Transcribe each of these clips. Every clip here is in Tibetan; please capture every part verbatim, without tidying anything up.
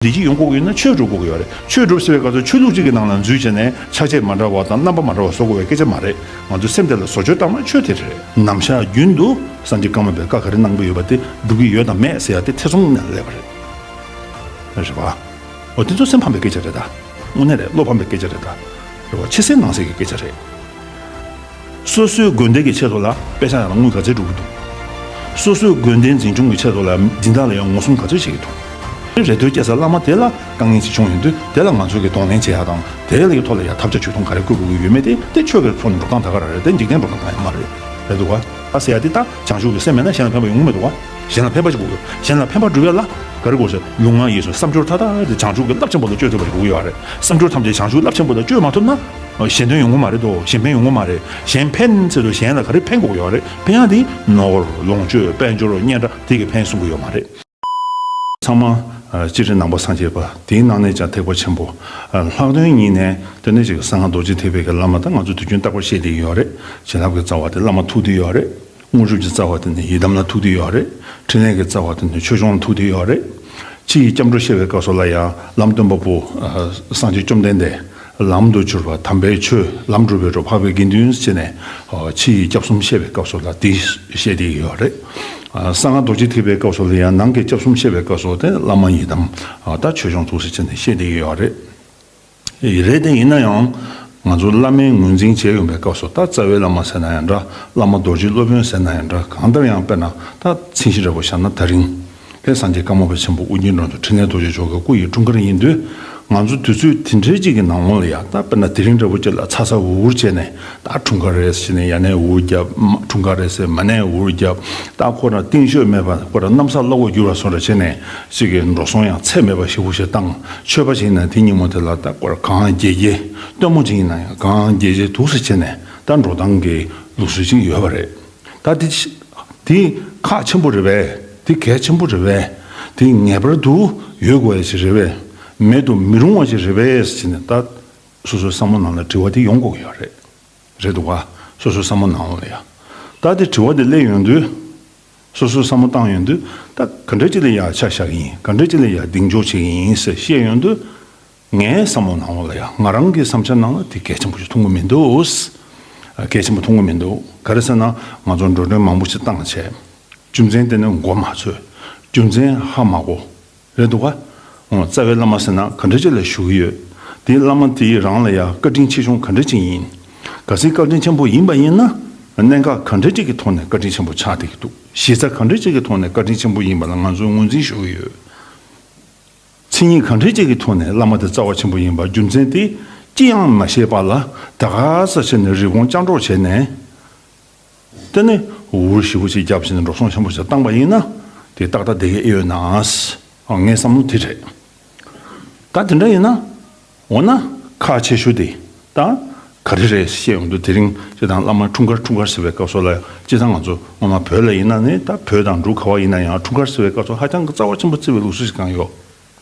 བདེ་སྐྱིད་ཡོང་དགོས་ཀྱི་ཡོད་ན་ཆོས་སྒྲུབ་དགོས་ཀྱི་ཡོད་རེད། ཆོས་སྒྲུབ་ཟེར་བའི་སྐབས་སུ་ཆོས་ལུགས་གཅིག་གི་ནང་ལ་འཛུལ་བྱས་ནས་ཆ་ཤས་མ་འདྲ་བ་དང་རྣམ་པ་མ་འདྲ་བ་བཟོ་དགོས་པའི་སྐད་ཆ་མ་རེད། ང་ཚོས་སེམས་གཏད་ལ་བཟོ་བཅོས་བཏང་ན་ཆོས་དེ་རེད། ནམ་ཞག་རྒྱུན་དུ་སངས་རྒྱས་ཀརྨ་པས་བཀའ་ག་རེ་གནང་གི་ཡོད་པ་དེ་སྒྲུབ་ཀྱི་ཡོད་དང་མེད་ཟེར་ཡ་དེ་ཐེ་ཚོམ་ནས་སླེབས་པ་རེད། རེད་པ། འོ་དེ་ཚོ་སེམས་ཕམ་པའི་སྐད་ཆ་རེད་ད། དངོས་གནས་རེད། བློ་ཕམ་པའི་སྐད་ཆ་རེད་ད། རེད་པ། ཆེ་སའི་ནང་གསེས་ཀྱི་སྐད་ཆ་རེད། སོ་སོའི་དགོན་སྡེ་གི་ཆེད་དུ་ལ་དཔེ་ཆ་ཡང་ལ་དངུལ་ག་ཚོད་སྒྲུབ་ཀྱི་འདུག་སོ་སོའི་དགོན་སྡེ་འཛིན་སྐྱོང་གི་ཆེད་དུ་ལ་སྦྱིན་བདག་ལ་ཡང་ངོ་སྲུང་ག་ཚོད་བྱེད་ཀྱི་འདུག་རེ་ལྟོས་སྐྱེ་ས་བླ་མ་དེ་ལ་དཀའ་ངལ་ཅིག་བྱུང་ཡོང་དུས་དེ་ལ་ང་ཚོ་གིས་གདོང་ལེན་བྱེད་ཡ་དང་དེ་ལ་ཡི་ཐོག་ལ་ཡ་ཐབས་ཆག་ཇུས་གཏོང་ག་རེ་བཀོད་དགོས་ཀྱི་ཡོད་མེད་དེ་དེ་ཆོས་ཀྱི་ཕྱོགས་ནས་འགྲོ་སྟངས་ད་ག་རང་རེད། དེ་འཇིག་རྟེན་འགྲོ་སྟངས་གང་ཡང་མ་རེད། རེད་འདུག་ག་ཨ་ཟེར་ཡ་དེ་ད་བྱང་ཆུབ་ཀྱི་སེམས་མེད་ན་གཞན་ལ་ཕན་པ་ཡོང་གི་མི་འདུག་ག་གཞན་ལ་ཕན་པ་ཞིག་དགོས་ཀྱི་ཡོད། གཞན་ལ་ཕན་པ་སྒྲུབ་ཡ་ལ་ག་རེ་དགོས་ཟེར་ལུས་ངག་ཡིད་གསུམ་བསམ་སྦྱོར་མཐའ་དག་དེ་བྱང་ཆུབ་ཀྱི་རླབས་ཆེན་པོ་ལ་བཅོས་ཐུབ་པ་ཞིག་དགོས་ཀྱི་ཡོད་རེད། བསམ་སྦྱོར་ཐམས་ཅད་བྱང་ཆུབ་རླབས་ཆེན་པོ་ལ་བཅོས་མ་ཐུབ་ན། གཞན་དོན་ཡོང་གི་མ་རེད་དོ། གཞན་ཕན་ཡོང་གི་མ་རེད། གཞན་ཕན་ཟེར་དུས་གཞན་ལ་ག་རེ་ཕན་དགོས་ཡོད་རེད། ཕན་ཡག་དེ་ནོར་ལོངས་སྤྱོད་དཔལ་འབྱོར་སྙན་གྲགས་དེ་གིས་ཕན་གསུང་གི་ཡོད་མ་རེད། ཚང་མ་ཨ་སྤྱིར་ནང་པ་སངས་རྒྱས་པ་དེའི་ནང་ནས་ཀྱང་ཐེག་པ་ཆེན་པོ། ཨ་ལྷག་དོན་ཉིད་ནས་དེ་ནས་ཅིག་གསང་སྔགས་རྡོ་རྗེ་ཐེག་པའི་གི་བླ་མ་དང་ང་ཚོ་དུས་རྒྱུན་རྟག་པར་བཤད་བསྡད་ཀྱི་ཡོད་རེད། བྱིན་རླབས་ཀྱི་རྩ་བ་དེ་བླ་མ་ཐུག་བསྡད་ཡོད་རེད། དངོས་གྲུབ་ཀྱི་རྩ་བ་དེ་ནི་ཡི་དམ་ལ་ཐུག་བསྡད་ཡོད་རེད། ཕྲིན་ལས་ཀྱི་རྩ་བ་དེ་ནི་ཆོས་སྐྱོང་ལ་ཐུག་བསྡད་ཡོད་རེད། ཕྱི་ཡི་སྐྱབས་འགྲོ་བཤད་པའི་སྐབས་སུ་ལ་ཡང་ལམ་སྟོན་པ་པོ་ཨ་སངས་རྒྱས་བཅོམ་ལྡན་འདས་ལམ་དུ་གྱུར་པ་དམ་པའི་ཆོས་ལམ་སྒྲུབ་པའི་རོ་འཕགས་པའི་དགེ་འདུན་ཟེར་ནས་ཨ་ཕྱི་ཡི་སྐྱབས་གསུམ་བཤད་པའི་སྐབས་སུ་ལ་དེ་བཤད་བསྡད་ཡོད་རེད། ཨ་གསང་སྔགས་རྡོ་རྗེ་ཐེག་པའི་སྐབས་སུ་ལ་ཡང་ནང་གི་སྐྱབས་གསུམ་བཤད་པའི་སྐབས་སུ་དེ་བླ་མ་ཡི་དམ་ཨ་ད་ཆོས་སྐྱོང་ཐུགས་སུ་ཆེ་ནས་བཤད་བསྡད་ཡོད་རེད། རེད་དེ་ཡིན་ན་ཡང་ང་ཚོ་བླ་མའི་ངོས་འཛིན་བྱས་ཡོང་པའི་སྐབས་སུ་ད་རྩ་བའི་བླ་མ་ཟེར་ན་ཡང་འདྲ། བླ་མ་རྡོ་རྗེ་སློབ་དཔོན་ཟེར་ན་ཡང་འདྲ། གང་ལྟར་ཡང་དཔེར་ན་ད་མཚན་གཞི་འདྲ་པོ་བཞག་ན་ད་རིང་དེ་སངས་རྒྱས་ཀརྨ་པ་ཆེན་པོ་ཨོ་རྒྱན་འགྲོ་འདུལ་འཕྲིན་ལས་རྡོ་རྗེ་མཆོག་གི་སྐུ་ཡི་འཁྲུངས་སྐར་ཡིན་དུས། ང་ཚོ་དུས་ཚོད་དེ་འདྲའི་གཅིག་གི་ནང་ལོགས་ལ་ཡང་ད་དཔེར་ན་དེ་རིང་འདྲ་པོ་གཅིག་ལ་ཚ་ཚ་འུར་འུར་བྱས་ནས་ད་འཁྲུངས་སྐར་རེད་ཟེར་ནས་ཡར་ནས་འུར་རྒྱབ། མ་འཁྲུངས་སྐར་རེད་ཟེར་མར་ནས་འུར་རྒྱབ། ད་ཁོ་རང་རྟིང་ཤོད་མེད་པ་ཁོ་རང་གནམ་ས་བླ་འོག་འགྱུར་བ་བཟོ་འདྲ་བྱས་ནས་གཅིག་གི་འགྲོ་སོང་ཡང་ཚད་མེད་པ་ཞེ་པོ་ཞིག་བཏང་། ཆོས་པ་ཞིག་ཡིན་ན་དེ་ཉིན་མོ་དེ་ལ་ད་སྐོར་གང་དགྱེས་དགྱེས། སྟོན་མོ་ཅིག་ཡིན་ན་ཡང་གང་དགྱེས་དགྱེས་འདུག་སེ་བྱས་ནས་ད་འགྲོ་སྟངས་ཀྱི་ལུགས་སྲོལ་ཅིག་ཡོད་པ་རེད། ད་དེ་དེ་ཁག་ཆེན་པོ་རེད་པས། དེ་གལ་ཆེན་པོ་རེད་པས། དེ་ངེས་པར་དུ་ཡོད་དགོས་ཡ་ཅིག་རེད་པས། མེད་དུ་མི་རུང་བ་ཅིག་རེད་པས་ཟེར་ནས་ད་སོ་སོའི་བསམ་བློ་ནང་ལ་དྲི་བ་དེ་ཡོང་དགོས་ཀྱི་ཡོད་རེད། རེད་འདུག་ག་སོ་སོའི་བསམ་བློ་ནང་ལ་ཡ། ད་དེ་དྲི་བ་དེ་སླེབས་ཡོང་དུས། སོ་སོའི་བསམ་བློ་བཏང་ཡོང་དུས་ད་ག་འདྲ་ཅིག་ལ་ཡ་ཆ་བཞག་གི་ཡིན། ག་འདྲ་ཅིག་ལ་ཡ་གདེང་འཇོག་བྱེད་ཀྱི་ཡིན་ཟེར་བཤད་ཡོང་དུས། ངའི་བསམ་བློ་ནང་ལ་ཡ་ང་རང་གི་བསམ་འཆར་ནང་ལ་དེ་གལ་ཆེན་པོ་ཞིག་མཐོང་གི་མི་འདུག་གལ་ཆེན་པོ་མཐོང་གི་མི་འདུག་ག་རེ་ཟེར་ན་ང་ཚོ་འགྲོ་གྲོན་མང་པོ་ཞིག་བཏང་བྱས། རྒྱུ་མཚན་དེ་ནི་མགོ་མ་ཚོས། རྒྱུ་མཚན་ཧ་མ་གོ། རེད་འདུག་ག་འོ་རྩ་བའི་བླ་མ་ཟེར་ན་ག་འདྲ་ཅིག་ལ་བཞུགས་ཀྱི་ཡོད། དེའི་བླ་མ་དེའི་རང་ལ་ཡང་བཀའ་དྲིན་ཆེ་ཆུང་ག་འདྲ་ཅིག་ཡིན། གལ་སྲིད་བཀའ་དྲིན་ཆེན་པོ་ཡིན་པ་ཡིན་ན། གནད་འགག་ག་འདྲ་ཅིག་གི་ཐོག་ནས་བཀའ་དྲིན་ཆེན་པོ་ཆགས་བསྡད་ཀྱི་འདུག་གཞི་རྩ་ག་འདྲ་ཅིག་གི་ཐོག་ནས་བཀའ་དྲིན་ཆེན་པོ་ཡིན་པ་ལ་ང་ཚོས་ངོས་འཛིན་ཞུ་གི་ཡོད། མཚན་ཉིད་ག་འདྲ་ཅིག་གི་ཐོག་ནས་བླ་མ་དེ་རྩ་བ་ཆེན་པོ་ཡིན་པ་རྒྱུ་མཚན་དེ་ཅི་ཡང་མ་ཤེས་པ་ལ་ད་ག་ས་བྱས་ནས་རི་བོང་ཅང་གྲོགས་བྱས་ནས། དེ་ནས་འུར་ཞེ་པོ་ཅིག་བརྒྱབ་བྱས་ནས་འགྲོ་སོང་ཆེན་པོ་ཞིག་བཏང་པ་ཡིན་ན་དེ་ཏག་ཏག་བསྡད་ཀྱི་ཨེ་ཡོད་ན། ཨ་ངའི་བསམ་བློ་དེ་རེད། ད་དེ་འདྲ་ཡིན་ན། འོ་ན་ཁག་ཆེ་ཤོས་དེ་ད་ག་རེ་རེད་བཤད་ཡོང་དུས་དེ་རིང་སྤྱིར་བཏང་བླ་མ་འཁྲུངས་སྐར་འཁྲུངས་སྐར་ཟེར་བའི་སྐབས་སུ་ལ་སྤྱིར་བཏང་ང་ཚོ་སྔོན་མ་བོད་ལ་ཡིན་ན་ནི་ད་བོད་དང་འབྲུག་ག་བ་ཡིན་ན་ཡང་འཁྲུངས་སྐར་ཟེར་བའི་སྐབས་སུ་ཧ་ཅང་གི་རྩ་བ་ཆེན་པོ་བརྩི་བའི་ལུགས་སྲོལ་ཞིག་གང་ཡོད།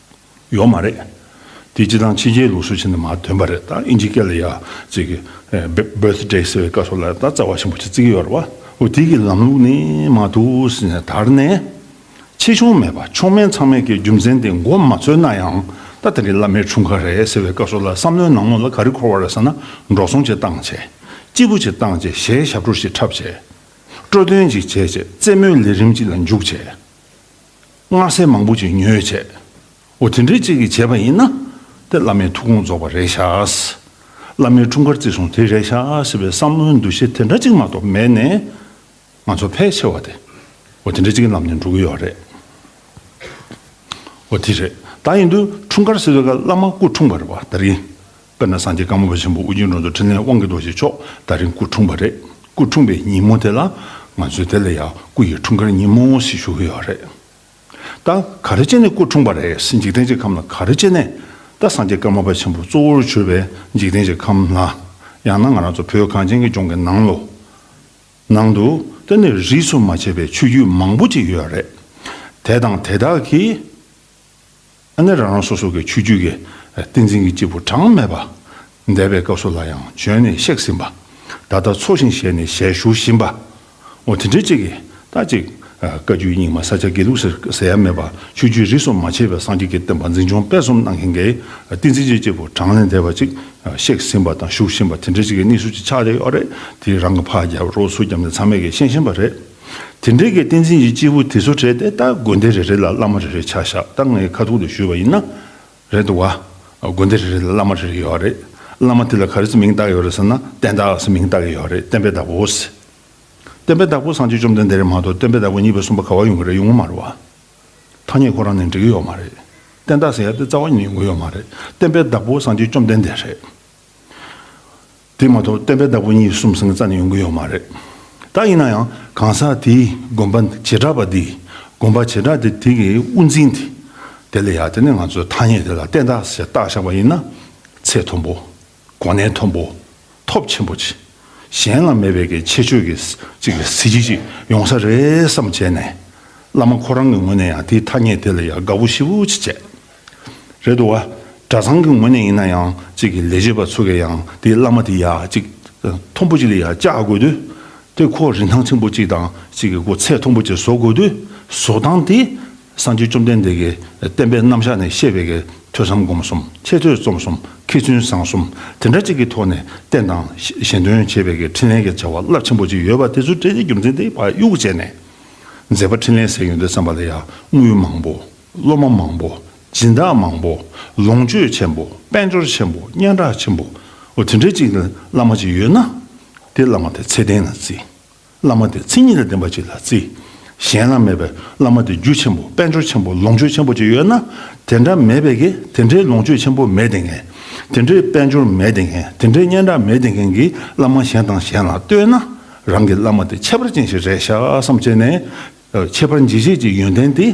ཡོད་མ་རེད། དེ་སྤྱིར་བཏང་ཕྱི་རྒྱལ་ལུགས་སྲོལ་ཆེན་དུ་མར་ཐོན་པ་རེད། ད་ཨིན་ཇི་སྐད་ལ་ཡ་ཅིག་གི་བྷར་ཐི་ཌེ་ཟེར་བའི་སྐབས་སུ་ལ་ད་རྩ་བ་ཆེན་པོ་ཅིག་བརྩི་གི་ཡོད་རེད་བ། འོ་དེ་གི་ལམ་ལུགས་ནི་མ་འདུག་ཟེར་ནས་དར་ནས། ཆེ་ཆུང་མེད་པ་མཆོག་དམན་ཚང་མས་ཀྱི་རྒྱུ་མཚན་དེ་མགོ་མ་ཚོས་ན་ཡང་ད་དེ་རིང་བླ་མའི་འཁྲུངས་སྐར་རེད་ཟེར་བའི་སྐབས་སུ་ལ་བསམ་བློའི་ནང་ལོགས་ལ་ག་རེ་འཁོར་བ་རེད་ཟེར་ན་འགྲོ་སོང་ཅིག་བཏང་བྱས། སྐྱིད་པོ་ཅིག་བཏང་བྱས་གཞས་ཞབས་བྲོ་ཞིག་འཁྲབ་བྱས། སྤྲོ་སྟོན་ཅིག་བྱས་བྱས་རྩེད་མོའི་ལས་རིམ་ཅིག་ལ་འཇུག་བྱས། མངར་ཟས་མང་པོ་ཅིག་ཉོས་བྱས། འོ་དེ་འདྲའི་ཅིག་གིས་བྱས་པ་ཡིན་ན། དེ་བླ་མའི་ཐུགས་དགོངས་རྫོགས་པ་རེད་ཤག་བླ་མའི་འཁྲུངས་སྐར་བརྩི་སྲུང་དེ་རེད་ཤག་ཟེར་བའི་བསམ་བློའི་འདུ་ཤེས་དེ་འདྲ་ཅིག་མ་གཏོགས་མེད་ནས། ང་ཚོ་ཕལ་ཆེ་བ་དེ། འོ་དེ་འདྲ་ཅིག་གི་ལམ་ནས་འགྲོ་གི་ཡོད་རེད། འོ་དེ་རེད། ད་ཡིན་དུས་འཁྲུངས་སྐར་ཟེར་བའི་སྐབས་བླ་མ་སྐུ་འཁྲུངས་པ་རེད་བ་ད་རིང་། དཔེར་ན་སངས་རྒྱས་ཀརྨ་པ་ཆེན་པོ་ཨོ་རྒྱན་འགྲོ་འདུལ་འཕྲིན་ལས་དབང་གི་རྡོ་རྗེ་མཆོག་ད་རིང་སྐུ་འཁྲུངས་པ་རེད། སྐུ་འཁྲུངས་པའི་ཉིན་མོ་དེ་ལ་ང་ཚོས་དེ་ལ་ཡང་སྐུ་ཡི་འཁྲུངས་སྐར་ཉིན་མོ་ཞེས་ཞུ་གི་ཡོད་རེད། ད་ག་རེ་བྱས་ནས་སྐུ་འཁྲུངས་པ་རེད་ཟེར། འཇིག་རྟེན་གྱི་ཁམས་ལ་ག་རེ་བྱས་ནས་ད་སངས་རྒྱས་ཀརྨ་པ་ཆེན་པོ་གཙོ་བོར་གྱུར་པའི་འཇིག་རྟེན་གྱི་ཁམས་ལ། ཡང་ན་ང་རང་ཚོ་བོད་གངས་ཅན་གྱི་ལྗོངས་ཀྱི་ནང་ལོ། ནང་དུ་དེ་ནས་རིས་སུ་མ་ཆད་པའི་ཆོས་བརྒྱུད་མང་པོ་ཅིག་ཡོད་རེད། དེ་དང་དེ་དག་གིས། ཨ་ནི་རང་རང་སོ་སོ་གི་ཆོས་བརྒྱུད་ཀྱི་བསྟན་འཛིན་གྱི་སྐྱེས་བུ་གྲངས་མེད་པ། འདས་པའི་སྐབས་སུ་ལ་ཡང་བྱོན་ནས་གཤེགས་ཟིན་པ། ད་ལྟ་འཚོ་ཞིང་གཞེས་ནས་ཞལ་བཞུགས་བཞིན་པ། འོ་དེ་འདྲའི་ཅིག་གིས་ད་ཅིག་ བཀའ་བརྒྱུད་རྙིང་མ་ས་སྐྱ་དགེ་ལུགས་ཟེར་ཟེར་ཡ་མེད་པ། ཆོས་བརྒྱུད་རིས་སུ་མ་ཆད་པའི་སངས་རྒྱས་ཀྱི་བསྟན་པ་འཛིན་སྐྱོང་སྤེལ་གསུམ་གནང་མཁན་གྱི་བསྟན་འཛིན་རྗེ་སྐྱེས་བུ་གྲངས་ལས་འདས་པ་ཅིག་གཤེགས་ཟིན་པ་དང་བཞུགས་བཞིན་པ་དེ་འདྲ་ཅིག་གི་གནས་ཚུལ་ཅིག་ཆགས་བསྡད་ཡོད་རེད། དེ་རང་གི་ཕར་རྒྱབ་རོགས་ཚུར་རྒྱབ་ནས་ཚང་མས་ཀྱིས་ཤེས་བཞིན་པ་རེད། དེ་འདྲའི་གི་བསྟན་འཛིན་རྗེ་སྐྱེས་བུ་དེ་ཚོ་གྲས་དེ་ད་དགོན་སྡེ་རེ་རེ་ལ་བླ་མ་རེ་རེ་ཆ་བཞག་ད་ངས་ཁ་ཐུག་ཏུ་ཞུས་པ་ཡིན་ན། རེད་འདུག་བ། དགོན་སྡེ་རེ་རེ་ལ་བླ་མ་རེ་རེ་ཡོད་རེད། བླ་མ་དེ་ལ་ག་རེ་ཟེར་མིང་བཏགས་ཡོད་རེད་ཟེར་ན་བསྟན་བདག་ཟེར་མིང་བཏགས་ཀྱི་ཡོད་རེད། བསྟན་པའི་བདག་པོ་ཟེར། བསྟན་པའི་བདག་པོ་སངས་རྒྱས་བཅོམ་ལྡན་འདས་རེད་མ་གཏོགས་བསྟན་པའི་བདག་པོ་གཉིས་པ་གསུམ་པ་ག་བ་ཡོང་གི་རེད། ཡོང་གི་མ་རེད་བ། ཐ་སྙད་ཁོ་རང་ནས་འགྲིག་གི་ཡོད་མ་རེད། བསྟན་བདག་ཟེར་ཡ་དེ་རྩ་བ་ཉིད་ནས་ཡོང་གི་ཡོད་མ་རེད། བསྟན་པའི་བདག་པོ་སངས་རྒྱས་བཅོམ་ལྡན་འདས་རེད། དེ་མ་གཏོགས་བསྟན་པའི་བདག་པོ་གཉིས་གསུམ་ཟེར་མཁན་རྩ་ནས་ཡོང་གི་ཡོད་མ་རེད། ད་ཡིན་ན་ཡང་གང་ཟག་དེའི་དགོན་པ་བྱེ་བྲག་པ་འདི། དགོན་པ་བྱེ་བྲག་དེ་དེ་གི་དབུ་འཛིན་དེ། དེ་ལ་ཡ་དེ་ནས་ང་ཚོས་ཐ་སྙད་དེ་ལ་བསྟན་བདག་ཟེར་བཏགས་བཞག་པ་ཡིན་ན། ཚད་མཐོན་པོ། གོ་གནས་མཐོན་པོ། ཐོབ་ཆེན་པོ་ཅིག་གཞན་ལ་མེད་པའི་གི་ཁྱད་ཆོས་ཀྱི་ཅིག་གི་གཟི་བརྗིད་ཅིག་ཡོང་ས་རེད་བསམ་བྱས་ནས། བླ་མ་ཁོ་རང་གི་ངོས་ནས་ཡང་དེའི་ཐ་སྙད་དེ་ལ་ཡང་དགའ་པོ་ཞེ་པོ་ཅིག་བྱས། རེད་འདུག་བ། གྲྭ་ཚང་གི་ངོས་ནས་ཡིན་ན་ཡང་ཅིག་གི་ལས་བྱེད་པ་ཚོ་གིས་ཡང་དེའི་བླ་མ་དེ་ཡ་ཅིག་མཐོན་པོ་ཅིག་ལ་ཡ་བཅག་དགོས་དུས། དེ་ཁོ་རིན་ཐང་ཆེན་པོ་ཅིག་དང་ཅིག་གི་ཁོ་ཚད་མཐོན་པོ་ཅིག་བཟོ་དགོས་དུས། བཟོ་སྟངས་དེ། སངས་རྒྱས་བཅོམ་ལྡན་འདས་ཀྱི་བསྟན་པའི་རྣམ་གཞག་ནས་བཤད་པའི་གི་ཐོས་བསམ་སྒོམ་གསུམ། འཆད་རྩོད་རྩོམ་གསུམ། མཁས་བཙུན་བཟང་གསུམ། དེ་འདྲ་ཅིག་གི་ཐོག་ནས་བསྟན་དང་ཞལ་འདོན་བྱེད་པའི་གི་འཕྲིན་ལས་ཀྱི་བྱ་བ་རླབས་ཆེན་པོ་ཅིག་ཡོད་པ་དེ་ཚོ་གྲས་དེ་རྒྱུ་མཚན་དེ་ཕར་གཡུག་བྱས་ནས། མཛད་པ་འཕྲིན་ལས་ཟེར་ཡོང་དུས་ཙམ་པ་ལ་ཡང་དངུལ་མང་པོ། སློབ་མ་མང་པོ། སྦྱིན་བདག་མང་པོ། ལོངས་སྤྱོད་ཆེན་པོ། དཔལ་འབྱོར་ཆེན་པོ། སྙན་གྲགས་ཆེན་པོ། འོ་དེ་འདྲའི་ཅིག་བླ་མ་ཅིག་ཡོད་ན། དེ་བླ་མ་དེ་ཚད་ལྡན་ལ་བརྩི། བླ་མ་དེ་མཚན་ཉིད་ལ་ལྡན་པ་ཅིག་ལ་བརྩི། གཞན་ལ་མེད་པའི་བླ་མ་དེ་རྒྱུ་ཆེན་པོ། དཔལ་འབྱོར་ཆེན་པོ། ལོངས་སྤྱོད་ཆེན་པོ་ཅིག་ཡོད་ན། དེ་འདྲ་མེད་པའི་གི་དེ་འདྲའི་ལོངས་སྤྱོད་ཆེན་པོ་མེད་བསྡད་མཁན། དེ་འདྲའི་དཔལ་འབྱོར་མེད་བསྡད་མཁན། དེ་འདྲའི་སྙན་གྲགས་མེད་བསྡད་མཁན་གྱི་བླ་མ་གཞན་དང་གཞན་ལ་ལྟོས་ན། རང་གི་བླ་མ་དེ་ཁྱད་པར་ཅན་ཞིག་རེད་ཤག་བསམ་བྱས་ནས། ཁྱད་པར་འབྱེད་བྱེད་ཀྱི་ཡོན་ཏན་དེ།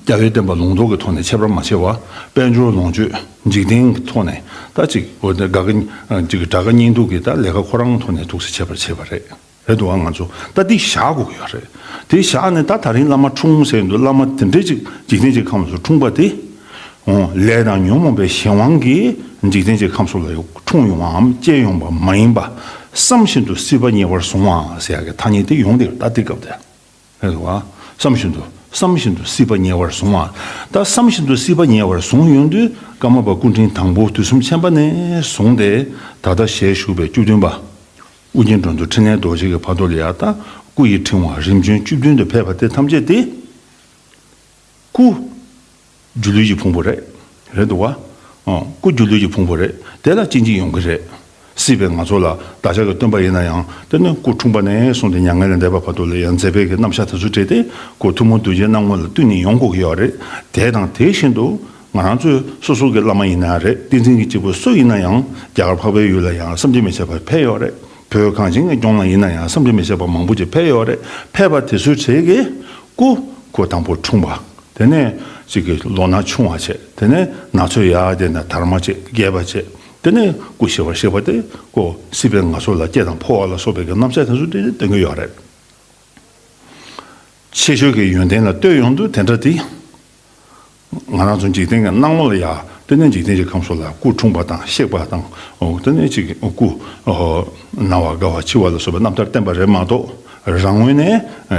རྒྱལ་བའི་བསྟན་པ་ལུང་རྟོགས་ཀྱི་ཐོག་ནས་ཁྱད་པར་མ་ཕྱེ་བར། དཔལ་འབྱོར་ལོངས་སྤྱོད་འཇིག་རྟེན་གྱི་ཐོག་ནས་ད་ཅིག་འོ་དེ་དགའ་གི་ཅིག་དགྲ་དགའ་གཉེན་སྡུག་གི་ད་ལས་ཀ་ཁོ་རང་ཐོག་ནས་ཐུགས་སུ་ཆད་པར་བྱེད་པ་རེད། རེད་འདུག་ཨ། ང་ཚོ་ད་འདི་བཞག་དགོས་ཀྱི་ཡོད་རེད། དེ་བཞག་ནས་ད་ད་རིང་བླ་མ་འཁྲུངས་ཟེར་འདུག་བླ་མ་དེ་འདྲའི་ཅིག་འཇིག་རྟེན་གྱི་ཁམས་སུ་འཁྲུངས་པ་དེ། འོ་ལས་དང་ཉོན་མོངས་པའི་གཞན་དབང་གིས་འཇིག་རྟེན་གྱི་ཁམས་སུ་ལ་འཁྲུངས་ཡོང་བའམ་སྐྱེས་ཡོང་བ་མ་ཡིན་པ། བསམ་བཞིན་དུ་སྲིད་པ་ཉེ་བར་བཟུང་བ་ཟེར་ཡག་གི་ཐ་སྙད་དེ་ཡོང་བསྡད་ཡོད་ད་དེ་སྐབས་དེ། རེད་བ། བསམ་བཞིན་དུ་བསམ་བཞིན་དུ་སྲིད་པ་ཉེ་བར་བཟུང་བ། ད་བསམ་བཞིན་དུ་སྲིད་པ་ཉེ་བར་བཟུང་ཡོང་དུས་ཀརྨ་པ་སྐུ་ཕྲེང་དང་པོ་དུས་གསུམ་ཆེན་པ་ནས་བཟུང་སྟེ་ད་ལྟ་ཞལ་བཞུགས་པའི་བཅུ་བདུན་པ། ཨུ་རྒྱན་འགྲོ་འདུལ་འཕྲིན་ལས་རྡོ་རྗེ་གི་བར་དུ་ལ་ཡ་ད་སྐུ་ཡི་ཕྲེང་བ་རིམ་བྱོན་བཅུ་བདུན་དུ་ཕེབས་པ་དེ་ཐམས་ཅད་དེ། སྐུ། སྒྱུ་ལུས་ཀྱི་ཕུང་པོ་རེད། རེད་འདུག་བ། ཨོ། སྐུ་སྒྱུ་ལུས་ཀྱི་ཕུང་པོ་རེད། དེ་ལ་གཅིག་གཅིག་ཡོང་གི་རེད། སྲིད་པའི་ང་ཚོ་ལ་བདག་ཅག་གི་སྟོན་པ་ཡིན་ན་ཡང་དེ་ནི་སྐུ་འཁྲུངས་པ་ནས་བཟུང་སྟེ་མྱ་ངན་ལས་འདས་པ་བར་དུ་ལ་ཡང་མཛད་པའི་གི་རྣམ་གཞག་དེ་ཚོ་བྲིས་ཏེ་སྐུ་ཐུན་མོང་གདུལ་བྱའི་སྣང་ངོ་ལ་བསྟུན་ནས་ཡོང་དགོས་ཀྱི་ཡོད་རེད། དེ་དང་དེ་བཞིན་དུ་ང་རང་ཚོའི་སོ་སོ་གི་བླ་མ་ཡིན་ན་རེད། བསྟན་འཛིན་གྱི་སྐྱེས་བུ་སུ་ཡིན་ན་ཡང་རྒྱ་གར་འཕགས་པའི་ཡུལ་ལ་ཡང་བསམ་གྱིས་མི་ཁྱབ་པ་ཕེབས་ཡོད་རེད། བོད་གངས་ཅན་གྱི་ལྗོངས་ལ་ཡིན་ན་ཡང་བསམ་གྱིས་མི་ཁྱབ་པ་མང་པོ་ཅིག་ཕེབས་ཡོད་རེད། ཕེབས་པ་དེ་ཚོའི་གྲས་ཀྱི་སྐུ་སྐུ་དང་པོ་འཁྲུངས་པ། དེ་ནས་གཅིག་གི་ལོ་ན་ཆུང་བ་བྱས། དེ་ནས་ན་ཚོད་ཡར་བསྡད་ནས་དར་མ་བྱས། རྒས་པ་བྱས། དེ་ནས་སྐུ་ཞི་བར་གཤེགས་པ་དེ་ཁོ་སྲིད་པའི་ངལ་གསོ་ལ་སྐྱེ་དང་འཕོ་བ་ལ་སོགས་པའི་གི་རྣམ་གཞག་དེ་ཚོ་དེ་སྟོན་གྱི་ཡོད་རེད། ཆེ་ཤོས་ཀྱི་ཡོན་ཏན་ལ་ལྟོས་ཡོང་དུས་དེ་འདྲ་དེ། ང་རང་ཚོ་འཇིག་རྟེན་གྱི་སྣང་ངོ་ལ་ཡ། དེ་ནས་འཇིག་རྟེན་གྱི་ཁམས་སུ་ལ་སྐུ་འཁྲུངས་པ་དང་གཤེགས་པ་དང་། འོ་དེ་ནས་ཅིག་སྐུ། ཨོ། ན་བ་རྒ་བ་འཆི་བ་ལ་སོགས་པའི་རྣམ་ཐར་བསྟན་པ་རེད་མ་གཏོགས། རང་ངོས་ནས་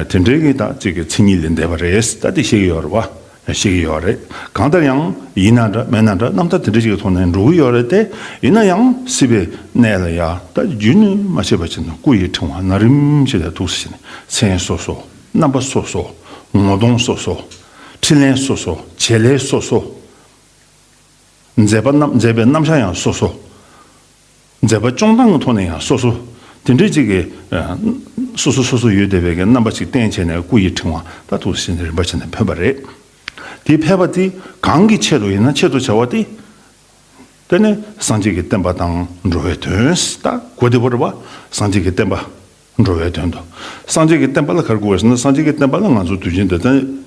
དེ་འདྲའི་གི་ད་ཅིག་གི་མཚན་ཉིད་ལས་འདས་པ་རེད་ད་དེ་བཤད་ཀྱི་ཡོད་རེད་བ། བཤད་ཀྱི་ཡོད་རེད། གང་ལྟར་ཡང་ཡིན་ན་འདྲ་མིན་ན་འདྲ་རྣམ་ཐར་དེ་འདྲ་ཅིག་གི་ཐོག་ནས་འགྲོ་གི་ཡོད་རེད་དེ། ཡིན་ན་ཡང་སྲིད་པའི་གནས་ལ་ཡ་ད་རྒྱུན་མ་ཆད་པ་བྱས་ནས་སྐུ་ཡི་ཕྲེང་བ་ན་རིམ་བཞིན་དུ་ཐུགས་སུ་ཆེ་ནས་མཚན་སོ་སོ། རྣམ་པ་སོ་སོ། ངོ་གདོང་སོ་སོ། འཕྲིན་ལས་སོ་སོ། བྱེད་ལས་སོ་སོ། མཛད་པ་རྣམ་མཛད་པའི་རྣམ་གཞག་ཡང་སོ་སོ། མཛད་པ་སྐྱོང་སྟངས་ཀྱི་ཐོག་ནས་ཡང་སོ་སོ། དེ་འདྲའི་ཅིག་གི་ཨ། སོ་སོ་སོ་སོ་ཡོད་བསྡད་པའི་གི་རྣམ་པ་ཅིག་བསྟན་བྱས་ནས་སྐུ་ཡི་ཕྲེང་བ་ད་ཐུགས་སུ་ཆེ་ནས་རིམ་པ་བྱས་ནས་ཕེབས་པ་རེད། དེ་ཕེབས་པ་དེ་གང་གི་ཆེད་དུ་ཡིན་ན་ཆེད་དུ་བྱ་བ་དེ། དེ་ནི་སངས་རྒྱས་ཀྱི་བསྟན་པ་དང་འགྲོ་བའི་དོན་ད་གོ་བདེ་པོ་རེད་བ། སངས་རྒྱས་ཀྱི་བསྟན་པ། འགྲོ་བའི་དོན་དུ། སངས་རྒྱས་ཀྱི་བསྟན་པ་ལ་ག་རེ་གོ་དགོས་ཟེར་ན། སངས་རྒྱས་ཀྱི་བསྟན་པ་ལ་ང་ཚོ་དུས་རྒྱུན་དུ་ད།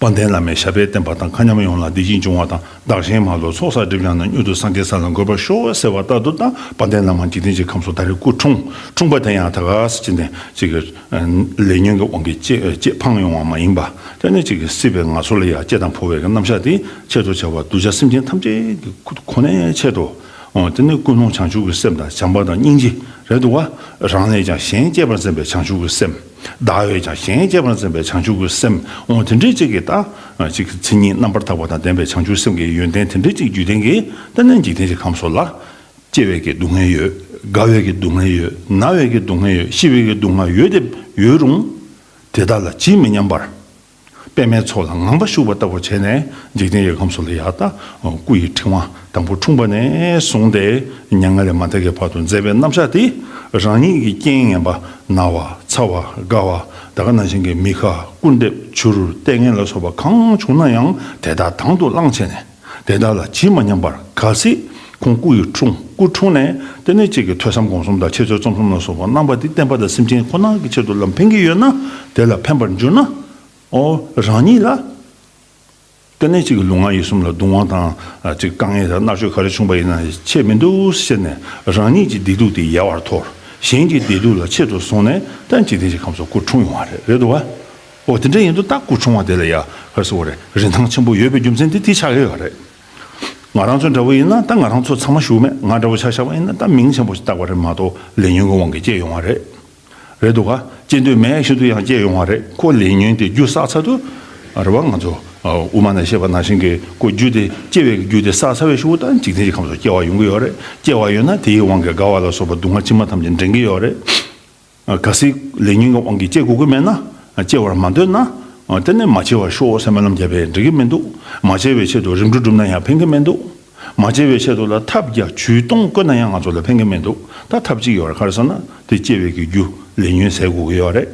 དཔལ་ལྡན་བླ་མའི་ཞབས་པད་བརྟན་པ་དང་། མཁའ་མཉམ་ཡོངས་ལ་བདེ་སྐྱིད་འབྱུང་བ་དང་། བདག་གཞན་མ་ལུས་ཚོགས་བསགས་སྒྲིབ་སྦྱངས་ནས། མྱུར་དུ་སངས་རྒྱས་ས་ལ་འགོད་པར་ཤོག་ཟེར་བ་ལྟར་དུ་ད་དཔལ་ལྡན་བླ་མ་འཇིག་རྟེན་གྱི་ཁམས་སུ་ད་རེས་སྐུ་འཁྲུངས། འཁྲུངས་པ་དེ་ཡང་ད་ག་ཟེར་གྱི་ནས་ཅིག་གི་ལས་ཉོན་གྱི་དབང་གིས་སྐྱེ་སྐྱེ་འཕངས་ཡོང་བ་མ་ཡིན་པ། དེ་ནས་ཅིག་གི་སྲིད་པའི་ངལ་གསོ་ལ་ཡ་སྐྱེ་དང་འཕོ་བའི་གི་རྣམ་གཞག་དེ་ཆེད་དུ་བྱ་བ་གདུལ་བྱ་སེམས་ཅན་ཐམས་ཅད་ཀྱི་ཁོ་ནའི་ཆེད་དུ། འོ་དེ་ནི་ཀུན་སློང་བྱང་ཆུབ་ཀྱི་སེམས་དང་བྱམས་པ་དང་སྙིང་རྗེ་རེད་འདུག་བ། རང་ལས་ཀྱང་གཞན་གཅེས་པར་འཛིན་པའི་བྱང་ཆུབ་ཀྱི་སེམས། བདག་ལས་ཀྱང་གཞན་གཅེས་པར་འཛིན་པའི་བྱང་ཆུབ་ཀྱི་སེམས། འོ་དེ་འདྲའི་ཅིག་གི་ད་ཅིག་མཚན་ཉིད་རྣམ་པར་དག་པ་དང་ལྡན་པའི་བྱང་ཆུབ་སེམས་ཀྱི་ཡོན་ཏན་དེ་འདྲའི་ཅིག་རྒྱུད་ལྡན་གྱི་ད་ནི་འཇིག་རྟེན་གྱི་ཁམས་སུ་ལ། སྐྱེ་བའི་གི་སྡུག་བསྔལ་ཡོད། རྒ་བའི་གི་སྡུག་བསྔལ་ཡོད། ན་བའི་གི་སྡུག་བསྔལ་ཡོད། ཤི་བའི་གི་སྡུག་བསྔལ་ཡོད་དེ་ཡོད་རུང་། དེ་དག་ལ་ཇི་མི་སྙམ་པར། པདྨའི་ཚོགས་ལ་ངང་པ་ཞུགས་པ་ལྟ་བུ་བྱས་ནས་འཇིག་རྟེན་གྱི་ཁམས་སུ་ལ་ཡར་ད་སྐུ་ཡི་ཕྲེང་བ་དང་པོ་འཁྲུངས་པ་ནས་བཟུང་སྟེ་མྱ་ངན་ལས་མ་འདས་ཀྱི་བར་དུ་མཛད་པའི་རྣམ་གཞག་དེ་རང་ཉིད་ཀྱི་རྐྱེན་ངན་པ་ན་བ་ཚ་བ་རྒ་བ་ད་ག་ནང་བཞིན་གྱི་མི་ཁ་སྐུར་འདེབས་བྱུ་རུ་ལྟས་ངན་ལ་སོགས་པ་གང་བྱུང་ན་ཡང་དེ་དག་དང་དུ་བླངས་བྱས་ནས། དེ་དག་ལ་ཇི་མ་སྙམ་པར་གལ་སྲིད་ཁོང་སྐུ་ཡི་འཁྲུངས་སྐུ་འཁྲུངས་ནས་དེ་ནས་གཅིག་གི་ཐོས་བསམ་སྒོམ་གསུམ་དང་འཆད་རྩོད་རྩོམ་གསུམ་ལ་སོགས་པ་རྣམ་པ་འདི་བསྟན་པ་དང་སེམས་ཅན་ཁོ་ན་གི་ཆེད་དུ་ལ་ཕན་གྱི་ཡོད་ན། དེ་ལ་ཕན་པར་འགྱུར་ན། ཨོ་རང་ཉིད་ལ་དེ་ནས་གཅིག་གི་ལུས་ངག་ཡིད་གསུམ་ལ་སྡུག་བསྔལ་དང་གཅིག་དཀའ་ངལ་དང་མནར་གཅོད་ག་རེ་བྱུང་པ་ཡིན་ན་ཆེད་མི་འདུག་ཟེར་ནས་རང་ཉིད་ཀྱི་བདེ་སྡུག་དེ་ཡལ་བར་དོར། གཞན་གྱི་བདེ་སྡུག་ལ་ཆེད་དུ་བཟུང་ནས་ད་འཇིག་རྟེན་གྱི་ཁམས་སུ་སྐུ་འཁྲུངས་ཡོང་བ་རེད། རེད་འདུག་བ། ཨོ་དེ་འདྲ་ཡིན་དུས་ད་སྐུ་འཁྲུངས་པ་དེ་ལ་ཡ་ག་རེ་ཟེར་དགོས་རེད། རིན་ཐང་ཆེན་པོ་ཡོད་པའི་རྒྱུ་མཚན་དེ་དེ་ཆགས་ཀྱི་ཡོད་རེད། ང་རང་ཚོ་འདྲ་བོ་ཡིན་ན་ད་ང་རང་ཚོ་ཚང་མ་ཞུ་མེད་ང་འདྲ་བོ་ཆ་བཞག་པ་ཡིན་ན་ད་མིང་ཆེན་པོ་ཞིག་བཏགས་པ་རེད་མ་གཏོགས་ལས་ཉོན་གྱི་དབང་གིས་སྐྱེས་ཡོང་བ་རེད། རེད་འདུག་ག་སྐྱེ་འདོད་མེད་བཞིན་དུ་ཡང་སྐྱེས་ཡོང་བ་རེད། ཁོ་ལས་ཉོན་དེ་རྒྱུ་བསགས་ཚར་དུས་རེད་བ། ང་ཚོ་དབུ་མ་ནས་བཤད་པ་ནང་བཞིན་གྱི་ཁོ་རྒྱུ་དེ་སྐྱེ་བའི་རྒྱུ་དེ་བསགས་ཚར་བའི་གཞུག་ད་འཇིག་རྟེན་གྱི་ཁམས་སུ་སྐྱེ་བ་ཡོང་གི་ཡོད་རེད། སྐྱེ་བ་ཡོད་ན་དེའི་དབང་གིས་རྒ་བ་ལ་སོགས་པ་སྡུག་བསྔལ་ཕྱི་མ་ཐམས་ཅད་འདྲེན་གྱི་ཡོད་རེད། གལ་སྲིད་ལས་ཉོན་གྱི་དབང་གིས་སྐྱེ་དགོས་ཀྱི་མེད་ན། སྐྱེ་བར་མ་འདོད་ན། དེ་ནས་མ་སྐྱེ་བར་ཤོག་ཟེར་སྨོན་ལམ་བརྒྱབ་པས་འགྲིག་གི་མི་འདུག་མ་སྐྱེ་བའི་ཆེད་དུ་རིམ་གྲོ་བསྒྲུབས་ན་ཡང་ཕན་གྱི་མི་འདུག་མ་སྐྱེ་བའི་ཆེད་དུ་ལ་ཐབས་བརྒྱ་ཇུས་སྟོང་བཀོད་ན་ཡང་ང་ཚོ་ལ་ཕན་གྱི་མི་འདུག་ད་ཐབས་གཅིག་ཡོད་རེད། ག་རེ་ཟེར་ན་དེ་སྐྱེ་བའི་གི་རྒྱུ་ལས་ཉོན་ཟད་དགོས་ཀྱི་ཡོད་རེད།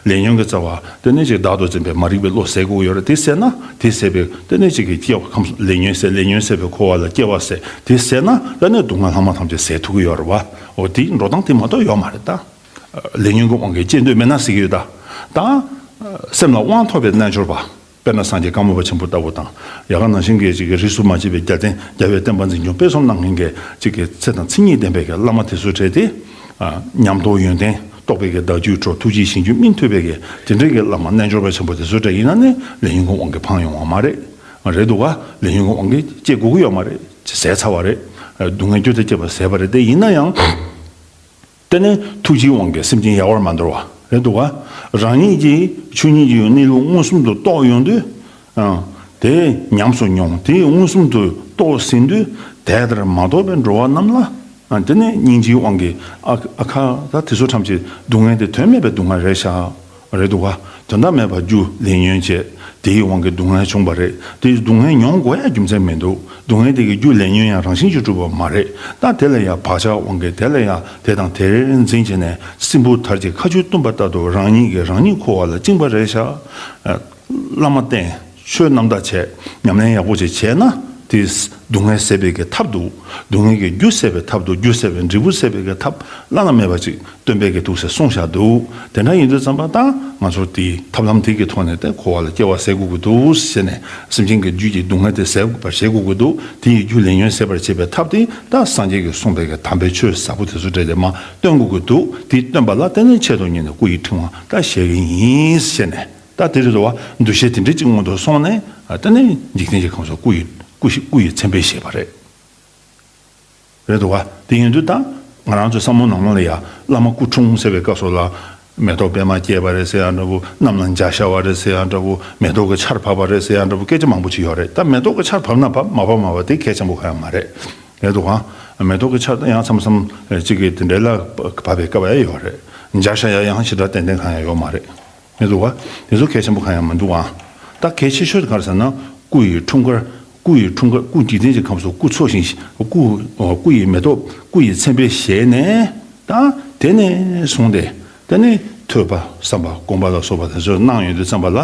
ལས་ཉོན་གྱི་རྩ་བ་དེ་ནས་ཅིག་བདག་ཏུ་འཛིན་པའི་མ་རིག་པའི་བློ་ཟད་དགོས་ཀྱི་ཡོད་རེད། དེ་ཟད་ན་དེ་ཟད་པའི་དེ་ནས་ཅིག་གི་སྐྱེ་བ་ཁམས་ལས་ཉོན་ཟད་ལས་ཉོན་ཟད་པའི་འཁོར་བ་ལ་སྐྱེ་བ་ཟད་དེ་ཟད་ན་ད་ནས་སྡུག་བསྔལ་ལྷག་མ་ཐམས་ཅད་ཟད་ཐུབ་ཀྱི་ཡོད་རེད་བ། འོ་དེ་འགྲོ་སྟངས་དེ་མ་གཏོགས་ཡོད་མ་རེད་ད། ལས་ཉོན་གྱི་དབང་གིས་སྐྱེ་འདོད་མེད་ན་ཟེར་གྱི་ཡོད་ད། ད། སེམས་ལ་དབང་ཐོབ་པའི་རྣལ་འབྱོར་པ། དཔེར་ན་སངས་རྒྱས་ཀརྨ་པ་ཆེན་པོ་ལྟ་བུ་དང་། ཡ་ག་ནང་བཞིན་གྱི་ཅིག་གི་རིས་སུ་མ་ཆད་པའི་རྒྱལ་བསྟན་རྒྱལ་བའི་བསྟན་པ་འཛིན་སྐྱོང་སྤེལ་གསུམ་གནང་མཁན་གྱི་ཅིག་གི་ཚེ་དང་མཚན་ཉིད་ལྡན་པའི་གི་བླ་མ་དེ་ཚོ་གྲས་དེ། ཉམས་རྟོགས་ཡོན་ཏན་རྟོགས་པའི་གི་བདག་རྒྱུད་གྲོལ་ཐུགས་རྗེའི་བཞེད་རྒྱུད་སྨིན་ཐུབ་པའི་གི་དེ་འདྲའི་གི་བླ་མ་རྣལ་འབྱོར་པ་ཆེན་པོ་དེ་ཚོ་གྲས་ཡིན་ན་ནི་ལས་ཉོན་གྱི་དབང་གིས་ཕངས་ཡོང་བ་མ་རེད། རེད་འདུག་ག་ལས་ཉོན་གྱི་དབང་གིས་སྐྱེ་དགོས་ཀྱི་ཡོད་མ་རེད། ཟད་ཚར་བ་རེད། སྡུག་བསྔལ་རྒྱུ་དེ་སྐྱེས་པ་ཟད་པ་རེད། དེ་ཡིན་ན་ཡང་། དེ་ནས་ཐུགས་རྗེའི་དབང་གིས་སེམས་ཅན་ཡལ་བར་མ་འདོར་བ་རེད་འདུག་ག་རང་ཉིད་ཀྱིས་ཆོས་ཉིད་ཀྱི་གནས་ལུགས་མངོན་སུམ་དུ་རྟོགས་ཡོང་དུས། དེ་ཉམས་སུ་མྱོང་དེ་མངོན་སུམ་དུ་རྟོགས་ཟིན་དུས་དེ་ལྟར་མ་རྟོགས་པའི་འགྲོ་བ་རྣམས་ལ། དེ་ནས་སྙིང་རྗེའི་དབང་གིས་ཨ་ཨ་ཁ་ད་དེ་ཚོ་ཐམས་ཅད་སྡུག་བསྔལ་དེ་དོན་མེད་པའི་སྡུག་བསྔལ་རེད་ཤག་རེད་འདུག་ག་དོན་དག་མེད་པར་རྒྱུ་ལས་ཉོན་བྱས། དེའི་དབང་གིས་སྡུག་བསྔལ་བྱུང་བ་རེད། དེའི་སྡུག་བསྔལ་མྱོང་དགོས་ཡ་རྒྱུ་མཚན་མི་འདུག་སྡུག་བསྔལ་དེ་གི་རྒྱུ་ལས་ཉོན་ཡང་རང་བཞིན་གྱིས་གྲུབ་པ་མ་རེད། ད་དེ་ལ་ཡང་བག་ཆགས་དབང་གིས་དེ་ལ་ཡང་དེ་དང་དེར་འཛིན་བྱས་ནས་སྲིན་བུ་དར་གྱི་ཁ་ཆུ་བཏུམས་པ་ལྟར་དུ་རང་ཉིད་ཀྱིས་རང་ཉིད་འཁོར་བ་ལ་བཅིངས་པ་རེད་ཤག་བླ་མ་བསྟེན། ཆོས་རྣམ་དག་བྱས། ཉམས་ལེན་ཡག་པོ་ཅིག་བྱས་ན། དེས་སྡུག་བསྔལ་ཟད་པའི་གི་ཐབས་འདུག་སྡུག་བསྔལ་གྱི་རྒྱུ་ཟད་པའི་ཐབས་འདུག་རྒྱུ་ཟད་པའི་འབྲས་བུ་ཟད་པའི་གི་ཐབས་བླ་ན་མེད་པ་ཅིག་སྟོན་པས་གི་འདུག་ཟེར་གསུངས་བཞག་འདུག་དེ་འདྲ་ཡིན་དུས་ཙམ་པ་ད་ང་ཚོ་དེའི་ཐབས་ལམ་དེ་གི་ཐོག་ནས་ད་འཁོར་བ་ལ་སྐྱེ་བ་ཟད་དགོས་ཀྱི་འདུག་ཟེར་ནས་སེམས་ཅན་གྱི་རྒྱུད་ཀྱི་སྡུག་བསྔལ་དེ་ཟད་པར་བྱེད་དགོས་ཀྱི་འདུག་དེ་ཡི་རྒྱུ་ལས་ཉོན་ཟད་པར་བྱེད་པའི་ཐབས་དེ་ད་སངས་རྒྱས་ཀྱིས་གསུངས་པའི་གི་དམ་པའི་ཆོས་ཟབ་པོ་དེ་ཚོ་འདྲ་དེ་མ་སྟོན་དགོས་ཀྱི་འདུག་དེ་སྟོན་པ་ལ་བརྟེན་ནས་ཆེད་དུ་གཉེར་ནས་སྐུ་ཡི་ཕྲེང་བ་ད་བཞེས་ཀྱི་ཡིན་ཟེར་ནས། ད་དེ་རེད་དོ། འདུ་ཤེས་དེ་འདྲ་གཅིག་སྔོན་དུ་སོང་ནས་ད་ནི་འཇིག་རྟེན་གྱི་ཁམས་སུ་སྐུ་ཡི་སྐུ་ཞིག་སྐུ་ཡི་མཚན་དཔེ་བཞེས་པ་རེད། རེད་དོ། དེ་ཡིན་དུས་ད་ང་རང་ཚོའི་བསམ་བློ་ནང་ལ་ཡ་བླ་མ་སྐུ་འཁྲུངས་ཟེར་བའི་སྐབས་སུ་ལ་མེ་ཏོག་པད་མ་སྐྱེས་པ་རེད་ཟེར་ཡང་འདྲ་བོ། གནམ་ལ་འཇའ་ཤར་བ་རེད་ཟེར་ཡང་འདྲ་བོ། མེ་ཏོག་གི་ཆར་བབས་པ་རེད་ཟེར་ཡང་འདྲ་བོ། སྐད་ཆ་མང་པོ་ཅིག་ཡོད་རེད། ད་མེ་ཏོག་གི་ཆར་བབས་ན་བབས། མ་བབས་མ་བབས་དེ་གལ་ཆེན་པོ་གང་ཡང་མ་རེད། རེད་དོ་ག་མེ་ཏོག་གི་ཆར་ད་ཡང་མཚམས་མཚམས་གཅིག་གི་དེ་འདྲ་ལ་བབས་པའི་སྐབས་ཡང་ཡོད་རེད། འཇའ་ཤར་ཡ་ཡང་ཞེ་དྲག་ཏན་ཏན་གང་ཡང་ཡོད་མ་རེད། མི་འདུག་བ། དེ་ཚོ་གལ་ཆེན་པོ་གང་ཡང་མི་འདུག་ཨང་། ད་གལ་ཆེ་ཤོས་དེ་ག་རེ་ཟེར་ན། སྐུ་ཡི་འཁྲུངས་སྐར། སྐུ་ཡི་འཁྲུངས་སྐར། སྐུ་འཇིག་རྟེན་གྱི་ཁམས་སུ་སྐུ་འཚོ་ཞིང་། སྐུ། སྐུ་ཡི་མེ་ཏོག་སྐུ་ཡི་མཚན་དཔེ་བཞེས་ནས། ད་དེ་ནས་བཟུང་སྟེ། དེ་ནས་ཐོས་པ་བསམ་པ་སྒོམ་པ་ལ་སོགས་པ་དེ་ཚོ་གནང་ཡོང་དུས་ཙམ་པ་ལ།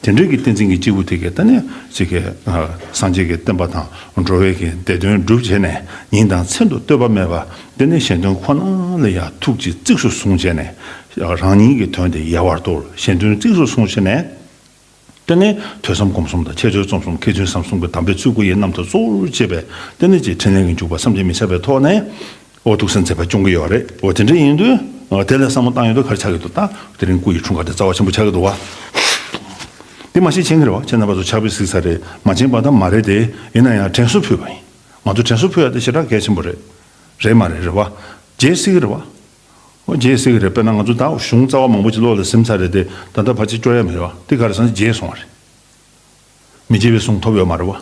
དེ་འདྲའི་གི་བསྟན་འཛིན་གྱི་སྐྱེས་བུ་དེ་གས་ད་ནས་ཅིག་གི་སངས་རྒྱས་ཀྱི་བསྟན་པ་དང་འགྲོ་བའི་གི་བདེ་དོན་སྒྲུབ་བྱས་ནས་ཉིན་དང་མཚན་དུ་ལྟོས་པ་མེད་པ། དེ་ནས་གཞན་དོན་ཁོ་ན་ལ་ཡང་ཐུགས་རྗེ་གཙིགས་སུ་བཟུང་བྱས་ནས། རང་ཉིད་ཀྱི་དོན་དེ་ཡལ་བར་དོར། གཞན་དོན་གཙིགས་སུ་བཟུང་བྱས་ནས། དེ་ནས་ཐོས་བསམ་སྒོམ་གསུམ་དང་འཆད་རྩོད་རྩོམ་གསུམ། མཁས་བཙུན་བཟང་གསུམ་གྱི་དམ་པའི་ཚུལ་སྐུ་ཡི་རྣམ་ཐར་གཙོ་བོར་བྱས་པའི་དེ་ནས་ཀྱི་འཕྲིན་ལས་ཀྱི་འཇུག་པ་བསམ་གྱིས་མི་ཁྱབ་པའི་ཐོག་ནས། འོ་ཐུགས་སེམས་མཛད་པ་སྐྱོང་གི་ཡོད་རེད། འོ་དེ་འདྲ་ཡིན་དུས། དེ་ལ་བསམ་བློ་བཏང་ཡོང་དུས་ག་རེ་ཆགས་ཀྱི་འདུག་ད་དེ་རིང་སྐུ་ཡི་འཁྲུངས་སྐར་དེ་རྩ་བ་ཆེན་པོ་ཆགས་ཀྱི་འདུག་བ། དེ་མ་གཞི་མཁྱེན་གྱི་རེད་བ། ཁྱེད་རྣམ་པ་ཚོ་ཕྱག་དཔེ་གཟིགས་ས་རེད། མ་མཁྱེན་པ་ད་མ་རེད་དེ། ཡིན་ན་ཡང་དྲན་གསོ་ཕུལ་བ་ཡིན། ང་ཚོ་དྲན་གསོ་ཕུལ་ཡ་དེ་ཞེ་དྲག་གལ་ཆེན་པོ་རེད། རེད་མ་རེད། རེད་བ། བརྗེད་སྲིད་ཀྱི་རེད་བ། ཨོ་བརྗེད་སྲིད་ཀྱི་རེད། དཔེར་ན་ང་ཚོ་ད་གཞུང་རྩ་བ་མང་པོ་ཅིག་བློ་ལ་ཟིན་ཚར་རེད་དེ། ད་ལྟ་ཕལ་ཆེར་སྐྱོར་ཡ་མེད་རེད་བ། དེ་ག་རེ་ཟེར་ན་བརྗེད་སོང་བ་རེད། མི་བརྗེད་པའི་གཟུངས་ཐོབ་ཡོད་མ་རེད་བ།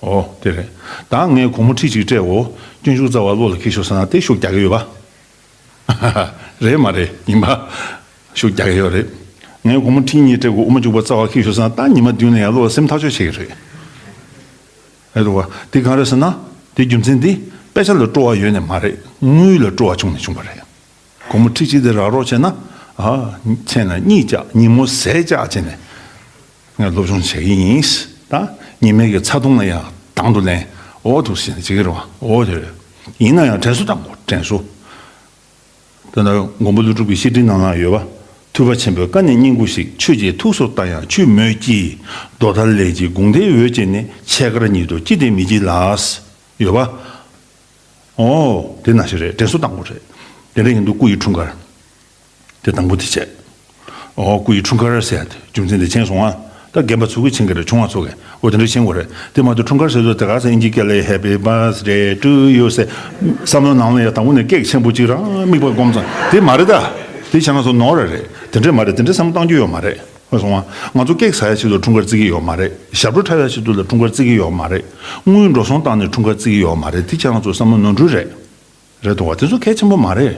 ཨོ་དེ་རེད། ད་ངས་སྒོར་མོ་ཁྲི་གཅིག་སྤྲད་འོ། སྤྱོད་འཇུག་རྩ་བ་བློ་ལ་འཁྱེར་ཤོག་ཟེར་ན་དེ་ཤུགས་རྒྱག་གི་ཡོད་པ། རེད་མ་རེད། ཡིན་པ། ཤུགས་རྒྱག་གི་ཡོད་རེད། ངས་སྒོར་མོ་ཁྲི་གཉིས་སྤྲད་འོ། དབུ་མ་འཇུག་པ་རྩ་བ་འཁྱེར་ཤོག་ཟེར་ན་ད་ཉི་མ་བདུན་ནས་ཡར་བློ་ལ་སེམས་ཐག་ཆོད་བྱེད་ཀྱི་རེད། རེད་འདུག་བ། དེ་གང་རེད་ཟེར་ན། དེ་རྒྱུ་མཚན་དེ་དཔེ་ཆ་ལ་སྤྲོ་བ་ཡོད་ནས་མ་རེད། དངུལ་ལ་སྤྲོ་བ་བྱུང་ནས་བྱུང་བ་རེད། སྒོར་མོ་ཁྲི་གཅིག་དེ་རག་རོགས་བྱས་ན། ཨ། མཚན་ལ་གཉིད་བཅག་ཉིན་མོ་ཟས་བཅག་བྱས་ནས། ངས་སློབ་སྦྱོང་བྱེད་ཀྱི་ཡིན། ད་ཉི་མའི་གི་ཚ་གདུང་ལ་ཡང་དང་དུ་ལེན། འོ་འདུག་ཟེར་ནས་བྱེད་ཀྱི་རེད་བ། འོ་དེ་རེད། ཡིན་ན་ཡང་དྲན་གསོ་བཏང་དགོས། དྲན་གསོ། ད་ལྟ་མགོན་པོ་ཀླུ་སྒྲུབ་ཀྱི་བཤེས་སྤྲིང་ནང་ལ་ཡོད་པ། ཐུབ་པ་ཆེན་པོའི་བཀའ་ནི་སྙིང་པོ་ཞིག་ཆོས་ཀྱི་ཐུགས་སུ་བཏང་ཡང་ཆོས་མོས་ཀྱིས། མདོ་མཐའ་ལས་ཀྱི་དགོངས་དེ་འོད་བྱས་ནས། ཆེས་དཀར་ཉིད་དུ་ཅི་སྟེ་མི་བགྱིད་ལགས། ཡོད་པ། ཨོ། དེ་ནང་བཞིན་རེད། དྲན་གསོ་བཏང་དགོས་རེད། དེ་འདྲ་ཡིན་དུས་སྐུ་ཡི་འཁྲུངས་སྐར། དེ་དང་པོ་དེ་བྱས། ཨོ། སྐུ་ཡི་འཁྲུངས་སྐར་ཟེར་ཡ་དེ་རྒྱུ་མཚན་དེ་མཁྱེན་སོང་ཨ། ད་རྒན་པ་ཚོ་གིས་མཁྱེན་གྱི་རེད། ཆུང་བ་ཚོ་གིས། འོ་དེ་འདྲ་མཁྱེན་དགོས་རེད། དེ་མ་གཏོགས་འཁྲུངས་སྐར་ཟེར་དུས་དེ་ག་ས་ཨིན་ཇི་སྐད་ལ་Happy Birthday to you ཟེར། བསམ་བློ་ནང་ལ་ཡ་དང་པོ་ནས་ཀེག་ཆེན་པོ་གཅིག་རང་མིག་པར་སྒོམ་ཙང་དེ་མ་རེད་ད། དེ་བྱས་ན་ཚོ་ནོར་རེད། དེ་འདྲས་མ་རེད། དེ་འདྲས་བསམ་བློ་བཏང་རྒྱུ་ཡོད་མ་རེད། ཧ་སོང་ང་། ང་ཚོ་ཀེག་ཟ་ཡ་ཆེད་དུ་འཁྲུངས་སྐར་བརྩི་གི་ཡོད་མ་རེད། ཞབས་བྲོ་འཁྲབ་ཡ་ཆེད་དུ་ལ་འཁྲུངས་སྐར་བརྩི་གི་ཡོད་མ་རེད། དངུལ་འགྲོ་སོང་བཏང་ནས་འཁྲུངས་སྐར་བརྩི་གི་ཡོད་མ་རེད། དེ་ཁྱེད་རང་ཚོ་བསམ་བློ་ནོར་འཁྲུལ་རེད། རེད་འདུག་བ། དེ་ཚོ་གལ་ཆེན་པོ་མ་རེད།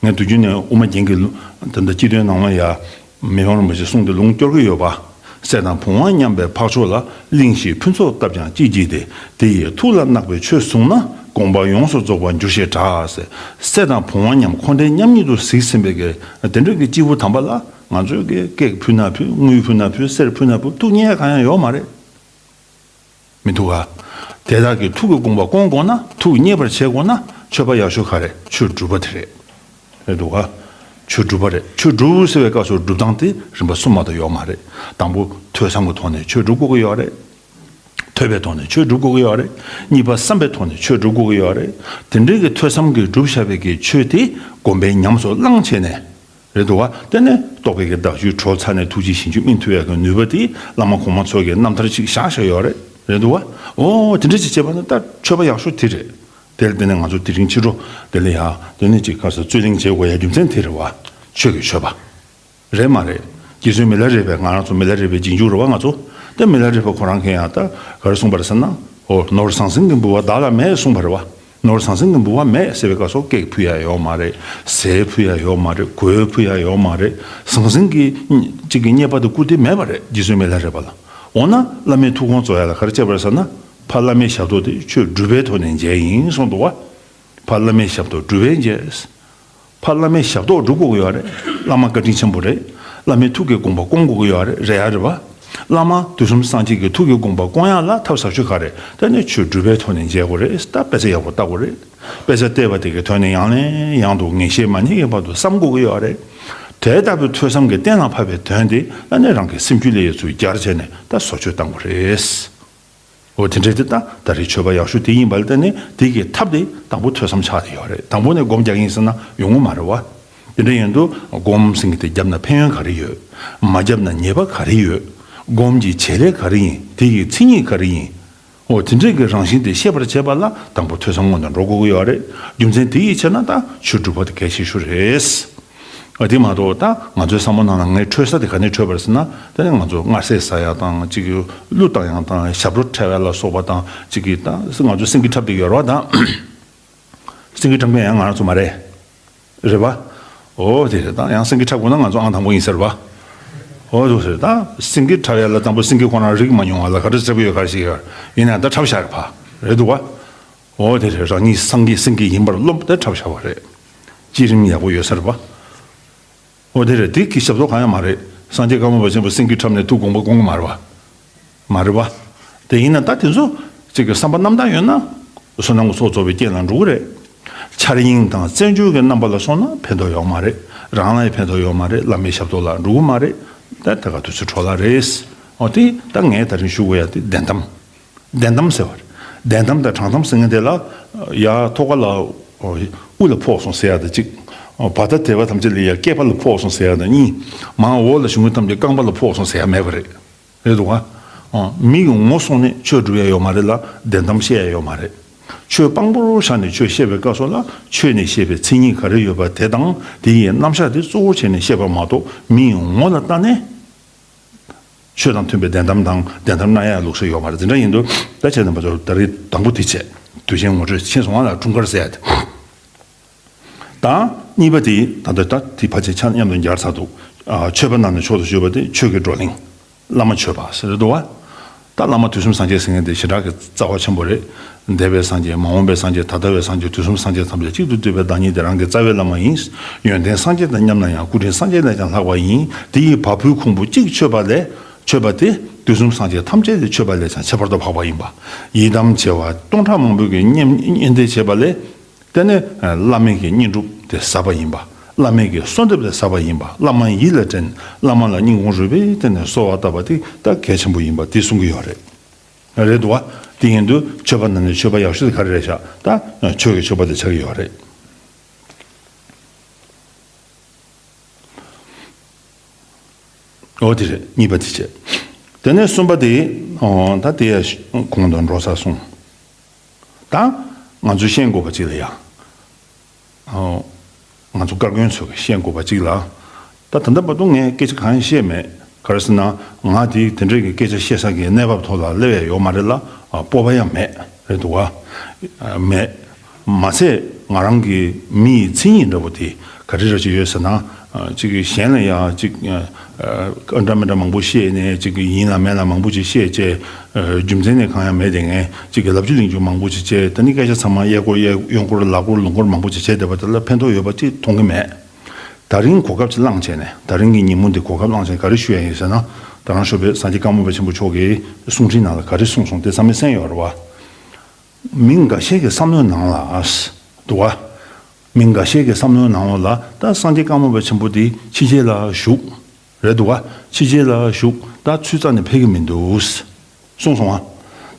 ངས་དུས་རྒྱུན་ནས་དབུ་མ་རྒྱན་གྱི་ལུང་། ད་ལྟ་སྤྱི་དོན་ནང་ལ་ཡ། མི་ཕམ་རིན་པོ་ཆེ་གསུང་དེ་ལུང་སྐྱོར་གྱི་ཡོད་པ། སྲས་དང་བུམ་པ་མཉམ་པའི་འཕགས་མཆོག་ལ། གླིང་བཞིའི་ཕུན་ཚོགས་བཏབ་ཀྱང་ཅི་བགྱིས་ཏེ། དེ་ཡི་ཐུགས་ལ་བརྣག་པའི་ཆོས་བཟུང་ན། དགོངས་པ་ཡོངས་སུ་རྫོགས་པར་འགྱུར་ཞེས་གྲགས་ཟེར། སྲས་དང་བུམ་པ་མཉམ་འཁོར་འདས་མཉམ་ཉིད་དུ་གཟིགས་ཟིན་པའི་གི་དེ་འདྲ་གི་སྐྱེས་བུ་དམ་པ་ལ་ང་ཚོས་གི་ཀེག་ཕུལ་ན་ཕུལ། དངུལ་ཕུལ་ན་ཕུལ། གསེར་ཕུལ་ན་ཕུལ། ཐུགས་མཉེས་གང་ཡང་ཡོད་མ་རེད། མི་འདུག་ག། དེ་དག་གི་ཐུགས་ཀྱི་དགོངས་པ་སྐོང་དགོས་ན། ཐུགས་མཉེས་པར་བྱེད་དགོས་ན། མཆོད་པ་ཡག་ཤོས་ག་རེ། ཆོས་སྒྲུབ་པ་དེ་རེད། རེད་འདུག་ག། ཆོས་སྒྲུབ་པ་རེད། ཆོས་སྒྲུབ་ཟེར་བའི་སྐབས་སུ་སྒྲུབ་སྟངས་དེ་རིམ་པ་གསུམ་མ་གཏོགས་ཡོད་མ་རེད། དང་པོ་ཐོས་བསམ་གྱི་ཐོག་ནས་ཆོས་སྒྲུབ་དགོས་ཀྱི་ཡོད་རེད། ཐོས་པའི་ཐོག་ནས་ཆོས་སྒྲུབ་དགོས་ཀྱི་ཡོད་རེད། གཉིས་པ་བསམ་པའི་ཐོག་ནས་ཆོས་སྒྲུབ་དགོས་ཀྱི་ཡོད་རེད། དེ་འདྲའི་གི་ཐོས་བསམ་གྱིས་སྒྲུབ་བཞག་པའི་གི་ཆོས་དེ་སྒོམ་པས་ཉམས་སུ་བླངས་བྱས་ནས། རེད་འདུག་བ། དེ་ནས་རྟོགས་པའི་གི་བདག་རྒྱུད་གྲོལ་ཚར་ནས་ཐུགས་རྗེའི་ཞིང་བཅུ་སྨིན་ཐུབ་ཡག་གི་ནུས་པ་དེ་བླ་མ་གོང་མ་ཚོ་གི་རྣམ་ཐར་ཅིག་བཞག་བཞག་ཡོད་རེད། རེད་འདུག་བ། ཨོ་དེ་འདྲ་ཅིག་བྱས་པ་ན་ད་མཆོད་པ་ཡག་ཤོས་དེ་རེད། དེར་བརྟེན་ནས་ང་ཚོ་དེ་རིང་ཕྱི་དྲོ་དེ་ལ་ཡ་དེ་ནས་ཅིག་ཁ་སང་རྩོད་གླེང་བྱེད་དགོས་ཡ་རྒྱུ་མཚན་དེ་རེད་བ། ཆོས་ཀྱི་མཆོད་པ། རེད་མ་རེད། རྗེ་བཙུན་མི་ལ་རས་པས། ང་རང་ཚོ་མི་ལ་རས་པའི་རྗེས་འཇུག་རེད་བ་ང་ཚོ། དེ་མི་ལ་རས་པ་ཁོ་རང་གིས་ཡང་ད་ག་རེ་གསུངས་པ་རེད་ཟེར་ན། ཨོ་ནོར་ཟང་ཟིང་གི་འབུལ་བ་བདག་ལ་མེད་གསུངས་པ་རེད་བ། ནོར་ཟང་ཟིང་གི་འབུལ་བ་མེད་ཟེར་བའི་སྐབས་སུ་ཀེག་ཕུལ་ཡ་ཡོད་མ་རེད། ཟས་ཕུལ་ཡ་ཡོད་མ་རེད། གོས་ཕུལ་ཡ་ཡོད་མ་རེད། ཟང་ཟིང་གི་གཅིག་གི་རྙེད་པ་དེ་བསྐུར་དེ་མེད་པ་རེད། རྗེ་བཙུན་མི་ལ་རས་པ་ལ། འོ་ན་བླ་མའི་ཐུགས་དགོངས་རྫོགས་ཡ་ལ་ག་རེ་བྱས་པ་རེད་ཟེར་ན། ཕ་བླ་མའི་ཞབས་ཏོག་དེ་ཆོས་སྒྲུབ་པའི་ཐོག་ནས་མཇལ་ཡིན་གསུངས་འདུག་བ། ཕ་བླ་མའི་ཞབས་ཏོག་སྒྲུབ་པས་མཇལ། ཕ་བླ་མའི་ཞབས་ཏོག་སྒྲུབ་དགོས་ཀྱི་ཡོད་རེད། བླ་མ་བཀའ་དྲིན་ཆེན་པོ་རེད། བླ་མའི་ཐུགས་ཀྱི་དགོངས་པ་སྐོང་དགོས་ཀྱི་ཡོད་རེད། རེད་ཡ་རེད་བ། བླ་མ་དུས་གསུམ་སངས་རྒྱས་ཀྱི་ཐུགས་ཀྱི་དགོངས་པ་སྐོང་ཡག་ལ་ཐབས་ཟབ་ཤོས་ག་རེད། ད་ནི་ཆོས་སྒྲུབ་པའི་ཐོག་ནས་མཇལ་དགོས་རེད། ད་དཔེ་ཆ་ཡག་པོ་ལྟ་དགོས་རེད། དཔེ་ཆ་བལྟས་པ་དེ་གའི་དོན་ནི་ཡང་ནས་ཡང་དུ་ངེས་ཤེས་མ་རྙེད་ཀྱི་བར་དུ་བསམ་དགོས་ཀྱི་ཡོད་རེད། དེ་ལྟ་བུའི་ཐོས་བསམ་གྱིས་གཏན་ལ་ཕབ་པའི་དོན་དེ་ད་ནི་རང་གི་སེམས་རྒྱུད་ལ་ཡོད་ཚུལ་སྦྱར་བྱས་ནས་ད་བཟོ་བཅོས་བཏང་དགོས་རེད། འོ་དེ་འདྲའི་དེ་ད་ད་རེས་མཆོད་པ་ཡག་ཤོས་དེ་ཡིན་པ་ལ་བརྟེན་ནས་དེ་གི་ཐབས་དེ་དང་པོ་ཐོས་བསམ་ཆགས་བསྡད་ཡོད་རེད། དང་པོ་ནས་སྒོམ་རྒྱག་ཡིན་ཟེར་ན་ཡོང་གི་མ་རེད་བ། དེ་འདྲ་ཡིན་དུས་སྒོམ་ཟེར་མཁན་དེ་བརྒྱབ་ན་ཕན་ཡོན་ག་རེ་ཡོད། མ་བརྒྱབ་ན་ཉེས་པ་ག་རེ་ཡོད། སྒོམ་གྱི་བྱེད་ལས་ག་རེ་ཡིན། དེ་ཡི་མཚན་ཉིད་ག་རེ་ཡིན། འོ་དེ་འདྲའི་གི་རང་བཞིན་དེ་ཤེས་པར་བྱེད་པ་ལ་དང་པོ་ཐོས་བསམ་སྔོན་དུ་འགྲོ་དགོས་ཀྱི་ཡོད་རེད། རྒྱུ་མཚན་དེ་ཡི་ཕྱིར་ན་ད་ཆོས་སྒྲུབ་པ་དེ་གལ་ཆེ་ཤོས་རེད། ཨ་དེ་མ་གཏོགས་ད་ང་ཚོའི་བསམ་བློ་ནང་ལ་ངའི་འཕྲོད་ས་དེ་ག་ནས་འཕྲོད་པ་རེད་ཟེར་ན། དེ་ནི་ང་ཚོ་མངར་ཟས་ཟ་ཡ་དང་གཅིག་གི་གླུ་བཏང་ཡ་དང་ཞབས་བྲོ་འཁྲབ་ཡ་ལ་སོགས་པ་དང་གཅིག་གི་ད་ང་ཚོ་སེང་གེ་འཁྲབ་བསྡད་ཡོད་རེད་བ་ད། སེང་གེ་འཁྲབ་མཁན་ཡང་ང་རང་ཚོ་མ་རེད། རེད་བ། ཨོ་དེ་རེད། ད་ཡང་སེང་གེ་འཁྲབ་དགོས་ན་ང་ཚོ་ཨང་དང་པོ་ཡིན་ཟེར་བ། ཨོ་དེ་རེད། ད་སེང་གེ་འཁྲབ་ཡ་ལ་དང་པོ་སེང་གེ་ཁོ་རང་རིག་མ་མྱོང་བ་ལ་ག་འདྲ་འཁྲབ་ཀྱི་ཡོད་ག་རེ་ཞིག་ཡོད། ཡིན་ན་ད་འཁྲབ་བཞག་རེད་བ། རེད་འདུག་བ། ཨོ་དེ་རེད། རང་ཉིད་སངས་རྒྱས་སེང་གེ་ཡིན་པར་རློམ་དེ་འཁྲབ་བཞག་པ་རེད། བསྐྱེད་རིམ་ཡག་པོ་ཡོད་ས་རེད་བ། ཨོ་དེ་རེད། དེ་གི་ཞབས་ཏོག་གང་ཡང་མ་རེད། སངས་རྒྱས་ཀརྨ་པ་ཆེན་པོ་སེང་གེ་འཁྲབ་ནས་ཐུགས་དགོངས་པ་སྐོང་གི་མ་རེད་བ། མ་རེད་བ། དེ་ཡིན་ན་ད་དེ་ཚོ་གཅིག་གི་བསམ་པ་རྣམ་དག་ཡོད་ན་བསོད་ནམས་ཀྱི་ཚོགས་རྫོགས་པའི་རྐྱེན་ལ་འགྲོ་གི་རེད། འཆར་ཡན་དང་རྩེད་འཇོ་གི་རྣམ་པ་ལ་སོང་ན་ཕན་ཐོགས་ཡོད་མ་རེད། རང་ལ་ཡང་ཕན་ཐོགས་ཡོད་མ་རེད། བླ་མའི་ཞབས་ཏོག་ལ་འགྲོ་གི་མ་རེད། ད་དེ་ག་དུས་ཚོད་འཕྲོ་བརླག་རེད། ཨོ་དེ་ད་ངས་ད་རིང་ཞུ་དགོས་ཡ་དེ་བདེན་གཏམ། བདེན་གཏམ་ཟེར་བ་རེད། བདེན་གཏམ་དང་དྲང་གཏམ་ཟེར་མཁན་དེ་ལ་ཡ་ཐོག་ཁ་ལ་དབུ་ལ་ཕོག་སོང་ཟེར་ཡ་དང་གཅིག་བ་ད་དད་པ་ཐམས་ཅད་ལ་ཡ་སྐེད་པ་ལ་ཕོག་སོང་ཟེར་ཡ་དང་གཉིས། མར་འོག་ལ་ཞུགས་མཁན་ཐམས་ཅད་རྐང་པ་ལ་ཕོག་སོང་ཟེར་ཡ་མེད་པ་རེད། རེད་འདུག་ག། ཨ། མི་གི་ངོ་སོང་ནས་ཆོས་སྒྲུབ་ཡ་ཡོད་མ་རེད་ལ། བདེན་གཏམ་བཤད་ཡ་ཡོད་མ་རེད། ཆོས་དཔང་པོར་བཞག་ནས་ཆོས་བཤད་པའི་སྐབས་སུ་ལ། ཆོས་ནས་བཤད་པའི་མཚན་ཉིད་ག་རེ་ཡོད་པ་དེ་དང་དེ་ཡི་རྣམ་གཞག་དེ་གཙོ་བོར་བྱས་ནས་བཤད་པ་མ་གཏོགས། མིའི་ངོ་ལ་བལྟས་ནས་ཆོས་དང་མཐུན་པའི་བདེན་གཏམ་དང་བདེན་གཏམ་སྣ་ཡ་ལུགས་སྲོལ་ཡོད་མ་རེད། དེ་འདྲ་ཡིན་དུས་ད་བྱས་ན་པ་ཚོ་ད་རེས་དང་པོ་དེ་བྱས། དུས་ཆེན་ངོ་སྤྲོད་ཕྱིན་སོང་བ་ལ་འཁྲུངས་སྐར་ཟེར་ཡ་དེ། དང་གཉིས་པ་དེ་ད་ལྟ་ད་དེ་ཕལ་ཆེར་ཆ་མཉམ་དུ་སྦྱར་ཚར་འདུག་ཨ། ཆོས་པ་རྣམས་ནི་མཆོག་ཏུ་གྱུར་པ་སྟེ། ཆོས་ཀྱི་བགྲོ་གླེང་། བླ་མ་མཆོད་པ་ཟེར་འདུག་བ། ད་བླ་མ་དུས་གསུམ་སངས་རྒྱས་ཟེར་མཁན་དེ་ཞེ་དྲག་གི་རྩ་བ་ཆེན་པོ་རེད། འདས་པའི་སངས་རྒྱས། མ་འོངས་པའི་སངས་རྒྱས། ད་ལྟ་བའི་སངས་རྒྱས། དུས་གསུམ་སངས་རྒྱས་ཐམས་ཅད་གཅིག་ཏུ་བསྡུས་པའི་བདག་ཉིད་དེ་རང་གི་རྩ་བའི་བླ་མ་ཡིན། ཡོན་ཏན་སངས་རྒྱས་དང་མཉམ་ན་ཡང་སྐུ་དྲིན་སངས་རྒྱས་ལས་ཀྱང་ལྷག་པ་ཡིན། དེ་ཡི་བ་སྤུའི་ཁུང་བུ་གཅིག་མཆོད་པ་ལས། མཆོད་པ་སྟེ། དུས་གསུམ་སངས་རྒྱས་ཐམས་ཅད་དེ་མཆོད་པ་ལས་ཀྱང་ཁྱད་པར་དུ་འཕགས་པ་ཡིན་པ། ཡི་དམ་བྱེ་བ་སྟོང་ཕྲག་མང་པོའི་གི་བསྙེན་བསྙེན་བཟླས་བྱས་པ་ལས། དེ་ནས་བླ་མའི་གི་བསྙེན་སྒྲུབ་དེ་ཟབ་པ་ཡིན་པ། བླ་མའི་གི་གསོལ་འདེབས་དེ་ཟབ་པ་ཡིན་པ། བླ་མ་ཡིད་ལ་དྲན། བླ་མ་ལ་སྙིང་ཁོང་རུས་པའི་གཏིང་ནས་གསོལ་བ་བཏབ་པ་དེ་ད་གལ་ཆེན་པོ་ཡིན་པ་དེ་གསུང་གི་ཡོད་རེད། རེད་འདུག་བ། དེ་ཡིན་དུས་མཆོད་པ་རྣམས་ནི་མཆོད་པ་ཡག་ཤོས་དེ་ག་རེ་རེད་ཤག་ད་ཆོས་ཀྱི་མཆོད་པ་དེ་ཆགས་ཀྱི་ཡོད་རེད། འོ་དེ་རེད། གཉིས་པ་དེ་བྱས། དེ་ནས་གསུམ་པ་དེ། ཨོ། ད་དེ་ཡ་གོང་དུ་འགྲོ་ས་སོང་། ད་ང་ཚོས་ཤེས་དགོས་པ་གཅིག་ལ་ཡ། ཨོ། ང་ཚོ་བཀའ་བཀོན་ཚོས་ཤེས་དགོས་པ་གཅིག་ལ། ད་ད་ལྟ་བར་དུ་ངས་སྐད་ཆ་གང་ཡང་བཤད་མེད། ག་རེ་ཟེར་ན། ང་དེ་དེ་འདྲས་ཀྱི་སྐད་ཆ་བཤད་ས་གི་གནས་བབ་ཐོག་ལ་སླེབས་ཡ་ཡོད་མ་རེད་ལ། ཨ། སྤོབས་པ་ཡང་མེད། རེད་འདུག་བ། མེད། མ་ཚད་ང་རང་གི་མི་ཡི་མཚན་ཉིད་འདྲ་པོ་དེ་ག་རེ་ར་ཅིག་ཡོད་ཟེར་ན། ཨ། ཅིག་གཞན་ལ་ཡང་ཅིག་ཨ། འདྲ་མི་འདྲ་མང་པོ་བཤད་ནས། ཅིག་ཡིན་ལ་མིན་ལ་མང་པོ་ཅིག་བཤད་བྱས། ཨ། རྒྱུ་མཚན་ནི་གང་ཡང་མེད་དེ། ངས་ཅིག་གི་ལབ་རྒྱུ་གླེང་རྒྱུ་མང་པོ་ཅིག་བྱས། ད་ནི་སྐད་ཆ་ཚང་མ་གཡས་སྐོར་གཡས། གཡོན་སྐོར་ལ་སྐོར་ལུང་སྐོར་མང་པོ་ཅིག་བྱས་བསྡད་པ་དེ་ལ་ཕན་ཐོགས་ཡོད་པ་ཅིག་མཐོང་གི་མེད། ད་རིང་གོ་སྐབས་ཅིག་བླངས་བྱས་ནས། ད་རིང་གི་ཉིན་མོ་འདི་གོ་སྐབས་བླངས་བྱས་ག་རེ་ཞུ་ཡ་ཡིན་ཟེར་ན། ད་རང་ཤོ་པའི་སངས་རྒྱས་ཀརྨ་པ་ཆེན་པོ་མཆོག་གིས་གསུང་འཕྲིན་ནང་ལ་ག་རེ་གསུངས་སོང་དེ་ཚང་མས་གསན་ཡོད་རེད་བ། མི་འགའ་ཤས་ཀྱི་བསམ་བློའི་ནང་ལ། འདུག་བ། མི་འགའ་ཤས་ཀྱི་བསམ་བློའི་ནང་ལོགས་ལ་ད་སངས་རྒྱས་ཀརྨ་པ་ཆེན་པོ་འདི་ཕྱི་རྒྱལ་ལ་བཞུགས། རེད་འདུག་བ། ཕྱི་རྒྱལ་ལ་བཞུགས། ད་ཚུར་རྩ་ནས་ཕེབས་ཀྱི་མི་འདུག་གསུངས་སོང་བ།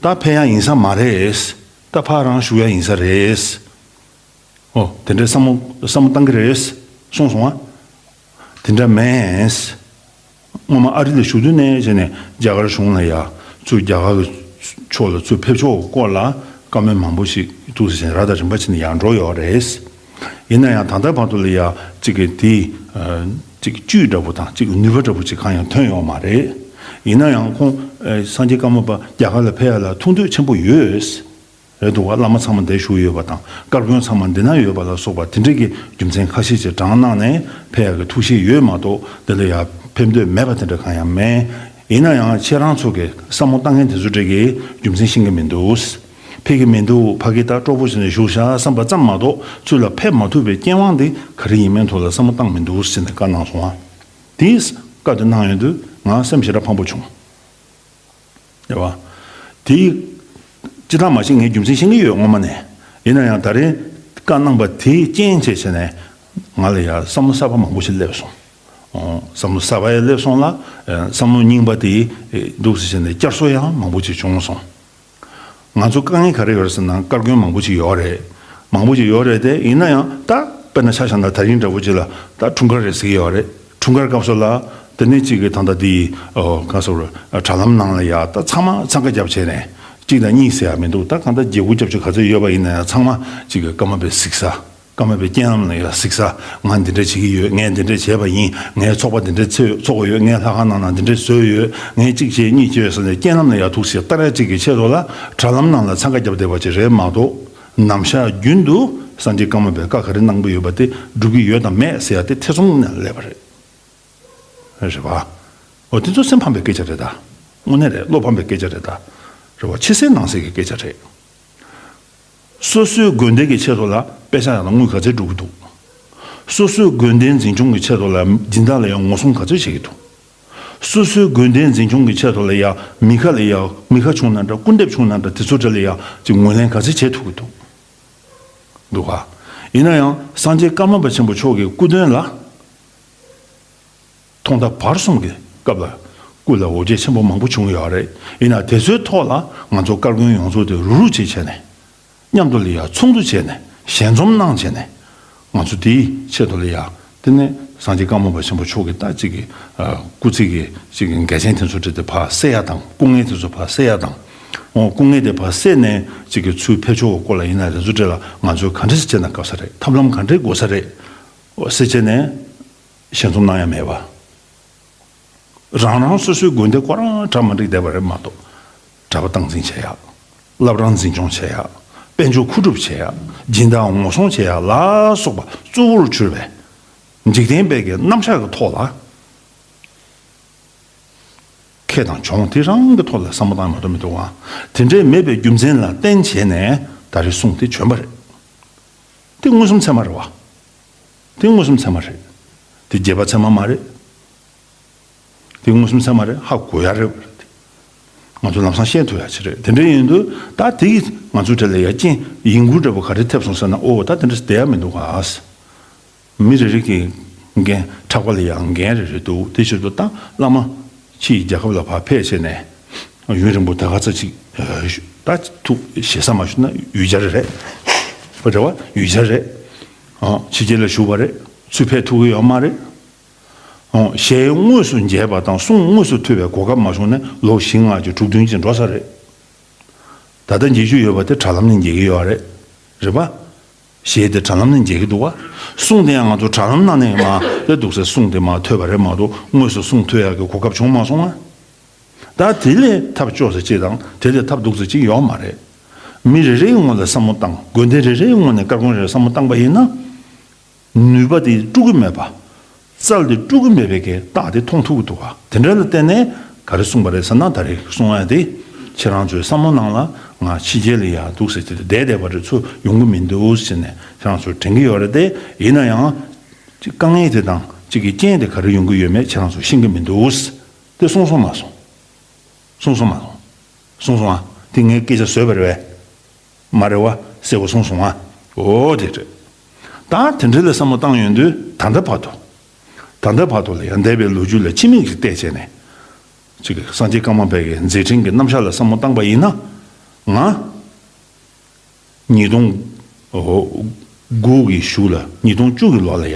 ད་ཕེབས་ཡ་ཡིན་ས་མ་རེད། ད་ཕར་རང་བཞུགས་ཡ་ཡིན་ས་རེད། ཨོ། དེ་འདྲའི་བསམ་བློ་བསམ་བློ་བཏང་གི་རེད། གསུངས་སོང་ཨ། དེ་འདྲ་མེད། སྔོན་མ་ཨ་རི་ལ་བཞུགས་དུས་ནས་བྱས་ནས་རྒྱ་གར་གཞུང་ལ་ཡ་ཚུར། རྒྱ་གར་གྱི་ཕྱོགས་ལ་ཚུར་ཕེབས་ཕྱོགས་སྐོར་ལ་བཀའ་མོལ་མང་པོ་ཞིག་འདུག་ཟེར་བྱས་ནས་ར་དང་རིམ་པ་བྱས་ནས་ཡར་འགྲོ་ཡོད་རེད། ཡིན་ན་ཡང་ད་ལྟ་བར་དུ་ལ་ཡ་གཅིག་གི་དེ། ཨ། གཅིག་གི་བཅུད་འདྲ་པོ་དང་གཅིག་གི་ནུས་པ་འདྲ་པོ་ཅིག་གང་ཡང་ཐོན་ཡོད་མ་རེད། ཡིན་ན་ཡང་ཁོང་། ཨ། སངས་རྒྱས་ཀརྨ་པ་རྒྱ་གར་ལ་ཕེབས་ཡ་ལ་ཐུགས་འདོད་ཆེན་པོ་ཡོད། རེད་འདུག་བ། བླ་མ་ཚང་མ་འདིར་བཞུགས་ཡོད་པ་དང་། བཀའ་བཀོན་ཚང་མ་འདི་ན་ཡོད་པ་ལ་སོགས་པ་དེ་འདྲ་གི་རྒྱུ་མཚན་ཁ་ཤས་ཅིག་དྲངས་གནང་ནས་ཕེབས་ཡག་གི་ཐུགས་བཞེད་ཡོད་མ་གཏོགས། འདི་ལ་ཡ་ཕེབས་འདོད་མེད་པ་དེ་འདྲ་གང་ཡང་མེད། ཡིན་ན་ཡང་ཁྱེད་རང་ཚོ་གི་བསམ་བློ་བཏང་མཁན་དེ་ཚོ་འདྲ་གི་རྒྱུ་མཚན་ཤེས་ཀྱི་མི་འདུག་ཕེབས་ཀྱི་མི་འདུག་ཕ་གི་ད་སྤྲོ་པོ་བྱས་ནས་བཞུགས་བཞག་བསམ་པ་ཙམ་མ་གཏོགས། ཚུར་ལ་ཕེབས་མ་ཐུབ་པའི་རྐྱེན་དབང་འདི་ག་རེ་ཡིན་མིན་ཐོག་ལ་བསམ་བློ་བཏང་མི་འདུག་ཟེར་ནས་བཀའ་གནང་སོང་བ། དེས་བཀའ་དེ་གནང་ཡོང་དུས་ང་སེམས་ཞེ་དྲག་ཕངས་པོ་བྱུང་། རེད་བ། དེ་ཅི་ལྟར་མ་ཤེས། ངས་རྒྱུ་མཚན་ཤེས་ཀྱི་ཡོད་སྔོན་མ་ནས། ཡིན་ན་ཡང་ད་རེས་བཀའ་གནང་པ་དེའི་རྐྱེན་བྱས་བྱས་ནས་ང་ལ་ཡང་བསམ་བློ་གསར་པ་མང་པོ་ཞིག་སླེབས་སོང་། ཨོ། བསམ་བློ་གསར་པ་ཡང་སླེབས་སོང་ལ། ཨེ། བསམ་བློ་རྙིང་པ་དེ་འདུག་སེ་བྱས་ནས་བསྐྱར་གསོ་ཡང་མང་པོ་ཞིག་བྱུང་སོང་། ང་ཚོ་དཀའ་ངལ་ག་རེ་ཡོད་རེད་ཟེར་ན། བཀའ་བཀོན་མང་པོ་ཞིག་ཡོད་རེད། མང་པོ་ཞིག་ཡོད་རེད་དེ། ཡིན་ན་ཡང་ད་དཔེར་ན་ཆ་བཞག་ན་ད་རིང་འདྲ་པོ་ཅིག་ལ་ད་འཁྲུངས་སྐར་རེད་ཟེར་གྱི་ཡོད་རེད། འཁྲུངས་སྐར་སྐབས་སུ་ལ་དེ་ནས་གཅིག་གི་ད་ལྟ་དེ། ཨོ། ག་ཟེར། དྲ་ལམ་ནང་ལ་ཡ་ད་ཚང་མ་འཚང་ཁ་བརྒྱབ་བྱས་ནས། གཅིག་དང་གཉིས་ཟེར་ཡ་མི་འདུག་ད་གང་ལྟར་བརྒྱད་དགུ་བརྒྱད་ཅུ་ག་ཚོད་ཡོད་པ་ཡིན་ན་ཡང་། ཚང་མ་གཅིག་གི་ཀརྨ་པའི་གཟིགས་ས། ཀརྨ་པའི་རྐྱེན་ལམ་ལ་ཡ་གཟིགས་ས། ང་འདི་འདྲ་བྱེད་ཀྱི་ཡོད། ངས་འདི་འདྲ་བྱས་པ་ཡིན། ངས་ཚོགས་པ་འདི་འདྲ་ཚོགས་ཚོགས་ཡོད། ངས་ལྷ་ཁང་ནང་ན་འདི་འདྲ་བཟོས་ཡོད། ངས་གཅིག་བྱས་གཉིས་བྱས་ཟེར་ནས་རྐྱེན་ལམ་ལ་ཡ་ཐུགས་སེ་ལྟ་ར་གཅིག་གི་ཆེད་དུ་ལ་དྲ་ལམ་ནང་ལ་འཚང་ཁ་བརྒྱབ་བསྡད་པ་ཅིག་རེད་མ་གཏོགས། ནམ་ཞག་རྒྱུན་དུ་སངས་རྒྱས་ཀརྨ་པས་བཀའ་ག་རེ་གནང་པ་ཡོད་པ་དེ་སྒྲུབ་ཀྱི་ཡོད་དང་མེད་ཟེར་ཡ་དེ་ཐེ་ཚོམ་ནས་སླེབས་པ་རེད། རེད་བ། འོ། དེ་ཚོ་སེམས་ཕམ་པའི་སྐད་ཆ་རེད་ད། དངོས་གནས་རེད། བློ་ཕམ་པའི་སྐད་ཆ་རེད་ད། རེད་བ། ཕྱི་གསལ་ནང་གསལ་གྱི་སྐད་ཆ་རེད། སོ་སོའི་དགོན་སྡེ་གི་ཆེད་དུ་ལ་དཔེ་ཆ་ཡང་ན་དངུལ་ག་ཚོད་སྒྲུབ་ཀྱི་འདུག་སོ་སོའི་དགོན་སྡེའི་འཛིན་སྐྱོང་གི་ཆེད་དུ་ལ་སྦྱིན་བདག་ལ་ཡང་ངོ་སྲུང་ག་ཚོད་བྱེད་ཀྱི་འདུག་སོ་སོའི་དགོན་སྡེའི་འཛིན་སྐྱོང་གི་ཆེད་དུ་ལ་ཡང་མི་ཁ་ལ་ཡང་། མི་ཁ་བྱུང་ན་འདྲ། སྐུ་འདེབས་བྱུང་ན་འདྲ། དེ་ཚོ་འདྲ་ལ་ཡང་ཅིག་ངོས་ལེན་ག་ཚོད་བྱེད་ཐུབ་ཀྱི་འདུག་འདུག་ག་ཡིན་ན་ཡང་སངས་རྒྱས་ཀརྨ་པ་ཆེན་པོ་མཆོག་གི་སྐུ་དོན་ལ། ཐོག་མཐའ་བར་གསུམ་གྱི་སྐབས་ལ་སྐུ་ལ་འོ་བརྒྱལ་ཆེན་པོ་མང་པོ་བྱུང་ཡོད་རེད། ཡིན་ན་དེ་ཚོའི་ཐོག་ལ་ང་ཚོ་བཀའ་བཀོན་ཡོངས་རྫོགས་དེ་རུག་རུག་བྱས་བྱས་ནས། མཉམ་དུ་ལ་ཡ་ཚོགས་འདུ་བྱས་ནས། ཞལ་འཛོམས་གནང་བྱས་ནས། ང་ཚོ་དེའི་ཆེད་དུ་ལ་ཡ། དེ་ནས་ སངས་རྒྱས་ཀརྨ་པ་ཆེན་པོ་མཆོག་གིས་ད་ཅིག་གི་ཨ་སྐུ་ཚེ་གི་ཅིག་གི་འགལ་རྐྱེན་དེ་ཚོ་འདྲ་དེ་ཕར་སེལ་ཡ་དང་། སྐུ་ངལ་དེ་ཚོ་ཕར་སེལ་ཡ་དང་། འོ། སྐུ་ངལ་དེ་ཕར་སེལ་ནས་ཅིག་གི་ཚུར་ཕེབས་ཕྱོགས་སྐོར་ལ་ཡིན་ན་དེ་ཚོ་འདྲ་ལ་ང་ཚོས་ག་འདྲ་ཞིག་བྱས་ན་དགའ་ས་རེད། ཐབས་ལམ་ག་འདྲ་དགོས་ས་རེད། འོ། ཟེར་བྱས་ནས་ཞལ་འཛོམས་གནང་ཡ་མེད་པ། རང་རང་སོ་སོའི་དགོན་སྡེ་ཁོ་རང་གྲ་མ་འགྲིག་བསྡད་པ་རེད་མ་གཏོགས། གྲྭ་པ་སྟངས་འཛིན་བྱེད་ཡག། བླ་བྲང་འཛིན་སྐྱོང་བྱེད་ཡག། དཔལ་འབྱོར་མཁོ་སྒྲུབ་བྱེད་ཡག། སྦྱིན་བདག་ངོ་སྲུང་བྱེད་ཡག་ལ་སོགས་པ་གཙོ་བོར་གྱུར་པའི་འཇིག་རྟེན་པའི་གི་རྣམ་གཞག་གི་ཐོག་ལ། ཁེ་དང་གྱོང་དེ་རང་གི་ཐོག་ལ་བསམ་བློ་བཏང་མ་གཏོགས་མི་འདུག་ག། དེ་འདྲའི་མེད་པའི་རྒྱུ་མཚན་ལ་བརྟེན་བྱས་ནས་ད་རེས་གསུང་དེ་བྱོན་པ་རེད། དེ་མངོན་སུམ་ཚད་མ་རེད་བ། དེ་མངོན་སུམ་ཚད་མ་རེད། དེ་རྗེས་དཔག་ཚད་མ་མ་རེད། དེ་མངོན་སུམ་ཚད་མ་རེད། ཧ་གོ་ཡ་རེད། ང་ཚོ་ལམ་སང་ཤེས་ཐུབ་ཡ་ཅིག་རེད། དེ་འདྲ་ཡིན་དུས་ད་དེ་ང་ཚོའི་གྲས་ལ་ཡ་རྐྱེན་ཡིན་ཁུལ་འདྲ་པོ་ག་རེ་ཐེབས་སོང་ཟེར་ན། ཨོ། ད་དེ་འདྲ་བསྡད་ཡ་མི་འདུག་ག། མི་རེ་རེ་གི་འགན་ཕྲག་པ་ལ་ཡང་འགན་རེ་རེ་འདུག། དེ་ཕྱིར་དུ་ད་བླ་མ་ཕྱིའི་རྒྱལ་ཁབ་ལ་ཕར་ཕེབས་བྱས་ནས་ཡུན་རིང་པོ་ད་ག་ཚོད་ཅིག་ད་ཐུག་ཞེ་ས་མ་ཞུ་ན་ཡུལ་གྱར་རེད། རེད་བ། ཡུལ་གྱར་རེད། ཕྱི་རྒྱལ་ལ་བཞུགས་པ་རེད། ཚུར་ཕེབས་ཐུབ་ཀྱི་ཡོད་མ་རེད། ཞལ་དངོས་སུ་མཇལ་བ་དང་གསུང་དངོས་སུ་ཐོས་པའི་གོ་སྐབས་མ་བྱུང་ནས་ལོ་བཞི་ལྔ་ཅིག་དྲུག་བདུན་ཅིག་འགྲོ་ས་རེད། ད་ལྟ་མཇལ་རྒྱུ་ཡོད་པ་དེ་དྲ་ལམ་ནས་མཇལ་གྱི་ཡོད་རེད། རེད་པ། ཞལ་དེ་དྲ་ལམ་ནས་མཇལ་གྱི་འདུག་བ། གསུང་དེ་ཡང་ང་ཚོ་དྲ་ལམ་ནང་ནས་མར་དེ་འདུག་སེ་གསུང་དེ་མར་ཐོས་པ་རེད་མ་གཏོགས། དངོས་སུ་གསུང་ཐོས་ཡག་གི་གོ་སྐབས་བྱུང་མ་སོང་ང་། ད་དེ་ལས་ཐབས་སྐྱོ་ས་ཅིག་དང་དེ་ལས་ཐབས་སྡུག་ས་ཅིག་ཡོད་མ་རེད། མི་རེ་རེའི་ངོས་ལ་བསམ་བློ་བཏང་། དགོན་སྡེ་རེ་རེའི་ངོས་ནས་སྐར་ཁུང་རེར་བསམ་བློ་བཏང་པ་ཡིན་ན། ནུས་པ་དེ་དཀྲུག་གི་མེད་པ། རྩལ་དེ་དཀྲུག་གི་མེད་པའི་གི་རྟགས་དེ་མཐོང་ཐུབ་ཀྱི་འདུག་ག། དེ་འདྲ་ལ་བརྟེན་ནས་ག་རེ་གསུངས་པ་རེད་ཟེར་ན། ད་རེས་གསུང་ཡ་དེ་ཁྱེད་རང་ཚོའི་བསམ་བློ་ནང་ལ་ང་ཕྱི་རྒྱལ་ལ་ཡ་འདུག་ཟེར་དེ་བསྡད་བསྡད་པ་རེད། ཚུར་ཡོང་གི་མི་འདུག་ཟེར་ནས་ཁྱེད་རང་ཚོས་དྲན་གྱི་ཡོད་རེད་དེ། ཡིན་ན་ཡང་དཀའ་ངལ་དེ་དང་གཅིག་གི་རྐྱེན་དེ་ག་རེ་ཡོང་གི་ཡོད་མེད་ཁྱེད་རང་ཚོས་ཤེས་ཀྱི་མི་འདུག། དེ་གསུངས་སོང་མ་སོང་། གསུངས་སོང་མ་སོང་། གསུངས་སོང་ཨ། དེ་ངས་སྐད་ཆ་བཟོས་པ་རེད་པས། མ་རེད་བ། གསལ་པོ་གསུངས་སོང་ཨ། འོ་དེ་རེད། ད་དེ་འདྲ་ལ་བསམ་བློ་བཏང་ཡོང་དུས་ད་ལྟ་བར་དུ། ད་ལྟ་བར་དུ་ལ་ཡང་འདས་པའི་ལོ་རྒྱུས་ལ་ཕྱི་མིག་ཅིག་བལྟས་བྱས་ནས། ཅིག་སངས་རྒྱས་ཀརྨ་པའི་གི་མཛད་འཕྲིན་གྱི་རྣམ་གཞག་ལ་བསམ་བློ་བཏང་པ་ཡིན་ན། ང་ཉིས་སྟོང་དགུ་གི་གཞུག་ལ། ཉིས་སྟོང་བཅུ་གི་ལོ་ལ་ཡ།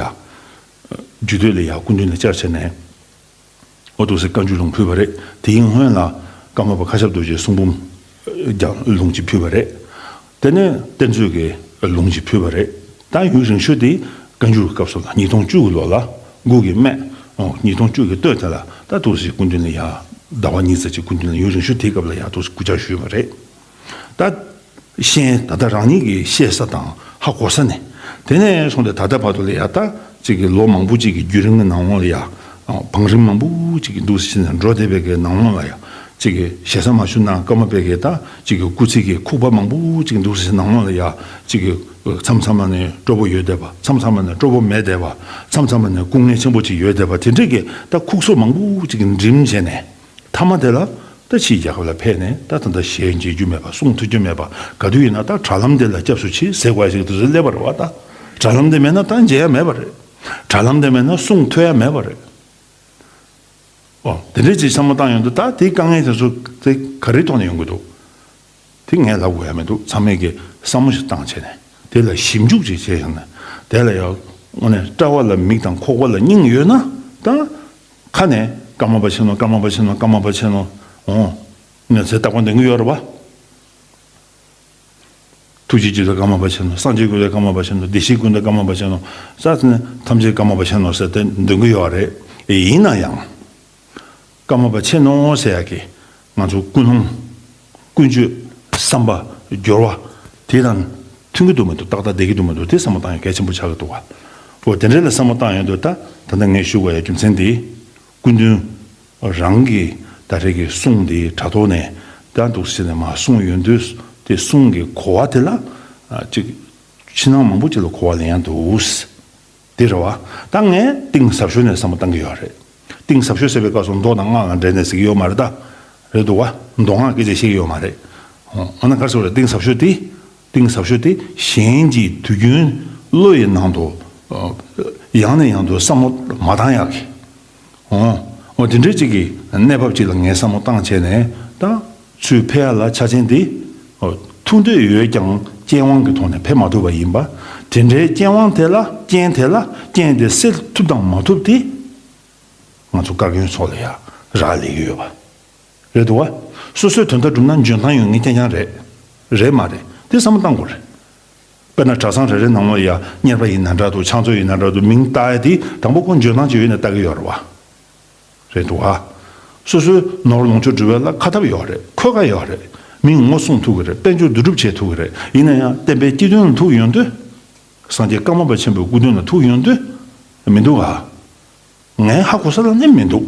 རྒྱུད་སྟོད་ལ་ཡ་སྐུ་མདུན་ལ་བཅར་བྱས་ནས། འོ་འདུག་སེ་བཀའ་འགྱུར་ལུང་ཕུལ་བ་རེད། དེའི་སྔོན་ལ་ཀརྨ་པ་མཁའ་ཁྱབ་རྡོ་རྗེའི་གསུང་འབུམ་ཀྱང་ལུང་གཅིག་ཕུལ་བ་རེད། དེ་ནས་གཏེར་མཛོད་ཀྱི་ལུང་གཅིག་ཕུལ་བ་རེད། ད་ཡུན་རིང་ཤོས་དེ་བཀའ་འགྱུར་གྱི་སྐབས་སུ་ལ་ཉིས་སྟོང་བཅུ་གི་ལོ་ལ་དགུ་གི་སྨད། ཨོ། ཉིས་སྟོང་བཅུ་གི་སྟོད་དེ་ལ་ད་འདུག་སེ་སྐུ་མདུན་ལ་ཡ། ཟླ་བ་གཉིས་ཙམ་ཅིག་སྐུ་མདུན་ལ་ཡུན་རིང་ཤོས་དེའི་སྐབས་ལ་ཡ་འདུག་སེ་སྐུ་བཅར་ཞུས་པ་རེད། ད་ཤེས། ད་ལྟ་རང་ཉིད་ཀྱིས་ཤེས་ས་དང་ཧ་གོ་ས་ནས། དེ་ནས་བཟུང་སྟེ་ད་ལྟ་བར་དུ་ལ་ཡ། ད་ཅིག་གི་ལོ་མང་པོ་ཅིག་གི་བརྒྱུད་རིམ་གྱི་ནང་ལོགས་ལ་ཡ། བང་རིམ་མང་པོ་ཅིག་གི་འདུག་སེ་བྱས་ནས་འགྲོ་བསྡད་པའི་གི་ནང་ལོགས་ལ་ཡ། ཅིག་གི་ཞེ་ས་མ་ཞུ་ན་ཀརྨ་པའི་གི་ད་ཅིག་གི་སྐུ་ཚེ་གི་ཁུག་པ་མང་པོ་ཅིག་འདུག་སེ་ནང་ལོགས་ལ་ཡ། ཅིག་གི་མཚམས་མཚམས་ལ་ནས་སྤྲོ་པོ་ཡོད་བསྡད་པ། མཚམས་མཚམས་ལ་ནས་སྤྲོ་པོ་མེད་བསྡད་པ། མཚམས་མཚམས་ལ་ནས་སྐུ་ངལ་ཆེན་པོ་ཅིག་ཡོད་བསྡད་པ། དེ་འདྲས་ཀྱི་ད་ཁུག་སོ་མང་པོ་ཅིག་གི་འགྲིམ་བྱས་ནས། མཐའ་མ་དེ་ལ་ད་ཕྱིའི་རྒྱལ་ཁབ་ལ་ཕེབས་ནས། ད་ད་ལྟ་ཞལ་མཇལ་རྒྱུ་མེད་པ། གསུང་ཐོས་རྒྱུ་མེད་པ། ག་དུས་ཡིན་ན་ད་དྲ་ལམ་དེ་ལ་སྐྱབས་སུ་མཆི་ཟེར་དགོས་ཞིག་དུས་སུ་སླེབས་པ་རེད་བ། ད་དྲ་ལམ་དེ་མེད་ན་ད་མཇལ་ཡ་མེད་པ་རེད། དྲ་ལམ་དེ་མེད་ན་གསུང་ཐོས་ཡ་མེད་པ་རེད། ཨོ། དེ་འདྲའི་ཅིག་བསམ་བློ་བཏང་ཡོང་དུས། ད་དེའི་དཀའ་ངལ་དེ་ཚོ་དེ་ག་རེའི་ཐོག་ནས་ཡོང་གི་འདུག། དེ་ངས་ལབ་དགོས་ཡ་མི་འདུག། ཚང་མས་ཀྱི་བསམ་བློ་ཞིག་བཏང་བྱས་ནས། དེ་ལ་ཞིབ་འཇུག་ཅིག་བྱས་ཡོང་ན། དེ་ལ་ཡང་དངོས་གནས་སྐྲ་བ་ལ་མིག་དང་ཁོག་པ་ལ་སྙིང་ཡོད་ན། ད་ཁ་ནས་ཀརྨ་པ་ཆེན་མོ། ཀརྨ་པ་ཆེན་མོ། ཀརྨ་པ་ཆེན་མོ། འོ། ངས་ཚེ་རྟག་པར་འདོན་གྱི་ཡོད་རེད་བ། ཐུགས་རྗེ་ཅི་ལྟར་ཀརྨ་པ་ཆེན་མོ། སངས་རྒྱས་ཀུན་ལས་ཀརྨ་པ་ཆེན་མོ། བདེ་གཤེགས་ཀུན་ལས་ཀརྨ་པ་ཆེན་མོ། ས་ཐམས་ཅད་ཀརྨ་པ་ཆེན་མོ་ཟེར་ཏེ་འདོན་གྱི་ཡོད་རེད། ཡིན་ན་ཡང་། ཀརྨ་པ་ཆེན་མོ་ཟེར་ཡག་གི་ང་ཚོ་ཀུན་སློང་། ཀུན་སྤྱོད། བསམ་པ། སྦྱོར་བ་དེ་དང་མཐུན་གྱི་འདུག་མི་འདུག། ཏག་ཏག་བསྡད་ཀྱི་འདུག་མི་འདུག། དེ་བསམ་བློ་བཏང་ཡ་གལ་ཆེན་པོ་ཆགས་ཀྱི་འདུག་བ། འོ། དེ་འདྲ་ལ་བསམ་བློ་བཏང་ཡོང་དུས། ད་ད་ལྟ་ངས་ཞུ་དགོས་ཡ་རྒྱུ་མཚན་དེ། སྐུ་མདུན་རང་གི་ད་རེས་ཀྱི་གསུང་དེ་དྲ་ཐོག་ནས་ད་འདུག་སེ་ནས་མར་གསུངས་ཡོང་དུས། དེ་གསུང་གི་གོ་བ་དེ་ལ་ཅིག་ཕྱི་ནང་མང་པོ་ཅིག་ལ་གོ་བ་ལེན་ཡ་འདུག། དེ་རེད་བ། ད་ངས་གཏིང་ཟབ་ཤོས་ནས་བསམ་བློ་བཏང་གི་ཡོད་རེད། གཏིང་ཟབ་ཤོས་ཟེར་བའི་སྐབས་སུ་མདོ་དང་སྔགས་ལ་འབྲེལ་ནས་ཟེར་གྱི་ཡོད་མ་རེད་ད། རེད་འདུག་བ། མདོ་སྔགས་སྐད་ཆ་བཤད་ཀྱི་ཡོད་མ་རེད། འོ་ན་ག་རེ་ཟེར་དགོས་རེད། གཏིང་ཟབ་ཤོས་དེ། གཏིང་ཟབ་ཤོས་དེ་གཞན་གྱིས་དུས་རྒྱུན་བློ་ཡི་ནང་དུ་ཡང་ནས་ཡང་དུ་བསམ་བློ་མ་བཏང་ཡག་གི། འོ། འོ་དེ་འདྲའི་ཅིག་གི་གནས་བབ་ཅིག་ལ་ངས་བསམ་བློ་བཏང་བྱས་ནས། ད་ཚུར་ཕེབས་ཡ་ལ་ཆ་རྐྱེན་དེ། འོ། ཐུག་འདོད་ཡོད་ཀྱང་རྐྱེན་དབང་གི་ཐོག་ནས་ཕེབས་མ་ཐུབ་པ་ཡིན་པ། དེ་འདྲའི་རྐྱེན་དབང་དེ་ལ་རྐྱེན་དེ་ལ་རྐྱེན་དེ་སེལ་ཐུབ་དང་མ་ཐུབ་དེ། ང་ཚོ་བཀའ་བརྒྱུད་ཚོ་ལ་ཡ་རག་ལས་ཀྱི་ཡོད་པ། རེད་འདུག་བ། སོ་སོའི་དོན་དག་སྒྲུབ་ན་འཇོན་ཐང་ཡོད་ངེས་རྐྱང་རྐྱང་རེད། རེད་མ་རེད་དེ་བསམ་བློ་བཏང་དགོས་རེད། དཔེར་ན་གྲྭ་ཚང་རེ་རེ་ནང་ལོགས་ཡ་གཉེར་པ་ཡིན་ན་འདྲ་འདུག་ཕྱག་མཛོད་ཡིན་ན་འདྲ་འདུག་མིང་བཏགས་ཡ་དེ་དང་པོ་ཁོ་འཇོན་ཐང་ཅིག་ཡོད་ན་བཏགས་ཀྱི་ཡོད་རེད་བ། རེད་འདུག་བ། སོ་སོའི་ནོར་ལོངས་སྤྱོད་སྒྲུབ་པ་ལ་ཁ་ཐབས་ཡོད་རེད། འཁོས་ཀ་ཡོད་རེད། མིང་ངོ་སྲུང་ཐུབ་ཀྱི་རེད། དཔལ་འབྱོར་བསྡུ་སྒྲུབ་བྱེད་ཐུབ་ཀྱི་རེད། ཡིན་ན་ཡང་བསྟན་པའི་སྤྱི་དོན་ལ་ཐུག་ཡོང་དུས། སངས་རྒྱས་ཀརྨ་པ་ཆེན་པོའི་སྐུ་དོན་ལ་ཐུག་ཡོང་དུས། མི་འདུག་ག་ངས་ཧ་གོ་ས་ལ་ནི་མི་འདུག་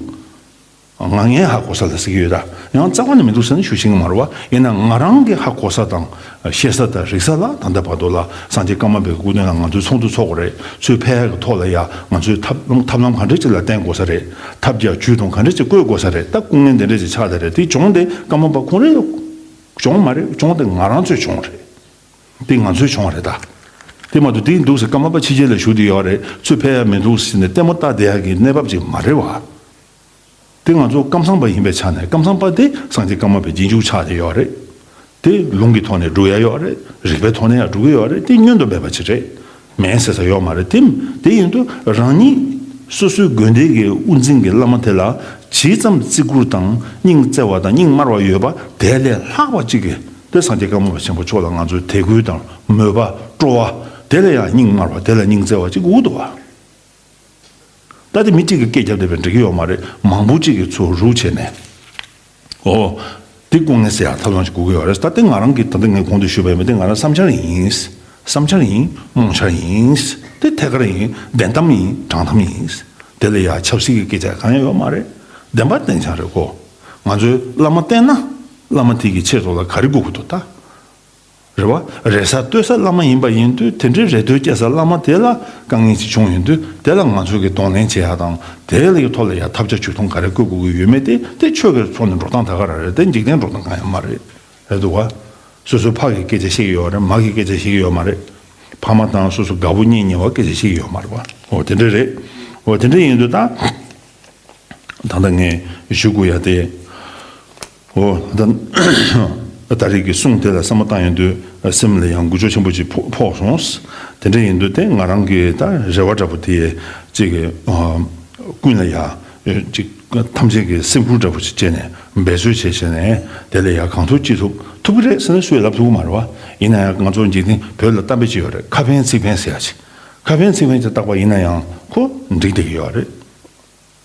ང་ངས་ཧ་གོ་ས་ལ་ཟེར་གྱི་ཡོད་ད། ཡང་རྩ་བ་ནས་མི་འདུག་ཟེར་ནས་ཞུ་ཤེས་ཀྱི་མ་རེད་བ། ཡིན་ན་ང་རང་གི་ཧ་གོ་ས་དང་ཤེས་ས་དང་རིག་ས་ལ་ད་ལྟ་བར་དུ་ལ་སངས་རྒྱས་ཀརྨ་པའི་སྐུ་དོན་ལ་ང་ཚོས་ཚོགས་འདུ་ཚོགས་དགོས་རེད། ཚུར་ཕེབས་ཡག་གི་ཐོག་ལ་ཡ་ང་ཚོས་ཐབས་ཐབས་ལམ་ག་འདྲ་ཅིག་ལ་བརྟེན་དགོས་ས་རེད། ཐབས་བརྒྱ་ཇུས་སྟོང་ག་འདྲ་ཅིག་བཀོད་དགོས་ས་རེད། ད་སྐུ་ངལ་འདི་འདྲ་ཅིག་ཆགས་བསྡད་རེད། དེ་གྱོང་དེ་ཀརྨ་པ་ཁོང་རང་གྱོང་མ་རེད། གྱོང་དེ་ང་རང་ཚོའི་གྱོང་རེད། དེ་ང་ཚོའི་གྱོང་རེད་ད། དེ་མ་གཏོགས་དེ་འདུག་ཟེར་ཀརྨ་པ་ཕྱི་རྒྱལ་ལ་བཞུགས་བསྡད་ཡོད་རེད། ཚུར་ཕེབས་ཡ་མི་འདུག་ཟེར་ནས་ལྟད་མོ་ལྟ་བསྡད་ཡག་གི་གནས་བབ་ཅིག་མ་རེད་བ། དེ་ང་ཚོ་ཀམ་ཚང་པ་ཡིན་པའི་ཆ་ནས་ཀམ་ཚང་པ་དེ་སངས་རྒྱས་ཀརྨ་པའི་རྗེས་འཇུག་ཆགས་བསྡད་ཡོད་རེད། དེ་ལུང་གི་ཐོག་ནས་སྒྲུབ་ཡ་ཡོད་རེད། རིགས་པའི་ཐོག་ནས་ཡང་སྒྲུབ་ཀྱི་ཡོད་རེད། དེ་བསྙོན་དུ་མེད་པ་ཅིག་རེད། མེད་ཟེར་ས་ཡོད་མ་རེད། དེ་དེ་ཡིན་དུས་རང་ཉིད་སོ་སོའི་དགོན་སྡེ་གི་དབུ་འཛིན་གྱི་བླ་མ་དེ་ལ་ཇི་ཙམ་བརྩི་བཀུར་དང་སྙིང་བརྩེ་བ་དང་སྙིང་དམར་བ་ཡོད་པ་དེ་ལས་ལྷག་པ་ཅིག་གིས་དེ་སངས་རྒྱས་ཀརྨ་པ་ཆེན་པོ་མཆོག་ལ་ང་ཚོས་དད་གུས་དང་མོས་པ་སྤྲོ་བ་དེ་ལ་ཡང་སྙིང་དམར་བ་དེ་ལ་སྙིང་བརྩེ་བ་ཅིག་དགོས་འདུག་བ། ད་དེ་མི་གཅིག་གིས་སྐད་རྒྱབ་བསྡད་པས་འགྲིག་གི་ཡོད་མ་རེད། མང་པོ་གཅིག་གིས་ཚུར་རུག་བྱས་ནས། ཨོ། འདི་སྐུ་ངལ་སེལ་ཡག་ཐབས་ལམ་ཞིག་དགོས་ཀྱི་ཡོད་རེད། ད་དེ་ང་རང་གིས་ད་ལྟ་ངས་གོང་དུ་ཞུས་པ་ཡིན་པ་དེ་ང་རང་བསམ་འཆར་ཡིན། བསམ་འཆར་ཡིན། རྨོངས་འཆར་ཡིན། དེ་ཐད་ཀར་ཡིན། བདེན་གཏམ་ཡིན། དྲང་གཏམ་ཡིན། དེ་ལ་ཡ་ཆབ་སྲིད་ཀྱི་སྐད་ཆ་གང་ཡང་ཡོད་མ་རེད། བདེན་པ་བདེན་ཆ་རེད་གོ། ང་ཚོས་བླ་མ་བསྟེན་ན། བླ་མ་དེ་གི་ཆེད་དུ་ལ་ག་རེ་དགོས་ཀྱི་འདུག་ད། རེད་བ། རེ་ས་ལྟོས་ས་བླ་མ་ཡིན་པ་ཡིན་དུས་དེ་འདྲའི་རེ་ལྟོས་སྐྱེ་ས་བླ་མ་དེ་ལ་དཀའ་ངལ་ཅིག་བྱུང་ཡོང་དུས་དེ་ལ་ང་ཚོ་གིས་གདོང་ལེན་བྱེད་ཡག་དང་དེ་ལ་ཡི་ཐོག་ལ་ཡ་ཐབས་ཆ་ཇུས་གཏོང་ག་རེ་བཀོད་དགོས་ཀྱི་ཡོད་མེད་དེ་དེ་ཆོས་ཀྱི་ཐོག་ནས་འགྲོ་སྟངས་ད་ག་རང་རེད། དེ་འཇིག་རྟེན་འགྲོ་སྟངས་གང་ཡང་མ་རེད། རེད་འདུག་བ། སོ་སོའི་ཕ་གི་སྐད་ཆ་བཤད་ཀྱི་ཡོད་རེད། མ་གི་སྐད་ཆ་བཤད་ཀྱི་ཡོད་མ་རེད། ཕ་མ་དང་སོ་སོ་དགའ་པོ་གཉེན་ཉེ་བ་སྐད་ཆ་བཤད་ཀྱི་ཡོད་མ་རེད་བ། འོ་དེ་འདྲ་རེད། འོ་དེ་འདྲ་ཡིན་དུས་ད། ད་ལྟ་ངས་ཞུ་དགོས་ཡ་དེ། འོ་ད། ད་རེས་ཀྱི་གསུང་དེ་ལ་བསམ་བློ་བཏང་ཡོང་དུས་སེམས་ལ་ཡང་འགུལ་སྐྱོད་ཆེན་པོ་ཅིག་ཕོག་ཕོག་སོང་། དེ་འདྲ་ཡིན་དུས་དེ་ང་རང་གི་ད་རེ་བ་འདྲ་པོ་དེ་ཅིག་གི་ཀུན་ལ་ཡ་ཅིག་ཐམས་ཅད་ཀྱི་སེམས་ཁུར་འདྲ་པོ་ཅིག་བྱས་ནས་འབད་རྩོལ་བྱས་བྱས་ནས་དེ་ལ་ཡ་གང་ཐུབ་ཅི་ཐུབ་ཐུབ་ཀྱི་རེད་ཟེར་ནས་སུས་ལབ་ཐུབ་ཀྱི་མ་རེད་བ། ཡིན་ན་ཡང་ང་ཚོ་འཇིག་རྟེན་བོད་ལ་གཏམ་དཔེ་ཅིག་ཡོད་རེད། ཁ་ཕན་ཚིག་ཕན་ཟེར་ཡ་ཅིག་ཁ་ཕན་ཚིག་ཕན་ཅིག་བཏགས་པ་ཡིན་ན་ཡང་ཁོ་འགྲིག་བསྡད་ཀྱི་ཡོད་རེད།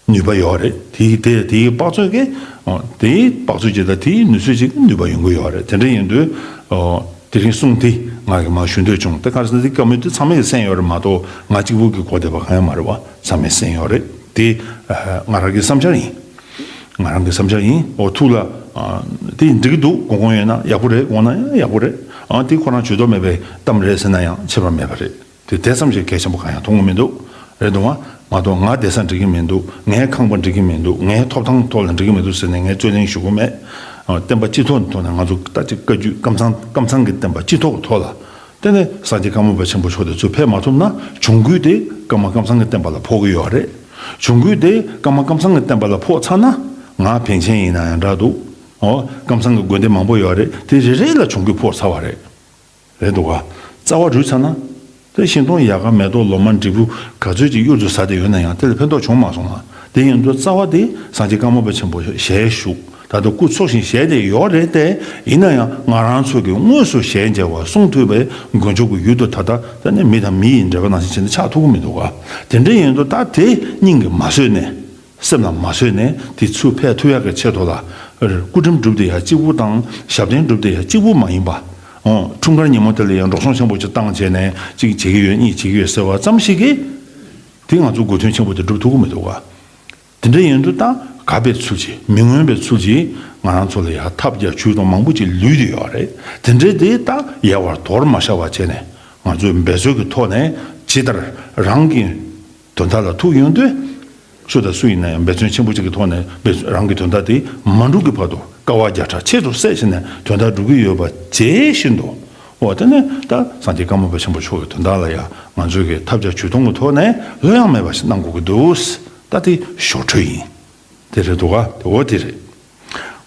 ནུས་པ་ཡོད་རེད། དེའི་དེ་དེའི་དཔག་ཚོད་ཀྱི། ཨོ། དེའི་དཔག་ཚོད་ཅིག་དང་དེའི་ནུས་ཚོད་ཅིག་གི་ནུས་པ་ཡོང་གི་ཡོད་རེད། དེ་འདྲ་ཡིན་དུས། ཨོ། དེ་རིང་གསུང་དེ་ང་གིས་མར་ཞུ་འདོད་བྱུང་། དེ་ག་རེ་ཟེར་ན་དེ་བཀའ་མོལ་དེ་ཚང་མས་གསན་ཡོད་རེད་མ་གཏོགས་ང་གཅིག་པུ་གིས་གོ་བསྡད་པ་གང་ཡང་མ་རེད་བ། ཚང་མས་གསན་ཡོད་རེད། དེ་ང་རང་གི་བསམ་འཆར་ཡིན། ང་རང་གི་བསམ་འཆར་ཡིན། ཨོ་ཐུགས་ལ་དེ་འགྲིག་གི་འདུག་དགོས་དགོས་ཡོད་ན་ཡག་པོ་རེད། དགོས་ན་ཡང་ཡག་པོ་རེད། ཨ་དེ་ཁོ་རང་ཇུས་གཏོགས་མེད་པའི་གཏམ་རེད་ཟེར་ན་ཡང་ཁྱད་པར་མེད་པ་རེད། དེ་དེ་ཙམ་ཞིག་གལ་ཆེན་པོ་གང་ཡང་མཐོང་གི་མི་འདུག་རེད་འདུག་བ། མ་གཏོགས་ང་བསྡད་ས་འགྲིག་གི་མི་འདུག་ངའི་ཁང་པ་འགྲིག་གི་མི་འདུག་ངའི་ཐོབ་ཐང་ཐོག་ལ་འགྲིག་གི་མི་འདུག་ཟེར་ནས་ངས་རྩོད་གླེང་ཞུ་གི་མེད། ཨ་བསྟན་པ་སྤྱི་ཚོགས་ཐོག་ནས་ང་ཚོ་ད་ཅིག་བཀའ་བརྒྱུད་ཀམ་ཚང་ཀམ་ཚང་གི་བསྟན་པ་སྤྱི་ཚོགས་ཀྱི་ཐོག་ལ། དེ་ནས་སངས་རྒྱས་ཀརྨ་པ་ཆེན་པོ་མཆོག་དེ་ཚོ་ཕེབས་མ་ཐུབ་ན་གྱོང་གུད་དེ་ཀརྨ་ཀམ་ཚང་གི་བསྟན་པ་ལ་ཕོག་གི་ཡོད་རེད། གྱོང་གུད་དེ་ཀརྨ་ཀམ་ཚང་གི་བསྟན་པ་ལ་ཕོག་ཚར་ན་ང་པཎ་ཆེན་ཡིན་ན་ཡང་འདྲ་འདུག་ཨོ་ཀམ་ཚང་གི་དགོན་སྡེ་མང་པོ་ཡོད་རེད། དེ་རེ་རེ་ལ་གྱོང་གུད་ཕོག་ཚར་བ་རེད། རེད་འདུག་ག་རྩ་བ་རུལ་ཚར་ན། དེ་ཤིང་སྡོང་ཡལ་ག་མེ་ཏོག་ལོ་མ་འབྲས་བུ་ག་ཚོད་ཅིག་གཡུར་དུ་ཟ་བསྡད་ཡོད་ན་ཡང་དེ་ལ་ཕན་ཐོགས་བྱུང་མ་སོང་ང་། དེ་ཡིན་དུས་རྩ་བ་དེ་སངས་རྒྱས་ཀརྨ་པ་ཆེན་པོ་ཞལ་བཞུགས་ད་ལྟ་སྐུ་འཚོ་ཞིང་གཞེས་བསྡད་ཡོད་རེད་དེ། ཡིན་ན་ཡང་ང་རང་ཚོ་གི་དངོས་སུ་ཞལ་མཇལ་བ་གསུང་ཐོས་པའི་མགོན་མཆོག་གི་ཡུལ་དུ་ད་ལྟ་ད་ནི་མི་དང་མི་ཡི་འབྲེལ་བ་ནང་བཞིན་བྱས་ནས་ཆགས་ཐུབ་ཀྱི་མི་འདུག་ག་དེ་འདྲ་ཡིན་དུས་ད་དེ་སྙིང་གི་མ་བཟོད་ནས། སེམས་ལ་མ་བཟོད་ནས་དེ་ཚུར་ཕེབས་ཐུབ་ཡག་གི་ཆེད་དུ་ལ། སྐུ་དྲིན་སྒྲུབ་བསྡད་ཡ་གཅིག་པུ་དང་ཞབས་བརྟན་སྒྲུབ་བསྡད་ཡ་གཅིག་པུ་མ་ཡིན་པ། འོ་འཁྲུངས་སྐར་ཉིན་མོ་དེ་ལ་ཡང་འགྲོ་སོང་ཆེན་པོ་ཅིག་བཏང་བྱས་ནས་གཅིག་བྱེད་ཀྱི་ཡོད་གཉིས་བྱེད་ཀྱི་ཡོད་ཟེར་བ་ཙམ་ཞིག་གིས། དེ་ང་ཚོ་དགོས་དོན་ཆེན་པོ་དེ་སྒྲུབ་ཐུབ་ཀྱི་མི་འདུག་ག་དེ་འདྲ་ཡིན་དུས་ད་གབ་པའི་ཚུལ་གྱིས་མི་མངོན་པའི་ཚུལ་གྱིས་ང་རང་ཚོ་ལ་ཡ་ཐབས་བརྒྱ་ཇུས་སྟོང་མང་པོ་ཅིག་ལུས་བསྡད་ཡོད་རེད། དེ་འདྲའི་དེ་ད་ཡལ་བར་དོར་མ་བཞག་པ་བྱས་ནས་ང་ཚོས་འབད་རྩོལ་གྱི་ཐོག་ནས་ཇི་ལྟར་རང་གི་དོན་དག་ལ་ཐུག་ཡོང་དུས། སུ་དང་སུ་ཡིན་ན་ཡང་འབད་བརྩོན་ཆེན་པོ་གཅིག་གི་ཐོག་ནས་འབད་རང་གི་དོན་དག་དེ་མ་འགྲུབ་ཀྱི་བར་དུ་དཀའ་བ་བརྒྱ་ཕྲག་ཆེད་དུ་བསད་བྱས་ནས་དོན་དག་སྒྲུབ་ཀྱི་ཡོད་པ་བྱེད་བཞིན་དུ། འོ་དེ་ནས་ད་སངས་རྒྱས་ཀརྨ་པ་ཆེན་པོ་མཆོག་གི་དོན་དག་ལ་ཡང་ང་ཚོས་ཀྱི་ཐབས་བརྒྱ་ཇུས་སྟོང་གི་ཐོག་ནས་ལྷོད་ཡངས་མེད་པ་ཞིག་གནང་དགོས་ཀྱི་འདུག་ད་དེ་ཞོར་འཕྲོས་ཡིན། དེ་རེད་འདུག་ག་དེ་འོ་དེ་རེད།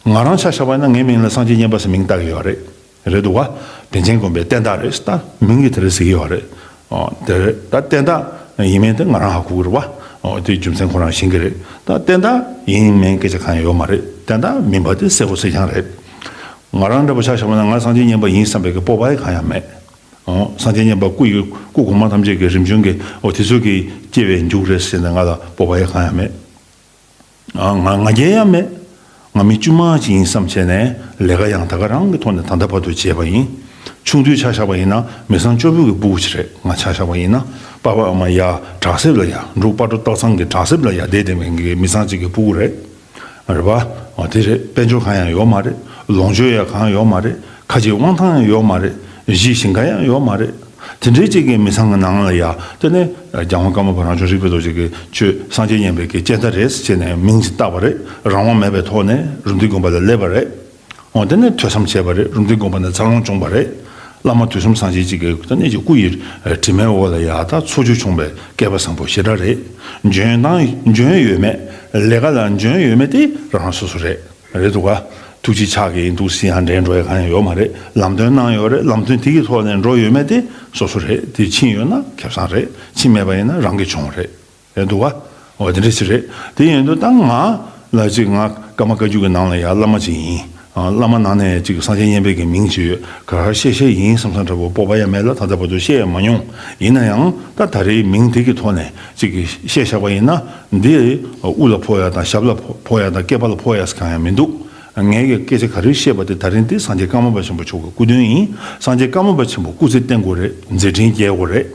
ང་རང་ཆ་བཞག་པ་ཡིན་ན་ངའི་མིང་ལ་སངས་རྒྱས་མཉན་པ་ཟེར་མིང་བཏགས་ཀྱི་ཡོད་རེད། རེད་འདུག་ག་པཎ་ཆེན་དགོན་པའི་བསྟན་བདག་རེད་ད་མིང་གི་དེ་རེད་ཟེར་གྱི་ཡོད་རེད། ཨོ་དེ་རེད། ད་བསྟན་བདག་ཡིན་མིན་དེ་ང་རང་ཧ་གོ་གི་རེད་བ། ཨོ་དེ་རྒྱུ་མཚན་ཁོ་རང་ཤེས་ཀྱི་རེད། ད་བསྟན་བདག་ཡིན་མིན་སྐད་ཆ་གང་ཡང་ཡོད་མ་རེད། བསྟན་བདག་མིན་པ་དེ་གསལ་པོ་གསལ་རྐྱང་རེད། ང་རང་འདྲ་པོ་ཆ་བཞག་པ་ན་ང་སངས་རྒྱས་མཉན་པ་ཡིན་བསམ་པའི་གི་སྤོབས་པ་ཡང་གང་ཡང་མེད། ཨོ་སངས་རྒྱས་མཉན་པ་སྐུ་ཡི་སྐུ་གོང་མ་ཐམས་ཅད་ཀྱི་རིམ་བྱོན་གྱི་ཨོ་དེ་ཚོ་གི་སྐྱེ་བའི་མཇུག་རེད་ཟེར་ནས་ང་ལ་སྤོབས་པ་ཡང་གང་ཡང་མེད། ང་ང་རྒྱལ་ཡང་མེད། ང་མི་དཀྱུས་མ་ཅིག་ཡིན་བསམ་བྱས་ནས་ལས་ཀ་ཡང་ད་ག་རང་གི་ཐོག་ནས་ད་ལྟ་བར་དུ་བྱས་པ་ཡིན། ཆུང་དུས་ཆ་བཞག་པ་ཡིན་ན་མི་ཚང་སྐྱོ་པོ་གི་སྤུ་གུ་ཅིག་རེད། ང་ཆ་བཞག་པ་ཡིན་ན་པ་ཕ་ཨ་མ་ཡ་དྲག་སེབ་ལ་ཡ་འབྲུག་སྤ་གྲོ་སྟག་ཚང་གི་དྲག་སེབ་ལ་ཡ་བསྡད་བསྡད་མཁན་གྱི་མི་ཚང་ཅིག་གི་སྤུ་གུ་རེད། རེད་པ། འོ་དེ་རེད། དཔལ་འབྱོར་གང་ཡང་ཡོད་མ་རེད། ལོངས་སྤྱོད་ཡང་གང་ཡང་ཡོད་མ་རེད། ཁ་རྗེ་དབང་ཐང་ཡང་ཡོད་མ་རེད། གཞིས་ཞིང་ཁ་ཡང་ཡོད་མ་རེད། དེ་འདྲའི་ཅིག་གི་མི་ཚང་གི་ནང་ལ་ཡ་དེ་ནས་རྒྱལ་དབང་ཀརྨ་པ་རང་བྱུང་རིག་པའི་རྡོ་རྗེ་གིས་ཁྱོད་སངས་རྒྱས་མཉན་པའི་གི་སྤྱན་ཟླ་རེད་ཟེར་ནས་མིང་ཅིག་བཏགས་པ་རེད། རང་དབང་མེད་པའི་ཐོག་ནས་རུམ་བཏེག་དགོན་པ་ལ་སླེབས་པ་རེད། འོ་དེ་ནས་ཐོས་བསམ་བྱས་པ་རེད། རུམ་བཏེག་དགོན་པ་ནས་འཚར་ལོངས་བྱུང་བ་རེད། བླ་མ་དུས་གསུམ་སངས་རྒྱས་གཅིག་གི་དེ་ནས་ཀྱི་སྐུ་ཡི་དྲི་མའི་འོག་ལ་ཡ་ད་འཚོ་བཅུད་བྱུང་བའི་སྐལ་པ་བཟང་པོ་ཞེ་དྲག་རེད། འཇོན་ཐང་འཇོན་ཡོད་མེད། ལས་ཀ་ལ་འཇོན་ཡོད་མེད་དེ་རང་རང་སོ་སོ་རེད། རེད་འདུག་ག་ཐུགས་རྗེ་ཆགས་ཀྱི་ཡིན་འདུག་ཟེར་ཡང་འདྲེན་འགྲོ་ཡ་གང་ཡང་ཡོད་མ་རེད། ལམ་སྟོན་གནང་ཡོད་རེད། ལམ་སྟོན་དེ་གི་ཐོག་ནས་འགྲོ་ཡོད་མེད་དེ་སོ་སོ་རེད། དེ་ཕྱིན་ཡོད་ན་ཁེ་བཟང་རེད། ཕྱིན་མེད་པ་ཡིན་ན་རང་གི་གྱོང་རེད། རེད་འདུག་ག་འོ་དེ་འདྲ་ཞིག་རེད། དེ་ཡིན་དུས་ད་ང་ལ་ཅིག་ང་ཀརྨ་བཀའ་བརྒྱུད་ཀྱི་ནང་ལ་ཡ་བླ་མ་ཅིག་ཡིན། ཨ་བླ་མ་ནང་ནས་ཅིག་སངས་རྒྱས་མཉན་པའི་གི་མིང་ཅིག་ཡོད། ག་རེ་བཤད་བཤད་ཡིན་བསམ་བསམ་འདྲ་པོ་སྤོབས་པ་ཡང་མེད་ལ་ད་ལྟ་བར་དུ་བཤད་ཡང་མ་མྱོང་། ཡིན་ན་ཡང་ད་ད་རེས་མིང་དེ་གི་ཐོག་ནས་ཅིག་གི་བཤད་བཞག་པ་ཡིན་ན་འདི་དབུ་ལ་ཕོག་ཡ་དང་ཞབས་ལ་ཕོག་ཡ་དང་སྐེད་པ་ལ་ཕོག་ཡ་ཟེར་གང་ཡང་མི་འདུག་ངས་ཀྱི་སྐད་ཆ་ག་རེ་བཤད་པ་དེ་ད་རིང་འདི་སངས་རྒྱས་ཀརྨ་པ་ཆེན་པོ་མཆོག་གི་སྐུ་དོན་ཡིན། སངས་རྒྱས་ཀརྨ་པ་ཆེན་པོ་སྐུ་ཚེ་བརྟན་དགོས་རེད། མཛད་འཕྲིན་རྒྱས་དགོས་རེད།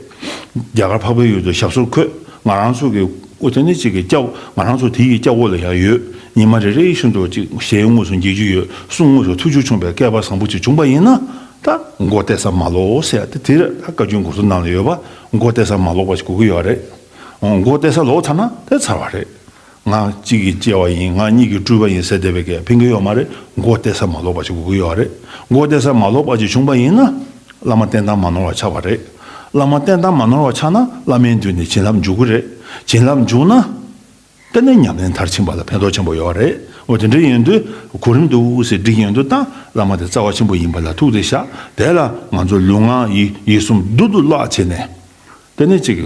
རྒྱ་གར་འཕགས་པའི་ཡུལ་དུ་ཞབས་སོར་འཁོད། ང་རང་ཚོ་གི་དབུ་དེ་ནི་གཅིག་གི་སྐྱ་བོ་ང་རང་ཚོ་དེ་ཡི་སྐྱ་བོ་ལ་ཡང་ཡོད། ཉི་མ་རེ་རེ་བཞིན་དུ་གཅིག་ཞལ་དངོས་སུ་མཇལ་རྒྱུ་ཡོད། གསུང་དངོས་སུ་ཐུགས་རྒྱུས་བྱུང་བའི་སྐལ་པ་བཟང་པོ་ཅིག་བྱུང་པ་ཡིན་ན། ད་མགོ་གཏད་ས་མ་ལོག་ཟེར་ཡ་དེ་དེ་རེད། ད་བཀའ་བརྒྱུད་འགོ་ཚུགས་ནང་ལ་ཡོད་པ་མགོ་གཏད་ས་མ་ལོག་པ་ཞིག་དགོས་ཀྱི་ཡོད་རེད། འོ་མགོ་གཏད་ས་ལོག་ཚར་ན་དེ་ཚར་བ་རེད། ང་གཅིག་གི་སྐྱེ་བ་ཡིན། ང་གཉིས་ཀྱི་སྤྲུལ་པ་ཡིན་ཟེར་བསྡད་པའི་གི་ཕན་གི་ཡོད་མ་རེད། མགོ་གཏད་ས་མ་ལོག་པ་ཞིག་དགོས་ཀྱི་ཡོད་རེད། མགོ་གཏད་ས་མ་ལོག་པ་ཞིག་བྱུང་པ་ཡིན་ན། བླ་མ་བསྟེན་སྟངས་མ་ནོར་བ་ཆགས་པ་རེད། བླ་མ་བསྟེན་སྟངས་མ་ནོར་བ་ཆགས་ན་བླ་མའི་མདུན་ནས་བྱིན་རླབས་འཇུག་གི་རེད། བྱིན་རླབས་འཇུག་ན། དེ་ནས་ཉམས་ལེན་མཐར་ཕྱིན་པ་ལ་ཕན་ཐོགས་ཆེན་པོ་ཡོད་རེད། འོ་དེ་འདྲ་ཡིན་དུས་གོ་རིམ་འདུག་ཟེར་སྒྲིག་ཡོང་དུས་ད་བླ་མ་དེ་རྩ་བ་ཆེན་པོ་ཡིན་པ་ལ་ཐུགས་རྗེ་ཆེ། དེ་ལ་ང་ཚོ་ལུས་ངག་ཡིད་ཡིད་གསུམ་རྡུལ་དུ་བརླག་བྱས་ནས། དེ་ནས་ཅིག་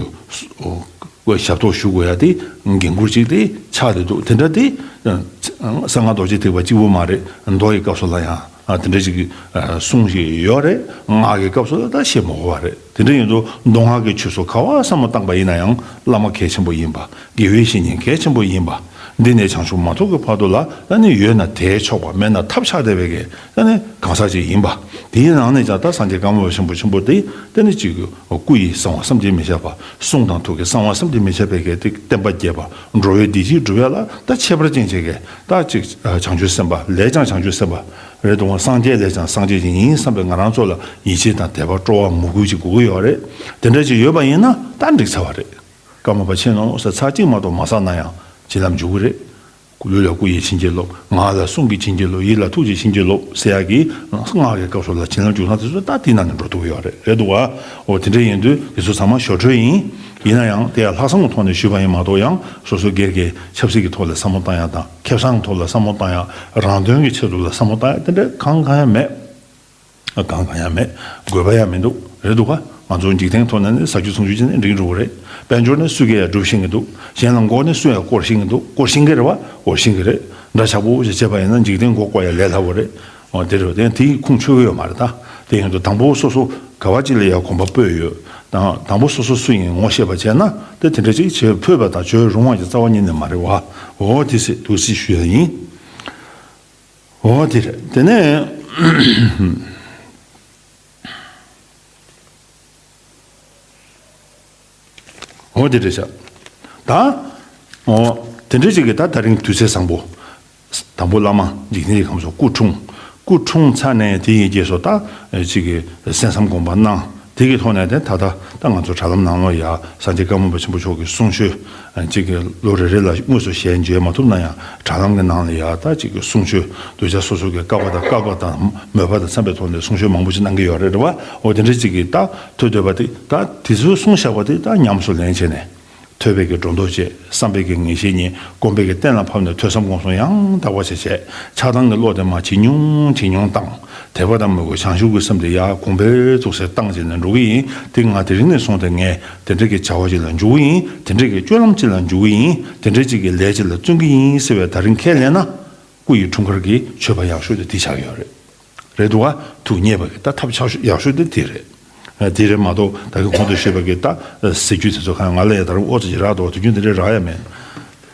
ཞབས་ཏོག་ཞུ་དགོས་ཡ་དེ་འགན་ཁུར་ཅིག་དེ་ཆགས་བསྡད་འདུག་དེ་འདྲ་དེ་གསང་སྔགས་རྡོ་རྗེ་ཐེག་པ་གཅིག་པུ་མ་རེད། མདོ་ཡི་སྐབས་སུ་ལ་ཡང་དེ་འདྲ་ཅིག་གསུང་ཞིག་ཡོད་རེད། སྔགས་ཀྱི་སྐབས་སུ་ལ་ད་བཤད་མ་དགོས་པ་རེད། དེ་འདྲ་ཡིན་དུས་མདོ་སྔགས་ཀྱི་ཆོས་སུ་ག་བ་བསམ་བློ་བཏང་པ་ཡིན་ན་ཡང་བླ་མ་གལ་ཆེན་པོ་ཡིན་པ། དགེ་བའི་བཤེས་གཉེན་གལ་ཆེན་པོ་ཡིན་པ། འདི་ནས་བྱང་ཆུབ་མ་ཐོབ་ཀྱི་བར་དུ་ལ་ད་ནི་ཡོད་ན་དེས་ཆོག་པ་མེད་ན་ཐབས་ཆག་བསྡད་པའི་གི་ད་ནི་གང་ཟག་ཅིག་ཡིན་པ། དེའི་ནང་ནས་ཀྱང་ད་སངས་རྒྱས་ཀརྨ་པ་ཆེན་པོ་ཆེན་པོ་དེ་ད་ནི་ཅིག་སྐུ་ཡི་གསང་བ་བསམ་གྱིས་མི་ཁྱབ་པ། གསུང་དང་ཐུགས་ཀྱི་གསང་བ་བསམ་གྱིས་མི་ཁྱབ་པའི་གི་དེ་བསྟན་པ་རྒྱས་པ། འགྲོ་བའི་བདེ་སྐྱིད་སྒྲུབ་ཡ་ལ་ད་ཁྱད་པར་ཅན་ཅིག་གི་ད་ཅིག་བྱང་ཆུབ་སེམས་དཔའ་ལས་ཀྱང་བྱང་ཆུབ་སེམས་དཔའ་རེད་འདུག་བ། སངས་རྒྱས་ལས་ཀྱང་སངས་རྒྱས་ཅིག་ཡིན་བསམ་པའི་ང་རང་ཚོ་ལ་ཡིད་ཆེས་དང་དད་པ་སྤྲོ་བ་མོས་གུས་ཅིག་དགོས་ཀྱི་ཡོད་རེད། དེ་འདྲ་ཅིག་ཡོད་པ་ཡིན་ན་ད་འགྲིག་ཚར་བ་རེད། ཀརྨ་པ་ཆེ་ནོ་ཟེར་ཚར་གཅིག་མ་གཏོགས་མ་བསགས་ན་ཡང་བྱིན་རླབས་འཇུག་གི་རེད། ལུས་ལ་སྐུ་ཡི་བྱིན་གྱིས་རློབས། ངག་ལ་གསུང་གི་བྱིན་གྱིས་རློབས། ཡིད་ལ་ཐུགས་ཀྱི་བྱིན་གྱིས་རློབས་ཟེར་ཡག་གི་སྔགས་ཀྱི་སྐབས་སུ་ལ་བྱིན་རླབས་འཇུག་སྟངས་དེ་ཚོ་ད་དེའི་ནང་ནས་འགྲོ་ཐུབ་ཀྱི་ཡོད་རེད། རེད་འདུག་བ། འོ་དེ་འདྲ་ཡིན་དུས་དེ་ཚོ་ཚང་མ་ཞོར་འཕྲོས་ཡིན། ཡིན་ན་ཡང་དེ་ཡང་ལྷག་བསམ་གྱི་ཐོག་ནས་ཞུས་པ་ཡིན་མ་གཏོགས་ཡང་སོ་སོ་སྒེར་གྱི་ཆབ་སྲིད་ཀྱི་ཐོག་ལ་བསམ་བློ་བཏང་ཡག་དང་ཁེ་བཟང་གི་ཐོག་ལ་བསམ་བློ་བཏང་ཡག་རང་དོན་གྱི་ཆེད་དུ་ལ་བསམ་བློ་བཏང་ཡག་དེ་འདྲ་གང་གང་ཡང་མེད། གང་གང་ཡང་མེད། དགོས་པ་ཡང་མི་འདུག་རེད་འདུག་ག་ང་ཚོ་འཇིག་རྟེན་ཐོག་ནས་ནི་ཟ་རྒྱུ་འཐུང་རྒྱུ་བྱས་ནས་འགྲིག་འགྲོ་གི་རེད། དཔལ་འབྱོར་ནི་སུས་ཀྱང་ཡང་སྒྲུབ་ཤེས་ཀྱི་འདུག་གཞན་ལ་མགོ་ནི་སུས་ཡང་བསྐོར་ཤེས་ཀྱི་འདུག་བསྐོར་ཤེས་ཀྱི་རེད་བ། བསྐོར་ཤེས་ཀྱི་རེད། འདྲ་ཆགས་པོ་ཞིག་བྱས་པ་ཡིན་ན་འཇིག་རྟེན་མགོ་བསྐོར་ཡ་ལས་སླ་པོ་རེད། འོ་དེ་རེད། དེ་དེའི་ཁུངས་འཁྱོལ་གྱི་ཡོད་མ་རེད་ད། དེ་ཡིན་དུས་དང་པོ་སོ་སོ་ག་བ་ཅིག་ལ་ཡང་གོམ་པ་སྤོས་ཡོད། དང་དང་པོ་སོ་སོ་སུ་ཡིན་ངོ་ཤེས་པ་བྱས་ན་དེ་དེ་འདྲ་ཅིག་བྱེད་ཕོད་པ་དང་བྱེད་རུང་བ་ཡི་རྩ་བ་ཉིད་ནས་མ་རེད་བ། འོ་དེ་སྲིད་དུ་སྲིད་ཞུ་ཡ་ཡིན། འོ་དེ་རེད། དེ་ནས། འོ་དེ་རེད་ཤག་ད། འོ་དེ་འདྲ་ཅིག་གི་ད་ད་རིང་དུས་ཚོད་བཟང་པོ། དང་པོ་བླ་མ་འཇིག་རྟེན་གྱི་ཁམས་སུ་སྐུ་འཁྲུངས། སྐུ་འཁྲུངས་ཚར་ནས་དེ་ཡི་རྗེས་སུ་ད་ཅིག་གི་གསན་བསམ་སྒོམ་པ་གནང་། དེ་གི་ཐོག་ནས་དེ་ད་ལྟ་ད་ང་ཚོ་དྲ་ལམ་ནང་ལོགས་ཡ་སངས་རྒྱས་ཀརྨ་པ་ཆེན་པོ་མཆོག་གི་གསུང་ཆོས་ཅིག་གི་ལོ་རེ་རེ་ལ་དངོས་སུ་ཞལ་མཇལ་མ་ཐུབ་ན་ཡང་དྲ་ལམ་གྱི་ནང་ལ་ཡ་ད་ཅིག་གི་གསུང་ཆོས་གདུལ་བྱ་སོ་སོ་གི་བསྐལ་པ་དང་བསྐལ་པ་དང་མོས་པ་དང་འཚམས་པའི་ཐོག་ནས་གསུང་ཆོས་མང་པོ་ཅིག་གནང་གི་ཡོད་རེད། རེད་བ། འོ་དེ་འདྲ་ཅིག་གི་ད་ཐོས་འདོད་པ་དེ་ད་དེ་ཚོའི་གསུང་བཞག་པ་དེ་ད་ཉམས་སུ་ལེན་བྱས་ནས། ཐོས་པའི་གི་སྒྲོ་འདོགས་བཅད། བསམ་པའི་གི་ངེས་ཤེས་རྙེད། སྒོམ་པའི་གི་གཏན་ལ་ཕབ་ནས་ཐོས་བསམ་སྒོམ་གསུམ་ཡང་དག་པ་བྱས་བྱས། ཆགས་སྡང་གི་བློ་དེ་མར་ཇེ་ཉུང་ཇེ་ཉུང་བཏང་། དད་པ་དང་མོས་གུས་བྱང་ཆུབ་ཀྱི་སེམས་དེ་ཡར་གོང་འཕེལ་ཐུབ་སའི་སྟངས་ཅིག་ལ་འགྲོ་གི་ཡིན། དེ་ང་དེ་རིང་ནས་བཟུང་སྟེ་ངས་དེ་འདྲ་གི་བྱ་བ་ཅིག་ལ་འཇུག་གི་ཡིན། དེ་འདྲ་གི་སྤྱོད་ལམ་ཅིག་ལ་འཇུག་གི་ཡིན། དེ་འདྲ་ཅིག་གི་ལས་ཅིག་ལ་བརྩོན་གི་ཡིན་ཟེར་བའི་ད་རིང་ཁས་ལེན་ན། སྐུ་ཡི་འཁྲུངས་སྐར་གྱི་མཆོད་པ་ཡག་ཤོས་དེ་དེ་ཆགས་ཡོད་རེད། རེད་འདུག་ག་ཐུགས་མཉེས་པ་གི་ད་ཐབས་ཆགས་ཤོས་ཡག་ཤོས་དེ་དེ་རེད། ཨ། དེ་རེད་མ་གཏོགས་ད་གིན་གོང་དུ་ཞུས་པ་གི་ད་ཟས་བཅུད་དེ་ཚོ་གང་ང་ལ་ཡ་ད་རུང་ཨོ་ཙི་ཅིག་རག་འདུག་དུས་རྒྱུན་དེ་འདྲའི་རག་ཡ་མེད།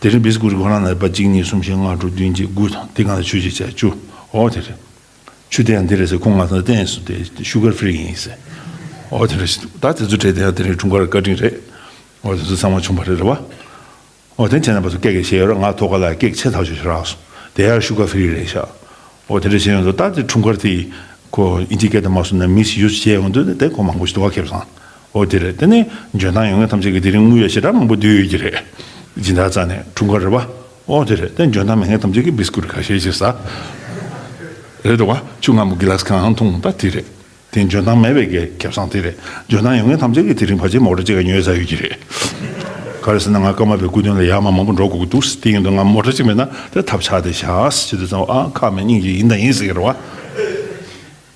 དེ་རིང་བིས་ཀུ་རི་ཁོ་རང་ལ་པ་གཅིག་གཉིས་གསུམ་བཞི་ལྔ་དྲུག་བདུན་བརྒྱད་དགུ་དང་དེ་གང་ལ་ཆུ་ཅིག་བྱས་བཅུ། ཨོ་དེ་རེད། ཆུ་དེ་ཡང་འདི་རེད་ཟེར། ཁོང་ང་ཚོ་བསྟན་སོང་། དེ་ཤུ་གར་ཧྥི་རི་ཡིན་ཟེར། ཨོ་དེ་རེད། ད་དེ་ཚོ་སྤྲད་དེ་ཡང་དེ་རིང་འཁྲུངས་སྐར་བཀའ་དྲིན་རེད། ཨོ་དེ་ཚོ་ཚང་མ་བྱུང་བ་རེད། རེད་བ། ཨོ་དེ་བྱས་ན་བ་ཚོ་སྐད་སྐད་བཤད་ཡོད་རེད། ང་ཐོག་ཁ་ལ་སྐད་ཆེ་ཐག་ཆོད་ཞིག་རག་སོང་། དེ་ཡང་ཤུ་གར་ཧྥི་རི་རེད་ཤག་ཨོ་དེ་འདྲ་བྱས་ཡོང་དུས་ད་དེ་འཁྲུངས་སྐར་དེ་ཁོ་ཨིན་ཇི་སྐད་དུ་མ་སོང་ན་མིས་ཡུ་སི་བྱས་ཡོང་དུས་དེ་ཁོ་མང་པོ་ཞིག་འདུག་བ། ཁེ་བཟང་། ཨོ་དེ་རེད། དེ་ནས་འཇོན་ཐང་ཡོད་མཁན་ཐམས་ཅད་ཀྱིས་དེ་རིང་དངུལ་ཡ་ཞེ་དྲག་མང་པོ་བསྡུས་ཡོད་ཀྱི་རེད། སྦྱིན་བདག་རྩ་ནས་འཁྲུངས་སྐར་རེད་བ། ཨོ་དེ་རེད། དེ་འཇོན་ཐང་མེད་མཁན་ཐམས་ཅད་ཀྱིས་བིས་ཀུ་རི་ཁ་ཤས་ཤིག་ཟ། རེད་འདུག་བ། ཆུ་མངར་མོ་གི་ལཱས་གང་འཐུང་ད་དེ་རེད། དེ་འཇོན་ཐང་མེད་པའི་གི་ཁེ་བཟང་དེ་རེད། འཇོན་ཐང་ཡོད་མཁན་ཐམས་ཅད་ཀྱིས་དེ་རིང་ཕལ་ཆེར་མོ་ཊ་གཅིག་ག་ཉོས་ཚར་ཡོད་ཀྱི་རེད། ག་རེ་ཟེར་ན་ང་ཀརྨ་པའི་སྐུ་མདུན་ལ་ཡར་མར་མང་པོ་འགྲོ་དགོས་ཀྱི་འདུག་དེ་ཡིན་དུས་ང་མོ་ཊ་གཅིག་མེད་ན་དེ་ཐབས་ཆག་དེ་བཞག་ཟེར་དུས་ཙམ་ཨ་ཁག་མེད་སྙིང་རྗེ་ཡིན་དང་ཡིན་ཟེར་གྱི་རེད་བ།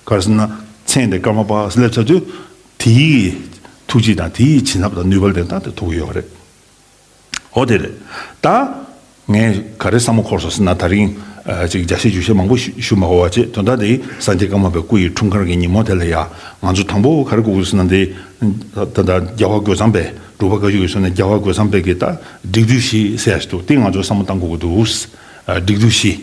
ག་རེ་ཟེར་ན་མཚན་དེ་ཀརྨ་པ་ཟེར་སླེབས་ཚར་དུས་དེའི་ཐུགས་རྗེ་དང་དེའི་བྱིན་རླབས་དང་ནུས་པ་ལྡན་སྟངས་དེ་ཐོབ་ཀྱི་ཡོད་རེད། འོ་དེ་རེད། ད་ངས་ག་རེ་བསམ་བློ་འཁོར་སོང་ཟེར་ན་ད་རིང་ཨ་ཅིག་རྒྱ་ཆེ་རྒྱུ་ཆེ་མང་པོ་ཞུ་ཞུ་མ་དགོས་པ་བྱས། དོན་དག་དེ་སངས་རྒྱས་ཀརྨ་པའི་སྐུ་ཡི་འཁྲུངས་སྐར་གྱི་ཉིན་མོ་དེ་ལ་ཡ་ང་ཚོ་དང་པོ་ག་རེ་དགོས་ཀྱི་ཟེར་ན་དེ་ད་ལྟ་རྒྱལ་བ་རྒོད་ཚང་པས་འབྲུག་པ་བཀའ་བརྒྱུད་ཀྱི་ཟེར་ན་རྒྱལ་བ་རྒོད་ཚང་པས་ཀྱི་ད་སྒྲིག་སྡུད་བཞི་ཟེར་ཡ་ཞིག་འདུག་དེ་ང་ཚོ་བསམ་བློ་བཏང་དགོས་ཀྱི་འདུག་ཨ་སྒྲིག་སྡུད་བཞི།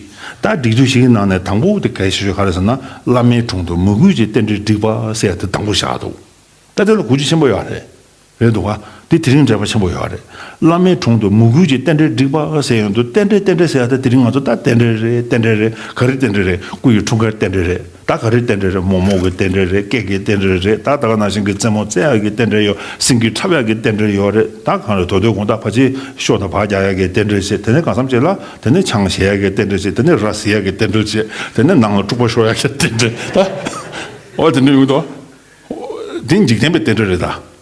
ད་སྒྲིག་སྡུད་བཞི་གི་ནང་ནས་དང་པོ་དེ་གལ་ཆེ་ཤོས་ག་རེ་ཟེར་ན་བླ་མའི་དྲུང་དུ་མོས་གུས་ཀྱི་རྟེན་འབྲེལ་སྒྲིག་པ་ཟེར་ཡ་དེ་དང་པོ་བཞག་འདུག་ད་དེ་ལ་གོ་རྒྱུ་ཆེན་པོ་ཡོད་རེད། རེད་འདུག་ག་དེ་དེ་རིང་འབྲེལ་བ་ཆེན་པོ་ཡོད་རེད། བླ་མའི་དྲུང་དུ་མོས་གུས་ཀྱི་རྟེན་འབྲེལ་སྒྲིག་པ་ཟེར་ཡོང་དུས་རྟེན་འབྲེལ་རྟེན་འབྲེལ་ཟེར་ཡ་ད་དེ་རིང་ང་ཚོ་ད་རྟེན་འབྲེལ་རེད། རྟེན་འབྲེལ་རེད། ག་རེ་རྟེན་འབྲེལ་རེད། སྐུ་ཡི་འཁྲུངས་སྐར་རྟེན་འབྲེལ་རེད། ད་ག་རེ་རྟེན་འབྲེལ་རེད། མོག་མོག་གི་རྟེན་འབྲེལ་རེད། སྐེ་གི་རྟེན་འབྲེལ་རེད། ད་ད་ག་ནང་བཞིན་གྱི་རྩེད་མོ་རྩེ་ཡ་གི་རྟེན་འབྲེལ་ཡོད། སེང་གེ་འཁྲབ་ཡ་གི་རྟེན་འབྲེལ་ཡོད་རེད། ད་གང་རེད། དོ་དོ་དགོང་དག་ཕལ་ཆེར་ཤོ་དང་བག་རྒྱག་ཡ་གི་རྟེན་འབྲེལ་བྱེད། དེ་ནས་གང་འཚམ་བྱེད་ལ་དེ་ནས་ཆང་བཞེས་ཡ་གི་རྟེན་འབྲེལ་བྱེད། དེ་ནས་ར་བཟི་ཡ་གི་རྟེན་འབྲེལ་བྱེད། དེ་ནས་ནང་ལ་འཁྲུག་པ་ཤོར་ཡ་གི་རྟེན་འབྲེལ། ད་འོ་དེ་འདྲ་ཡོང་དུས་འདི་འཇིག་རྟེན་པའི་རྟེན་འབྲེལ་རེད་ད།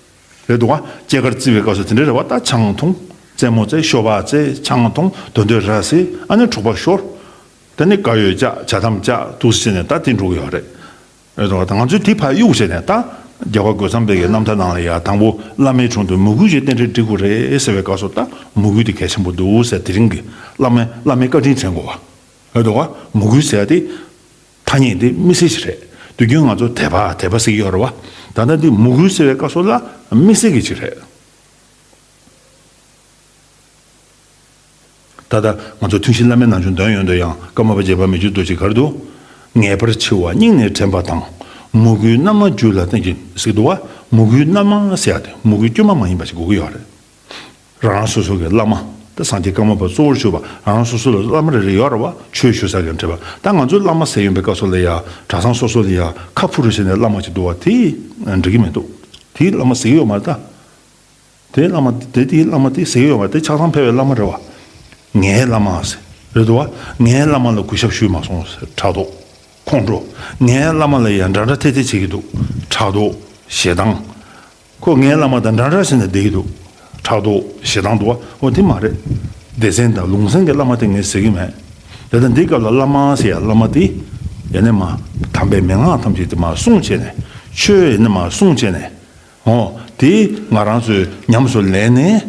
རེད་འདུག་བ། སྐྱེས་སྐར་བརྩི་བའི་སྐབས་སུ་དེ་འདྲ་རེད་བ། ད་ཆང་འཐུང་། རྩེད་མོ་རྩེ། ཤོ་སྦག་རྩེ། ཆང་འཐུང་། དོན་དོན་ར་བཟི། ཨ་ནི་འཁྲུག་པ་ཤོར། དེ་ནི་དཀར་ཡོལ་བཅག་བྱ་དམ་བཅག་འདུག་སེ་བྱས་ནས་ད་དེ་འགྲོ་གི་ཡོད་རེད། རེད་འདུག་བ། ད་ང་ཚོས་དེ་ཕར་གཡུག་བྱས་ནས་ད་རྒྱལ་བ་རྒོད་ཚང་པའི་གི་རྣམ་ཐར་ནང་ལ་ཡ་དང་པོ་བླ་མའི་དྲུང་དུ་མོས་གུས་ཀྱི་རྟེན་འབྲེལ་སྒྲིག་དགོས་རེད་ཟེར་བའི་སྐབས་སུ་ད་མོས་གུས་དེ་གལ་ཆེན་པོ་འདུག་ཟེར། དེ་རིང་གི་བླ་མའི་བླ་མའི་བཀའ་དྲིན་དྲན་དགོས་བ། རེད་འདུག་བ། མོས་གུས་ཟེར་ཡ་དེ། ཐ་སྙད་འདི་དམིགས་བསལ་ཞིག་རེད། དུས་རྒྱུན་ང་ཚོ་དད་པ་དད་པ་ཟེར་གྱི་ཡོད་རེད་བ། ད་ལྟ་འདི་མོས་གུས་ཟེར་བའི་སྐབས་སུ་ལ་དམིགས་བསལ་གྱི་ཅིག་རེད། ད་ལྟ་ང་ཚོ་ཐུན་བཞིའི་བླ་མའི་ནང་ཆོས་འདོན་ཡོང་དུས་ཡང་ཀརྨ་པ་རྗེ་འབངས་མི་བསྐྱོད་རྡོ་རྗེས་ག་རེ་འདུག་ངེས་པར་འཆི་བ་སྙིང་ནས་དྲན་པ་དང་། མོས་གུས་རྣལ་མ་རྒྱུད་ལ་བསྟེན་ཅིང་ཟེར་འདུག་བ། མོས་གུས་རྣལ་མ་ཟེར་ཡ་དེ་མོས་གུས་དཀྱུས་མ་མ་ཡིན་པ་ཞིག་དགོས་ཀྱི་ཡོད་རེད། རང་རང་སོ་སོ་གི་བླ་མ། ད་སངས་རྒྱས་ཀརྨ་པ་གཙོ་བོར་གྱུར་པ་རང་རང་སོ་སོ་ལ་བླ་མ་རེ་རེ་ཡོད་རེད་བ། ཆོས་ཞུ་ས་གི་འདྲ་བ། ད་ང་ཚོའི་བླ་མ་ཟེར་ཡོང་པའི་སྐབས་སུ་ལ་ཡ་གྲྭ་ཚང་སོ་སོ་ལ་ཡ་ཁ་ཕུ་རུ་བྱས་ནས་བླ་མ་ཅིག་འདུག་བ། དེ་འགྲིག་གི་མི་འདུག་དེའི་བླ་མ་ཟེར་གྱི་ཡོད་མ་རེད་ད། དེའི་བླ་མ་དེ་དེའི་བླ་མ་དེ་ཟེར་གྱི་ཡོད་མ་རེད། དེ་ཆགས་སྡང་འཕེལ་བའི་བླ་མ་རེད་བ། ངའི་བླ་མ་ཟེར་རེད་འདུག་བ། ངའི་བླ་མ་ལ་གུས་ཞབས་ཞུས་མ་སོང་ཟེར་ཕྲག་དོག་ཁོང་ཁྲོ། ངའི་བླ་མ་ལ་ཡ་འདྲ་འདྲ་ཐེ་ཐེ་བྱེད་ཀྱི་འདུག་ཕྲག་དོག་ཞེ་སྡང་། ཁོ་ངའི་བླ་མ་དང་འདྲ་འདྲ་བྱས་ནས་བསྡད་ཀྱི་འདུག་ཕྲག་དོག་ཞེ་སྡང་འདུག་བ། འོ་དེ་མ་རེད། སྡེ་ཚན་དང་ལུང་ཚན་གྱི་བླ་མ་དེ་ངས་ཟེར་གྱི་མེད། དེ་ལྟར་འདིའི་སྐབས་ལ་བླ་མ་ཟེར་ཡ་བླ་མ་དེ། ཡང་ན་མ། དམ་པའི་མན་ངག་ཐམས་ཅད་དེ་མར་བསྲུང་བྱས་ནས། ཆོས་ཡང་ན་མར་བསྲུང་བྱས་ནས། འོ། དེ་ང་རང་ཚོས་ཉམས་སུ་ལེན་ནས།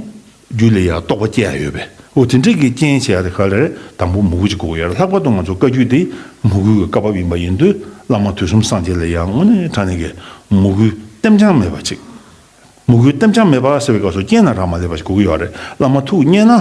རྒྱུད་ལ་ཡང་རྟོགས་པ་སྐྱེ་ཡ་ཡོད་པས། འོ་དེ་འདྲས་ཀྱི་རྐྱེན་བྱེད་ཡ་དེ་ག་ལ་རེད། དང་པོ་མོས་གུས་ཅིག་དགོས་ཀྱི་ཡོད་རེད། ལྷག་པར་དུ་ང་ཚོ་བཀའ་བརྒྱུད་དེ་མོས་གུས་ཀྱི་བཀའ་བབས་ཡིན་པ་ཡིན་དུས་བླ་མ་དུས་གསུམ་སངས་རྒྱས་ལ་ཡང་དངོས་གནས་དྲང་གནས་ཀྱི་མོས་གུས་ལྟེམ་རྐྱང་མེད་པ་ཅིག་མོས་གུས་ལྟེམ་རྐྱང་མེད་པ་ཟེར་བའི་སྐབས་སུ་རྐྱེན་ན་རག་མ་ལས་པ་ཞིག་དགོས་ཀྱི་ཡོད་རེད། བླ་མ་ཐུགས་མཉེས་ན།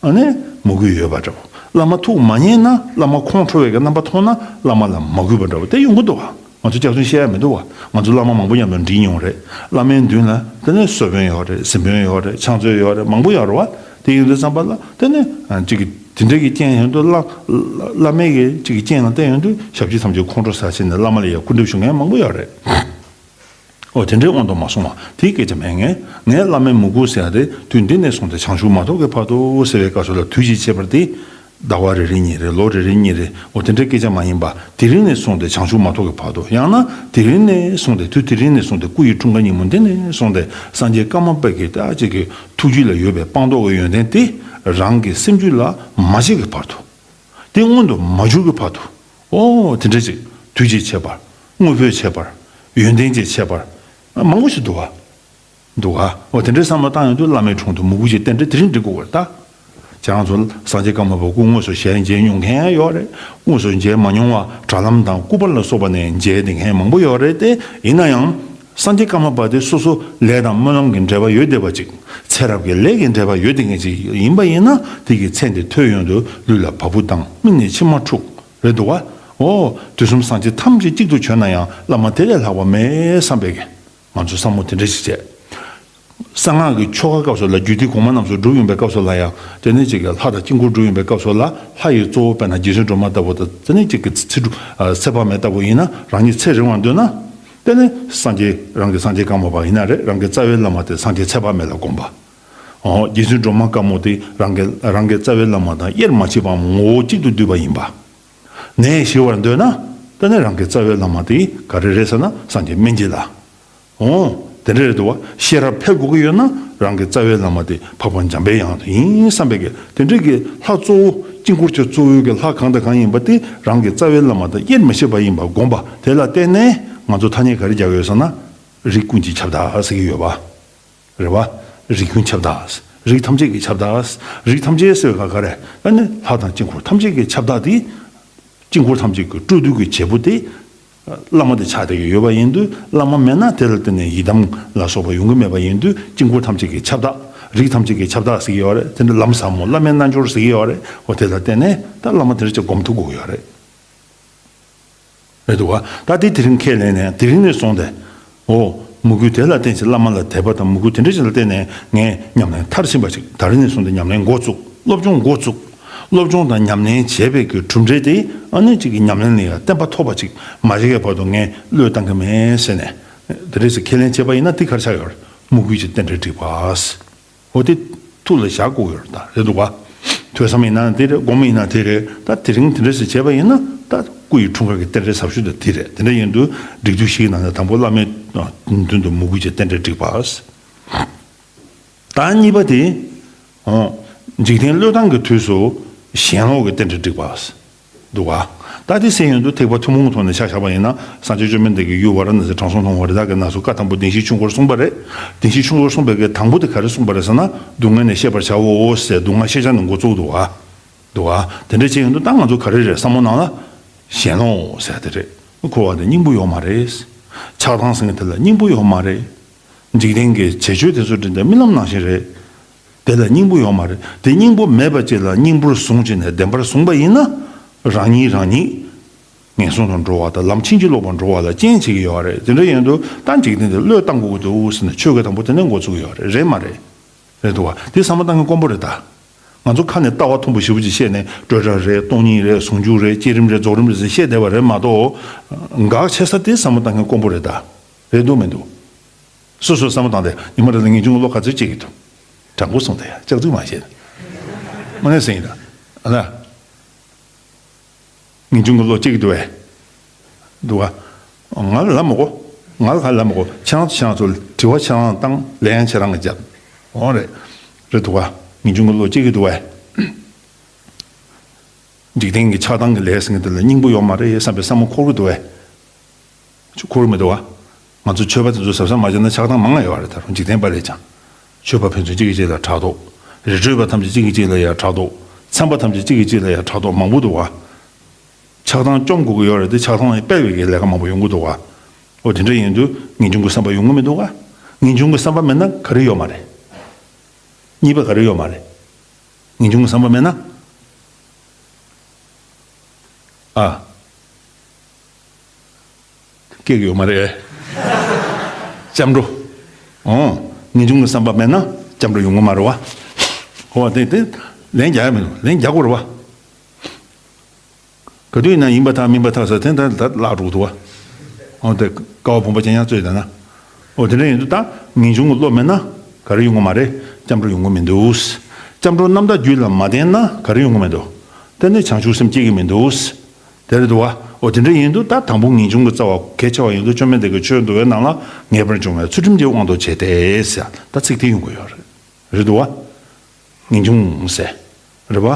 ཨ་ནི་མོས་གུས་ཡོད་པ་འདྲ་བོ། བླ་མ་ཐུགས་མ་མཉེས་ན། བླ་མ་ཁོང་ཁྲོ་བའི་གི་རྣམ་པ་མཐོང་ན་བླ་མ་ལ་མ་གུས་པ་འདྲ་བོ་དེ་ཡོང་གི་འདུག་བ། ང་ཚོ་སྐྱག་རྫུན་བཤད་ཡ་མི་འདུག་བ། ང་ཚོ་བླ་མ་མང་པོ་མཉམ་དུ་འགྲིག་མྱོང་རེད། བླ་མའི་མདུན་ལ་དེ་ནས་གསོལ་དཔོན་ཡོད་རེད། གཟིམ་དཔོན་ཡོད་རེད། ཕྱག་མཛོད་ཡོད་རེད། མང་པོ་ཡོད་རེད་བ། དེ་ཡིན་དུས་ཙམ་པ་ལ་དེ་ནས་ཨ་ཅིག་གི་དེ་འདྲ་གི་རྐྱེན་ཡོང་དུས་བླ་བླ་མའི་གི་ཅིག་གི་རྐྱེན་ལ་བརྟེན་ཡོང་དུས་ཞབས་ཕྱི་ཐམས་ཅད་ཁོང་ཁྲོ་ཟ་བྱས་ནས་བླ་མ་ལ་ཡ་སྐུར་འདེབས་ཞུ་མཁན་མང་པོ་ཡོད་རེད། ཨོ་དེ་འདྲའི་དབང་དུ་མ་སོང་བ་དེའི་སྐད་ཆ་མེད། ངས་ངས་བླ་མའི་མོས་གུས་ཟེར་ཡ་དེ་དུས་འདི་ནས་བཟུང་སྟེ་བྱང་ཆུབ་མ་ཐོབ་ཀྱི་བར་དུ་ཟེར་བའི་སྐབས་སུ་ལ་དུས་ཀྱི་ཁྱད་པར་དེ་ཟླ་བ་རེ་རེ་གཉིས་རེ་ལོ་རེ་རེ་གཉིས་རེ་ཨོ་དེ་འདྲའི་སྐད་ཆ་མ་ཡིན་པ་དེ་རིང་ནས་བཟུང་སྟེ་བྱང་ཆུབ་མ་ཐོབ་ཀྱི་བར་དུ་ཡང་ན་དེ་རིང་ནས་བཟུང་སྟེ་དུས་དེ་རིང་ནས་བཟུང་སྟེ་སྐུ་ཡི་འཁྲུངས་སྐར་ཉིན་མོ་འདི་ནས་བཟུང་སྟེ་སངས་རྒྱས་ཀརྨ་པ་གི་ད་ཅིག་གི་ཐུགས་རྒྱུད་ལ་ཡོད་པའི་སྤངས་རྟོགས་ཀྱི་ཡོན་ཏན་དེ་རང་གི་སེམས་རྒྱུད་ལ་མ་སྐྱེས་ཀྱི་བར་དུ། དེ་མངོན་དུ་མ་གྱུར་གྱི་བར་དུ། ཨོ་དེ་འདྲ་ཅིག་ དུས་ཀྱི་ཁྱད་པར། དངོས་པོའི་ཁྱད་པར། ཡོན་ཏན་གྱི་ཁྱད་པར། མང་པོ་ཞིག་འདུག་བ། འདུག་ག་འོ་དེ་འདྲའི་བསམ་བློ་བཏང་ཡོང་དུས་བླ་མའི་དྲུང་དུ་མོས་གུས་ཀྱི་རྟེན་འབྲེལ་དེ་རིང་འགྲིག་དགོས་པར་ལྟ། ཁྱེད་རང་ཚོ་སངས་རྒྱས་ཀརྨ་པ་སྐུ་དངོས་སུ་ཞལ་མཇལ་མྱོང་མཁན་ཡོད་རེད། དངོས་སུ་མཇལ་མ་མྱོང་བ་དྲ་ལམ་དང་སྐུ་པར་ལ་སོགས་པ་ནས་མཇལ་བསྡད་མཁན་མང་པོ་ཡོད་རེད་དེ། ཡིན་ན་ཡང་། སངས་རྒྱས་ཀརྨ་པ་དེ་སོ་སོ་ལས་དང་སྨོན་ལམ་གྱི་འབྲེལ་བ་ཡོད་བསྡད་པ་ཅིག་ཚེ་རབས་ཀྱི་ལས་ཀྱི་འབྲེལ་བ་ཡོད་བསྡད་མཁན་ཅིག་ཡིན་པ་ཡིན་ན། དེ་གི་མཚན་དེ་ཐོས་ཡོང་དུས་ལུས་ལ་བ་སྤུ་ལྡང་། མིག་ནས་མཆི་མ་འཁྲུག་རེད་འདུག་བ། འོ། དུས་གསུམ་སངས་རྒྱས་ཐམས་ཅད་གཅིག་ཏུ་བྱོན་ན་ཡང་བླ་མ་དེ་ལས་ལྷག་པ་མེད་བསམ་པའི་གི། ང་ཚོ་བསམ་བློ་དེ་འདྲ་ཞིག་བྱས། གསང་སྔགས་ཀྱི་ཆོ་ག་སྐབས་སུ་ལ་རྒྱུད་སྡེ་གོང་མ་རྣམས་སུ་སྒྲུབ་ཡོང་པའི་སྐབས་སུ་ལ་ཡང་དེ་ནས་ཅིག་གི་ལྷ་དང་དཀྱིལ་འཁོར་སྒྲུབ་ཡོང་པའི་སྐབས་སུ་ལ་ལྷ་ཡི་གཙོ་བོ་དཔེར་ན་རྗེ་བཙུན་སྒྲོལ་མ་ལྟ་བུ་དང་དེ་ནས་ཅིག་གི་ཚེ་སྒྲུབ་ཚེ་དཔག་མེད་ལྟ་བུ་ཡིན་ན་རང་ཉིད་ཚེ་རིང་བར་འདོད་ན། དེ་ནས་སངས་རྒྱས་རང་གི་སངས་རྒྱས་ཀརྨ་པ་ཡིན་ན་རེད། རང་གི་རྩ་བའི་བླ་མ་དེ་སངས་རྒྱས་ཚེ་དཔག་མེད་ལ་དགོངས་པ། འོ། རྗེ་བཙུན་སྒྲོལ་མ་དཀར་མོ་དེ་རང་གི་རང་གི་རྩ་བའི་བླ་མ་དང་དབྱེར་མ་མཆིས་པའམ་ངོ་བོ་གཅིག་ཏུ་འདུས་པ་ཡིན་པ། ནད་ཞི་བར་འདོད་ན། དེ་ནས་རང་གི་རྩ་བའི་བླ་མ་དེ་ག་རེ་རེད་ཟེར་ན་སངས་རྒྱས་སྨན་གྱི་བླ། འོ། དེ་འདྲ་རེད་འདུག་བ། ཤེས་རབ་འཕེལ་དགོས་ཀྱི་ཡོད་ན་རང་གི་རྩ་བའི་བླ་མ་དེ་འཕགས་པ་འཇམ་པའི་དབྱངས་དེ་ཡིན་བསམ་པའི་གི་དེ་འདྲའི་གི་ལྷ་གཙོ་བོ་དཀྱིལ་འཁོར་གྱི་གཙོ་བོའི་གི་ལྷ་གང་དང་གང་ཡིན་པ་དེ་རང་གི་རྩ་བའི་བླ་མ་དང་དབྱེར་མི་ཕྱེད་པ་ཡིན་པ་བསྒོམས་པ་དེ་ལ་བརྟེན་ནས་ང་ཚོ་ཐ་སྙད་ག་རེ་རྒྱག་གི་ཡོད་ཟེར་ན། རིགས་ཀུན་གྱི་ཁྱབ་བདག་ཟེར་གྱི་ཡོད་པ། རེད་བ། རིགས་ཀུན་ཁྱབ་བདག་རིགས་ཐམས་ཅད་ཀྱི་ཁྱབ་བདག་རིགས་ཐམས་ཅད་ཟེར་བ་ག་རེ། ཨ་ནི་ལྷ་དང་དཀྱིལ་འཁོར་ཐམས་ཅད་ཀྱི་ཁྱབ་བདག་དེ། དཀྱིལ་འཁོར་ཐམས་ཅད་ཀྱི་སྤྲོ་བསྡུ་གི་བྱེད་པོ་དེ། བླ་མ་དེ་ཆགས་བསྡད་ཀྱི་ཡོད་པ་ཡིན་དུས་བླ་མ་མེད་ན་དེ་ལ་བརྟེན་ནས་ཡི་དམ་ལ་སོགས་པ་ཡོང་གི་མེད་པ་ཡིན་དུས་དཀྱིལ་འཁོར་ཐམས་ཅད་ཀྱི་ཁྱབ་བདག་རིགས་ཐམས་ཅད་ཀྱི་ཁྱབ་བདག་ཟེར་གྱི་ཡོད་རེད། དེ་འདྲ་ལམ་ཟབ་མོ་བླ་མའི་རྣལ་འབྱོར་ཟེར་གྱི་ཡོད་རེད། འོ་དེ་ལ་བརྟེན་ནས་ད་བླ་མ་དེ་འདྲ་ཅིག་སྒོམ་ཐུབ་དགོས་ཀྱི་ཡོད་རེད། རེད་འདུག་བ། ད་དེ་དེ་རིང་ཁས་ལེན་ནས་དེ་རིང་ནས་བཟུང་སྟེ། འོ། མོས་གུས་དེ་ལ་བརྟེན་ཅིང་བླ་མ་ལ་དད་པ་དང་མོས་གུས་དེ་འདྲ་ཞིག་ལ་བརྟེན་ནས་ངས་ཉམས་ལེན་མཐར་ཕྱིན་པ་ཅིག་ད་རིང་ནས་བཟུང་སྟེ་ཉམས་ལེན་འགོ་བཙུགས། སློབ་སྦྱོང་འགོ་བཙུགས། སློབ་སྦྱོང་དང་ཉམས་ལེན་བྱས་པའི་གི་གྲུབ་འབྲས་དེ་ཨ་ནི་གཅིག་གི་ཉམས་ལེན་ལ་ཡང་བརྟན་པ་ཐོབ་པ་ཅིག་མ་བྱེད་ཀྱི་བར་དུ་ངས་བློས་བཏང་གི་མེད་ཟེར་ནས། དེ་འདྲ་ཞིག་ཁས་ལེན་བྱས་པ་ཡིན་ན་དེ་ག་རེ་ཆགས་ཡོད་རེད། མོས་གུས་ཀྱི་རྟེན་འབྲེལ་འགྲིག་པ། འོ་དེ་ཐུགས་ལ་བཞག་དགོས་ཡོད་ད་རེད་འདུག་བ། ཐོས་བསམ་ཡིན་ན་དེ་རེད། སྒོམ་ཡིན་ན་དེ་རེད། ད་དེ་རིང་དེ་འདྲ་ཞིག་བྱས་པ་ཡིན་ན་ད་སྐུ་ཡི་འཁྲུངས་སྐར་གྱི་རྟེན་འབྲེལ་ཟབ་ཤོས་དེ་དེ་རེད། དེ་འདྲ་ཡིན་དུས་སྒྲིག་འཛུགས་ཤིག་ནང་ནས་དང་པོ་བླ་མའི་མདུན་དུ་མོས་གུས་ཀྱི་རྟེན་འབྲེལ་འགྲིག་པ། ད་གཉིས་པ་དེ། འཇིག་རྟེན་བློས་བཏང་གི་དུས་སུ་ཞེན་ལོག་གི་རྟེན་འབྲེལ་འགྲིག་པ། འདུག་ག་ད་དེ་སེམས་ཡོན་དུ་ཐེག་པ་ཐུན་མོང་གི་ཐོག་ནས་ཆ་བཞག་པ་ཡིན་ན་སངས་རྒྱས་བཅོམ་ལྡན་འདས་ཀྱིས་ཡུལ་ཝཱ་ར་ཎ་སིའི་དྲང་སྲོང་ལྷུང་བ་རི་དྭགས་ཀྱི་ནགས་སུ་བཀའ་དང་པོ་བདེན་བཞིའི་ཆོས་འཁོར་གསུངས་པ་རེད། བདེན་བཞིའི་ཆོས་འཁོར་གསུངས་པའི་གི་དང་པོ་དེ་ག་རེ་གསུངས་པ་རེད་ཟེར་ན་སྡུག་བསྔལ་ནས་ཤེས་པར་བྱའོ་ཟེར་སྡུག་བསྔལ་ཤེས་བྱ་ནས་འགོ་བཙུགས་འདུག་ག་འདུག་ག་དེ་འདྲ་བྱས་ཡོང་དུས་ད་ང་ཚོ་ག་རེ་རེད་བསམ་བློ་ནང་ལ་ཞེན་ལོག་ཟེར་དེ་རེད། འཁོར་བ་དེ་སྙིང་པོ་ཡོད་མ་རེད། ཆགས་སྡང་ཟེར་མཁན་དེ་ལ་སྙིང་པོ་ཡོད་མ་རེད། འཇིག་རྟེན་གྱི་བྱེད་སྤྱོད་དེ་ཚོ་འདྲ་འདྲ་རྨི་ལམ་ནང་བཞིན་རེད། དེ་ལ་སྙིང་པོ་ཡོད་མ་རེད། དེ་སྙིང་པོ་མེད་པ་ཅིག་ལ་སྙིང་པོར་བཟུང་བྱས་ནས་བདེན་པར་བཟུང་པ་ཡིན་ན། རང་ཉིད་རང་ཉིད་ངན་སོང་དུ་འགྲོ་བ་དང་ལམ་ཕྱིན་ཅི་ལོག་པར་འགྲོ་བ་ལ་རྐྱེན་བྱེད་ཀྱི་ཡོད་རེད། དེ་འདྲ་ཡིན་དུས་ད་འཇིག་རྟེན་དེ་བློས་བཏང་དགོས་ཀྱི་འདུག་ཟེར་ནས་ཆོས་ཀྱི་དང་པོ་དེ་ནས་འགོ་ཚུགས་ཀྱི་ཡོད་རེད། རེད་མ་རེད། རེད་འདུག་བ། དེ་བསམ་བློ་བཏང་མཁན་དཀོན་པོ་རེད་ད། ང་ཚོ་ཁ་ནས་ལྟ་བ་མཐོན་པོ་ཞེ་པོ་ཅིག་བཤད་ནས་སྤྲོས་བྲལ་རེད། སྟོང་ཉིད་རེད། ཟུང་འཇུག་རེད། བསྐྱེད་རིམ་རེད། རྫོགས་རིམ་རེད་ཟེར་བཤད་བསྡད་པ་རེད་མ་གཏོགས། འགག་ཆེ་ས་དེ་བསམ་བློ་བཏང་མཁན་དཀོན་པོ་རེད་ད། རེད་འདུག་མི་འདུག་སོ་སོས་བསམ་བློ་བཏང་སྟེ་ཉི་མ་རེ་ལ་ངེས་འབྱུང་གི་བློ་ག་ཚོད་སྐྱེ་གི་འདུག་དྲང་པོ་གསུངས་ཏེ་ཡ་ལྕག་རྩུབ་མ་བྱེད། དངོས་གནས་ཟེར་ཡིན་ད། ཨ་ལ། ངེས་འབྱུང་གི་བློ་སྐྱེ་གི་འདུག་བས། འདུག་ག་ང་ལ་ལབ་མི་དགོས། ང་ལ་ག་ལབ་མི་དགོས། ཁྱེད་རང་ཚོ་ཁྱེད་རང་ཚོ་དྲི་བ་ཁྱེད་རང་བཏང་། ལན་ཡང་ཁྱེད་རང་གིས་རྒྱབ། འོ་རེད། རེད་འདུག་ག་ངེས་འབྱུང་གི་བློ་སྐྱེ་གི་འདུག་བས། འཇིག་རྟེན་གྱི་ཆགས་སྡང་གི་ལས་ཟེར་མཁན་དེ་ལ་སྙིང་པོ་ཡོད་མ་རེད་བསམ་པའི་བསམ་བློ་འཁོར་གི་འདུག་བས། ཁྱོད་འཁོར་མི་འདུག་བ། ང་ཚོ་ཆོས་པ་དེ་ཚོ་གཟབ་གཟབ་མ་བྱས་ན་ཆགས་སྡང་མང་ང་ཡོད་རེད། ད་རུང་འཇིག་རྟེན་པ་ལས་ཀྱང་། ཆོས་པ་ཕན་ཚུན་གཅིག་གིས་གཅིག་ལ་ཕྲག་དོག་རི་ཁྲོད་པ་ཐམས་ཅད་གཅིག་གིས་གཅིག་ལ་ཡང་ཕྲག་དོག་ཚན་པ་ཐམས་ཅད་གཅིག་གིས་གཅིག་ལ་ཡང་ཕྲག་དོག་མང་པོ་འདུག་བ། ཆགས་སྡང་བཅོམ་དགོས་ཀྱི་ཡོད་རེད་དེ། ཆགས་སྡང་ཡི་སྤེལ་བའི་གི་ལས་ཀ་མང་པོ་ཡོང་གི་འདུག་བ། འོ་དེ་འདྲ་ཡིན་དུས་ངེས་འབྱུང་གི་བསམ་པ་ཡོང་གི་མི་འདུག་ག་ངེས་འབྱུང་གི་བསམ་པ་མེད་ན་ག་རེ་ཡོད་མ་རེད། གཉིས་པ་ག་རེ་ཡོད་མ་རེད། ངེས་འབྱུང་གི་བསམ་པ་མེད་ན། ཨ། སྐྱེ་གི་ཡོད་མ་རེད། སྐྱབས་འགྲོ། ཨོ། ངེས་འབྱུང་གི་བསམ་པ་མེད་ན་སྐྱབས་འགྲོ་ཡོང་གི་མ་རེད་བ། ཧོ་དེ་དེ་ལན་རྒྱག་ཡ་མི་འདུག་ལན་རྒྱག་དགོས་རེད་བ། ག་དུས་ཡིན་ན་ཡིན་པ་ཐག་མིན་པ་ཐག་ཟེར་དེ་ད་ད་བརླག་འགྲོ་གི་འདུག་བ། ཨོ་དེ་ཀ་བ་བུམ་པ་ཅན་ཡང་རྩོད་ད་ན། ཨོ་དེ་འདྲ་ཡིན་དུས་ད་ངེས་འབྱུང་གི་བློ་མེད་ན་ག་རེ་ཡོང་གི་མ་རེད། སྐྱབས་འགྲོ་ཡོང་གི་མི་འདུག་སྐྱབས་འགྲོ་རྣམ་དག་རྒྱུད་ལ་མ་ལྡན་ན་ག་རེ་ཡོང་གི་མི་འདུག་དེ་ནི་བྱང་ཆུབ་སེམས་སྐྱེ་གི་མི་འདུག་དེ་རེད་འདུག་བ། འོ་དེ་འདྲ་ཡིན་དུས་ད་དང་པོ་ངེས་འབྱུང་གི་རྩ་བ་གལ་ཆེ་བ་ཡིན་དུས་བཅོམ་ལྡན་འདས་ཀྱིས་ཆོས་འདུལ་བའི་ནང་ལ་ངེས་པར་འབྱུང་བའི་ཚུལ་ཁྲིམས་ཀྱི་དབང་དུ་བྱས་ཏེ་ཟེར་ད་ཚིག་དེ་ཡོང་གི་ཡོད་རེད། རེད་འདུག་བ། ངེས་འབྱུང་ཟེར། རེད་བ།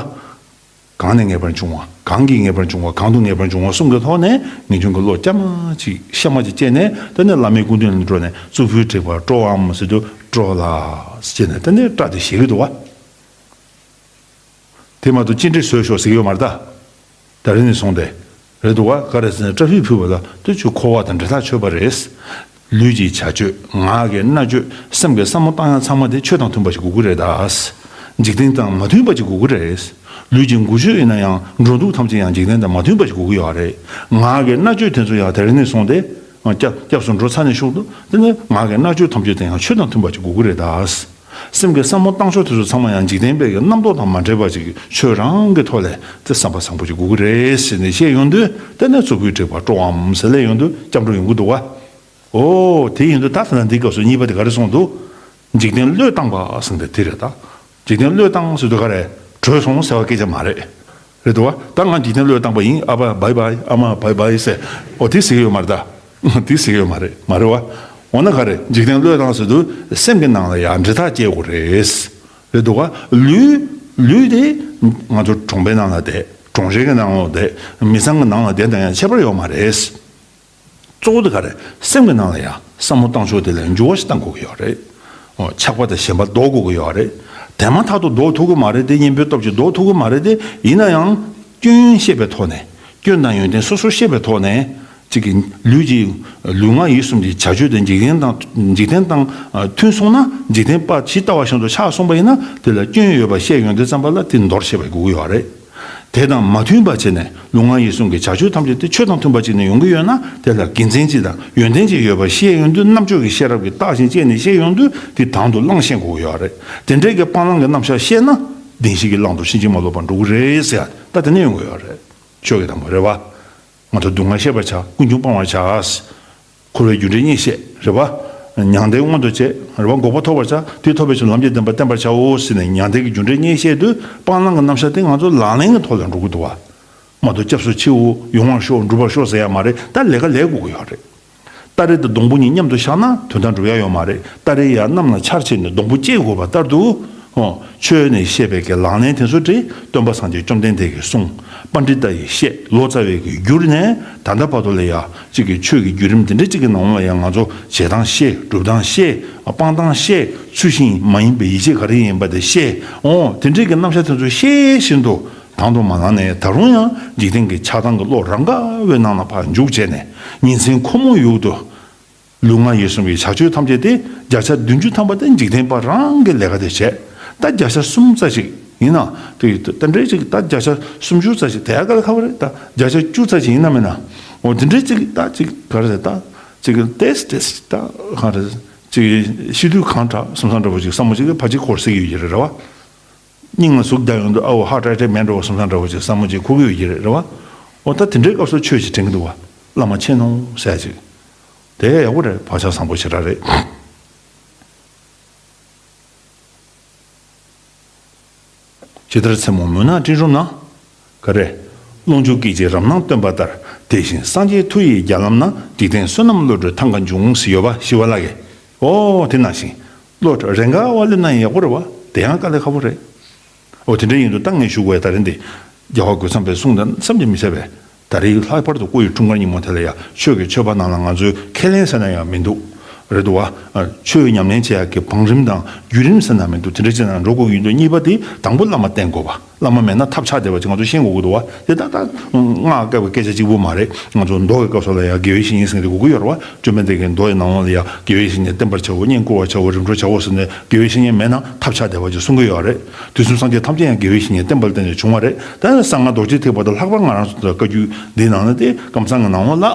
གང་ནས་ངེས་པར་འབྱུང་བ། གང་གིས་ངེས་པར་འབྱུང་བ། གང་དུ་ངེས་པར་འབྱུང་བ་གསུམ་གྱི་ཐོག་ནས་ངེས་འབྱུང་གི་བློ་སྐྱ་མ་ཅིག་ཤ་མ་ཅིག་སྐྱེས་ནས། དེ་ནས་བླ་མའི་སྐུ་མདུན་ལ་འགྲོ་ནས་གཙུག་ཕུད་བྲེགས་པར་སྤྲོའམ་ཟེར་དུས་སྤྲོ་ལགས་ཟེར་ནས་དེ་ནས་སྐྲ་དེ་བཞེས་ཀྱི་འདུག་བ། དེ་མ་གཏོགས་གཅིན་དྲི་བཟོས་ཤོག་ཟེར་གྱི་ཡོད་མ་རེད་ད། ད་རེས་ནས་བཟུང་སྟེ། རེད་འདུག་བ། ག་རེ་ཟེར་ན་སྐྲ་ཕུད་ཕུད་པ་ལ་དེ་ཆོས་འཁོར་བ་དང་འབྲེལ་ཐག་ཆོད་པ་རེད། ལུས་ཀྱི་བྱ་སྤྱོད། ངག་གི་སྨྲ་བརྗོད། སེམས་ཀྱི་བསམ་བློ་བཏང་ཡག་ཚང་མ་དེ་ཆོས་དང་མཐུན་པ་ཞིག་དགོས་ཀྱི་རེད་ད། འཇིག་རྟེན་དང་མ་མཐུན་པ་ཞིག་དགོས་ཀྱི་རེད། ལུས་ཀྱི་འགུལ་སྐྱོད་ཡིན་ན་ཡང་འགྲོ་འདུག་ཐམས་ཅད་ཡང་འཇིག་རྟེན་དང་མ་མཐུན་པ་ཞིག་དགོས་ཀྱི་ཡོད་རེད། ངག་གི་སྨྲ་བརྗོད་དེ་ཚོ་ཡང་དེ་རིང་ནས་བཟུང་སྟེ། སྐྱབས་སྐྱབས་སུ་འགྲོ་ཚར་ནས་ཤོག་འདུག་དེ་ནས་ངག་གི་སྨྲ་བརྗོད་ཐམས་ཅད་དེ་ཡང་ཆོས་དང་མཐུན་པ་ཞིག་དགོས་ཀྱི་རེད་ད། སེམས་ཀྱི་བསམ་བློ་བཏང་ཕྱོགས་དེ་ཚོ་ཚང་མ་ཡང་འཇིག་རྟེན་པའི་གི་རྣམ་རྟོག་དང་མ་འདྲེས་པ་ཅིག་ཆོས་རང་གི་ཐོག་ལས་དེ་བསམ་པ་བཟང་པོ་ཅིག་དགོས་ཀྱི་རེད་ཟེར་ནས་བཤད་ཡོང་དུས། དེ་ནས་གཙུག་ཕུད་བྲེགས་པར་སྤྲོའམ་ཟེར་ལབ་ཡོང་དུས་སྐྱབས་འགྲོ་ཡོང་གི་འདུག་བ། ཨོ་དེ་ཡིན་དུས་ད་ད་ལྟ་འདིའི་སྐབས་སུ་གཉིས་པ་དེ་ག་རེ་གསུངས་འདུག་འཇིག་རྟེན་བློས་བཏང་བ་ཟེར་དེ་དེ་རེད་ད། འཇིག་རྟེན་བློས་བཏང་ཟེར་དུས་ག་རེ། བྲོས་སོང་ཟེར་བ་སྐད་ཆ་མ་རེད། རེད་འདུག་བ། ད་ང་འཇིག་རྟེན་བློས་བཏང་པ་ཡིན། ཨ་ཕ་བྷའི་བྷའི། ཨ་མ་བྷའི་བྷའི་ཟེར། ཨོ་དེ་ཟེར་གྱི་ཡོད་མ་རེད་ད། དེ་ཟེར་གྱི་ཡོད་མ་རེད། མ་རེད་བ། འོ་ན་ག་རེ། འཇིག་རྟེན་བློས་བཏང་ཟེར་དུས་སེམས་ཀྱི་ནང་ལ་ཡང་འབྲེལ་ཐག་བཅད་དགོས་རེད། རེད་འདུག་བ། ལུས། ལུས་དེ་ང་ཚོ་གྲོང་པའི་ནང་ལ་བསྡད། གྲོང་ཁྱེར་གྱི་ནང་ལ་བསྡད། མི་ཚང་གི་ནང་ལ་བསྡད་དང་ཡང་ཁྱད་པར་ཡོད་མ་རེད། གཙོ་བོ་དེ་ག་རེ། སེམས་ཀྱི་ནང་ལ་ཡང་བསམ་བློ་བཏང་ཕྱོགས་དེ་ལ་འགྱུར་བ་ཞིག་གཏང་དགོས་ཀྱི་ཡོད་རེད། འོ། ཆགས་པ་དང་ཞེན་པ་ལྡོག་དགོས་ཀྱི་ཡོད་རེད། དེ་མ་ཐག་ཏུ་ལྡོག་ཐུབ་ཀྱི་མ་རེད་དེ། གཉེན་པོའི་སྟོབས་ཀྱིས་ལྡོག་ཐུབ་ཀྱི་མ་རེད་དེ། ཡིན་ན་ཡང་སྐྱོན་ཤེས་པའི་ཐོག་ནས། སྐྱོན་དང་ཡོན་ཏན་སོ་སོར་ཤེས་པའི་ཐོག་ནས། གཅིག་གི་ལུས་ཀྱི། ལུས་ངག་ཡིད་གསུམ་གྱི་བྱ་སྤྱོད་དེ་འཇིག་རྟེན་དང་། འཇིག་རྟེན་དང་མཐུན་སོང་ན་འཇིག་རྟེན་པ་ཇི་ལྟ་བ་བཞིན་དུ་ཆགས་སོང་པ་ཡིན་ན། དེ་ལ་སྐྱོན་ཡོད་པ་ཤེས་ཡོང་དུས་ཙམ་པ་ལ་དེ་འདོར་ཤེས་པ་དགོས་ཀྱི་ཡོད་རེད། དེ་དང་མ་མཐུན་པ་བྱས་ནས་ལུས་ངག་ཡིད་གསུམ་གྱི་བྱ་སྤྱོད་ཐམས་ཅད་དེ་ཆོས་དང་མཐུན་པ་ཅིག་ནས་ཡོང་གི་ཡོད་ན། དེ་ལ་དགེ་མཚན་ཅིག་དང་ཡོན་ཏན་ཅིག་ཡོད་པ་ཤེས་ཡོང་དུས། རྣམ་དཔྱོད་ཀྱི་ཤེས་རབ་ཀྱིས་བརྟག་ཅིང་དཔྱད་ནས་ཤེས་ཡོང་དུས། དེ་དང་དུ་བླངས་ཤེས་དགོས་ཀྱི་ཡོད་རེད། དེ་འདྲའི་གི་སྤང་བླང་གི་རྣམ་གཞག་ཤེས་ན། བདེན་བཞི་གི་བླང་དོར་ཕྱིན་ཅི་མ་ལོག་པར་འགྲོ་གི་རེད་ཟེར་ཡ་ད་དེ་ནས་ཡོང་གི་ཡོད་རེད། ཆོས་ཀྱི་དང་པོ་རེད་བ། ང་ཚོ་སྡུག་བསྔལ་ཤེས་པར་བྱ། ཀུན་འབྱུང་སྤང་བར་བྱ། འཁོར་བའི་རྒྱུ་འབྲས་རྙེད་ཤེས་རེད་བ། མྱང་འདས་མངོན་དུ་བྱེད་རེད་བ། འགོག་པ་ཐོབ་པར་བྱ། དེ་ཐོབ་པའི་ཕྱིར་ལམ་གྱི་བདེན་པ་བསྟེན་པར་བྱའོ་ཟེར་ནས། མྱང་འདས་ཀྱི་རྒྱུ་འབྲས་རྙེད་ཤེས་དུས་སྤང་བླང་གི་རྣམ་གཞག་དེ་ང་ཚོ་ལག་ལེན་གྱི་ཐོག་ལ་འགྲོ་གི་འདུག་བ། མ་གཏོགས་སྐྱབས་སུ་མཆིའོ། ཡོང་བར་ཤོག་འགྲུབ་པར་ཤོག་ཟེར་ཡ་མ་རེད། ད་ལས་ཀ་ལས་དགོས་ཀྱི་ཡོད་རེད། སྟ་རེ་དང་སྡོང་པོ་གཉིས་མཉམ་དུ་བཞག་ན་དོན་དག་འགྲུབ་ཡ་ཡོད་མ་རེད། སྟ་རེ་ཡར་གནམ་ལ་འཕྱར་བྱས་ནས་སྡོང་པོ་བཅད་དགོས་པ་ལྟར་དུ། ཨོ། ཆོས་ནས་བཤད་པའི་གི་ལག་ལེན་དེ་ཚོ་དེ་སྟོན་པ་སངས་རྒྱས་བཅོམ་ལྡན་འདས་ཀྱིས་གསུངས། པཎྜི་ཏ་ཡིས་བཤད། ལོ་ཙཱ་བས་གི་བསྒྱུར་ནས་ད་ལྟ་བར་དུ་ལ་ཡ་གཅིག་གི་ཆོས་ཀྱི་བརྒྱུད་རིམ་དེ་འདྲ་གཅིག་གི་ནང་ལ་ཡ་ང་ཚོ་བྱེད་སྟངས་ཤེས། སྒྲུབ་སྟངས་ཤེས། སྤང་སྟངས་ཤེས། ཚུལ་བཞིན་མ་ཡིན་པའི་ཡིད་བྱེད་ག་རེ་ཡིན་པ་དེ་ཤེས། ཨོ། དེ་འདྲའི་གི་རྣམ་གཞག་དེ་ཚོ་ཤེས་བཞིན་དུ། དང་དུ་མ་བླངས་ནས་ད་རུང་ཡང་འཇིག་རྟེན་གྱི་ཆགས་སྡང་གི་བློ་རང་ག་བའི་ནང་ལ་ཕར་འཇུག་བྱས་ནས། ཉིན་མཚན་ཁོ་མོ་ཡུག་ཏུ་ལུས་ངག་ཡིད་གསུམ་གྱི་བྱ་སྤྱོད་ཐམས་ཅད་དེ་བརྒྱ་ཆ་བདུན་ཅུ་ཐམ་པ་དེ་འཇིག་རྟེན་པ་རང་གི་ལས་ཀ་དེ་བྱས། ད་བརྒྱ་ཆ་གསུམ་ཙམ་ཞིག་ཡིན་ན་དེ་ད་འདྲའི་ཅིག་ད་བརྒྱ་ཆ་སུམ་ཅུ་ཙམ་ཞིག་དེ་ཡག་ག་ལ་ཁ་བ་རེད། ད་བརྒྱ་ཆ་བཅུ་ཙམ་ཞིག་ཡིན་ན་མིན་ན། འོ་དེ་འདྲའི་ཅིག་ད་ཅིག་ག་རེ་ཟེར། ད་ཅིག་ཏེས་ཏེས་ད་ག་རེ་ཟེར། ཅིག་ཤི་དུས་གང་དྲག་སོང་ཙང་འདྲ་པོ་ཅིག་བསམ་བློ་ཅིག་ཕར་ཅིག་འཁོར་སྲིད་ཀྱི་ཡོད་ཀྱི་རེད་རེད་བ། སྙིང་ལ་ཟུག་བསྡད་ཡོང་དུས་ཨ་འོ་ཧ་ཏྲ་ཏྲ་མེད་འགྲོ་བསམ་བསམ་འདྲ་བོ་ཅིག་བསམ་བློ་ཅིག་འཁོར་གྱི་ཡོད་ཀྱི་རེད། རེད་བ། འོ་ད་དེ་འདྲའི་སྐབས་སུ་ཆོས་ཅིག་དྲན་གྱི་འདུག་བ། བླ་མ་མཁྱེན་ནོ་ཟེར་ཅིག་དེ་ཡག་པོ་རེད། བག་ཆགས་བཟང་པོ་ཞེ་དྲག་རེད། ཇི་ལྟར་མཚན་མོ་མུན་ནག་སྤྲིན་རུམ་ན། ག་རེ། རླུང་ཆུ་སྐད་ཅིག་རབ་སྣང་སྟོན་པ་ལྟར། དེ་བཞིན་སངས་རྒྱས་མཐུ་ཡི་རྒྱ་ལམ་ན། འཇིག་རྟེན་བསོད་ནམས་བློ་གྲོས་ཐང་ག་འབྱུང་། ཟེར་ཡོད་པ་ཞི་བ་ལྷ་གིས། ཨོ་དེ་ནང་བཞིན། བློ་གྲོས་རེ་འགའ་བ་སླེབས་ན་ཡག་པོ་རེད་བ། དེ་ཡང་དཀའ་ལས་ཁག་པོ་རེད། ཨོ་དེ་འདྲ་ཡིན་དུས་ད་ངས་ཞུ་དགོས་ཡ་ད་རེད་འདི། རྒྱལ་བ་རྒོད་ཚང་པའི་གསུང་དང་བསམ་གྱིས་མི་ཁྱབ་པས། ད་རེས་ལྷག་པར་དུ་སྐུ་ཡི་འཁྲུངས་སྐར་ཉིན་མོ་དེ་ལ་ཡང་ཆོས་ཀྱི་ཆོས་པ་ནང་ལ་ང་ཚོས་ཁས་ལེན་ཟེར་ན་ཡང་མི་འདུག་རེད་འདུག་བ། ཆོས་ཉམས་ལེན་བྱེད་ཡག་གི་བང་རིམ་དང་བརྒྱུད་རིམ་ཟེར་ན་མི་འདུག་དེ་འདྲ་བྱས་ན་འགྲོ་དགོས་ཀྱི་ཡོད་འདུག་གཉིས་པ་དེ་དང་པོ་བླ་མ་བསྟེན་དགོས་པ། བླ་མ་མེད་ན་ཐབས་ཆག་བསྡད་པ་ཅིག་ང་ཚོ་ཤེས་དགོས་ཀྱི་འདུག་བ། དེ་ད་ལྟ་སྔགས་བཀའ་བའི་སྐད་ཆ་གཅིག་པུ་མ་རེད། ང་ཚོ་མདོ་གི་སྐབས་སུ་ལ་ཡང་དགེ་བའི་བཤེས་གཉེན་ཟེར་མཁན་དེ་དགོས་ཀྱི་ཡོད་རེད་བ། བཅོམ་ལྡན་འདས་ཀྱིས་མདོ་ཡི་ནང་ལོགས་ལ་ཡང་དགེ་བའི་བཤེས་གཉེན་བསྟེན་པར་བྱའོ། བསྙེན་བཀུར་བར་བྱའོ། རིམ་གྲོ་བྱའོ་ཟེར་ནས་དགེ་བའི་བཤེས་གཉེན་མེད་ན་ཐབས་ཆག་བསྡད་པ་ཅིག་གསུང་གི་ཡོད་རེད། དུས་གསུམ་སངས་རྒྱས་ཐམས་ཅད་ཡང་དགེ་བའི་བཤེས་གཉེན་བསྟེན་པ་ལ་བརྟེན་ནས་བྱུང་བ་རེད། ད་གསང་སྔགས་རྡོ་རྗེ་ཐེག་པ་དང་ལྷག་པར་ང་རང་ཚོ་ད་བཀའ་བརྒྱུད་འདིའི་ནང་ན་དེ་ཀམ་ཚང་གི་ནང་ལོགས་ལ་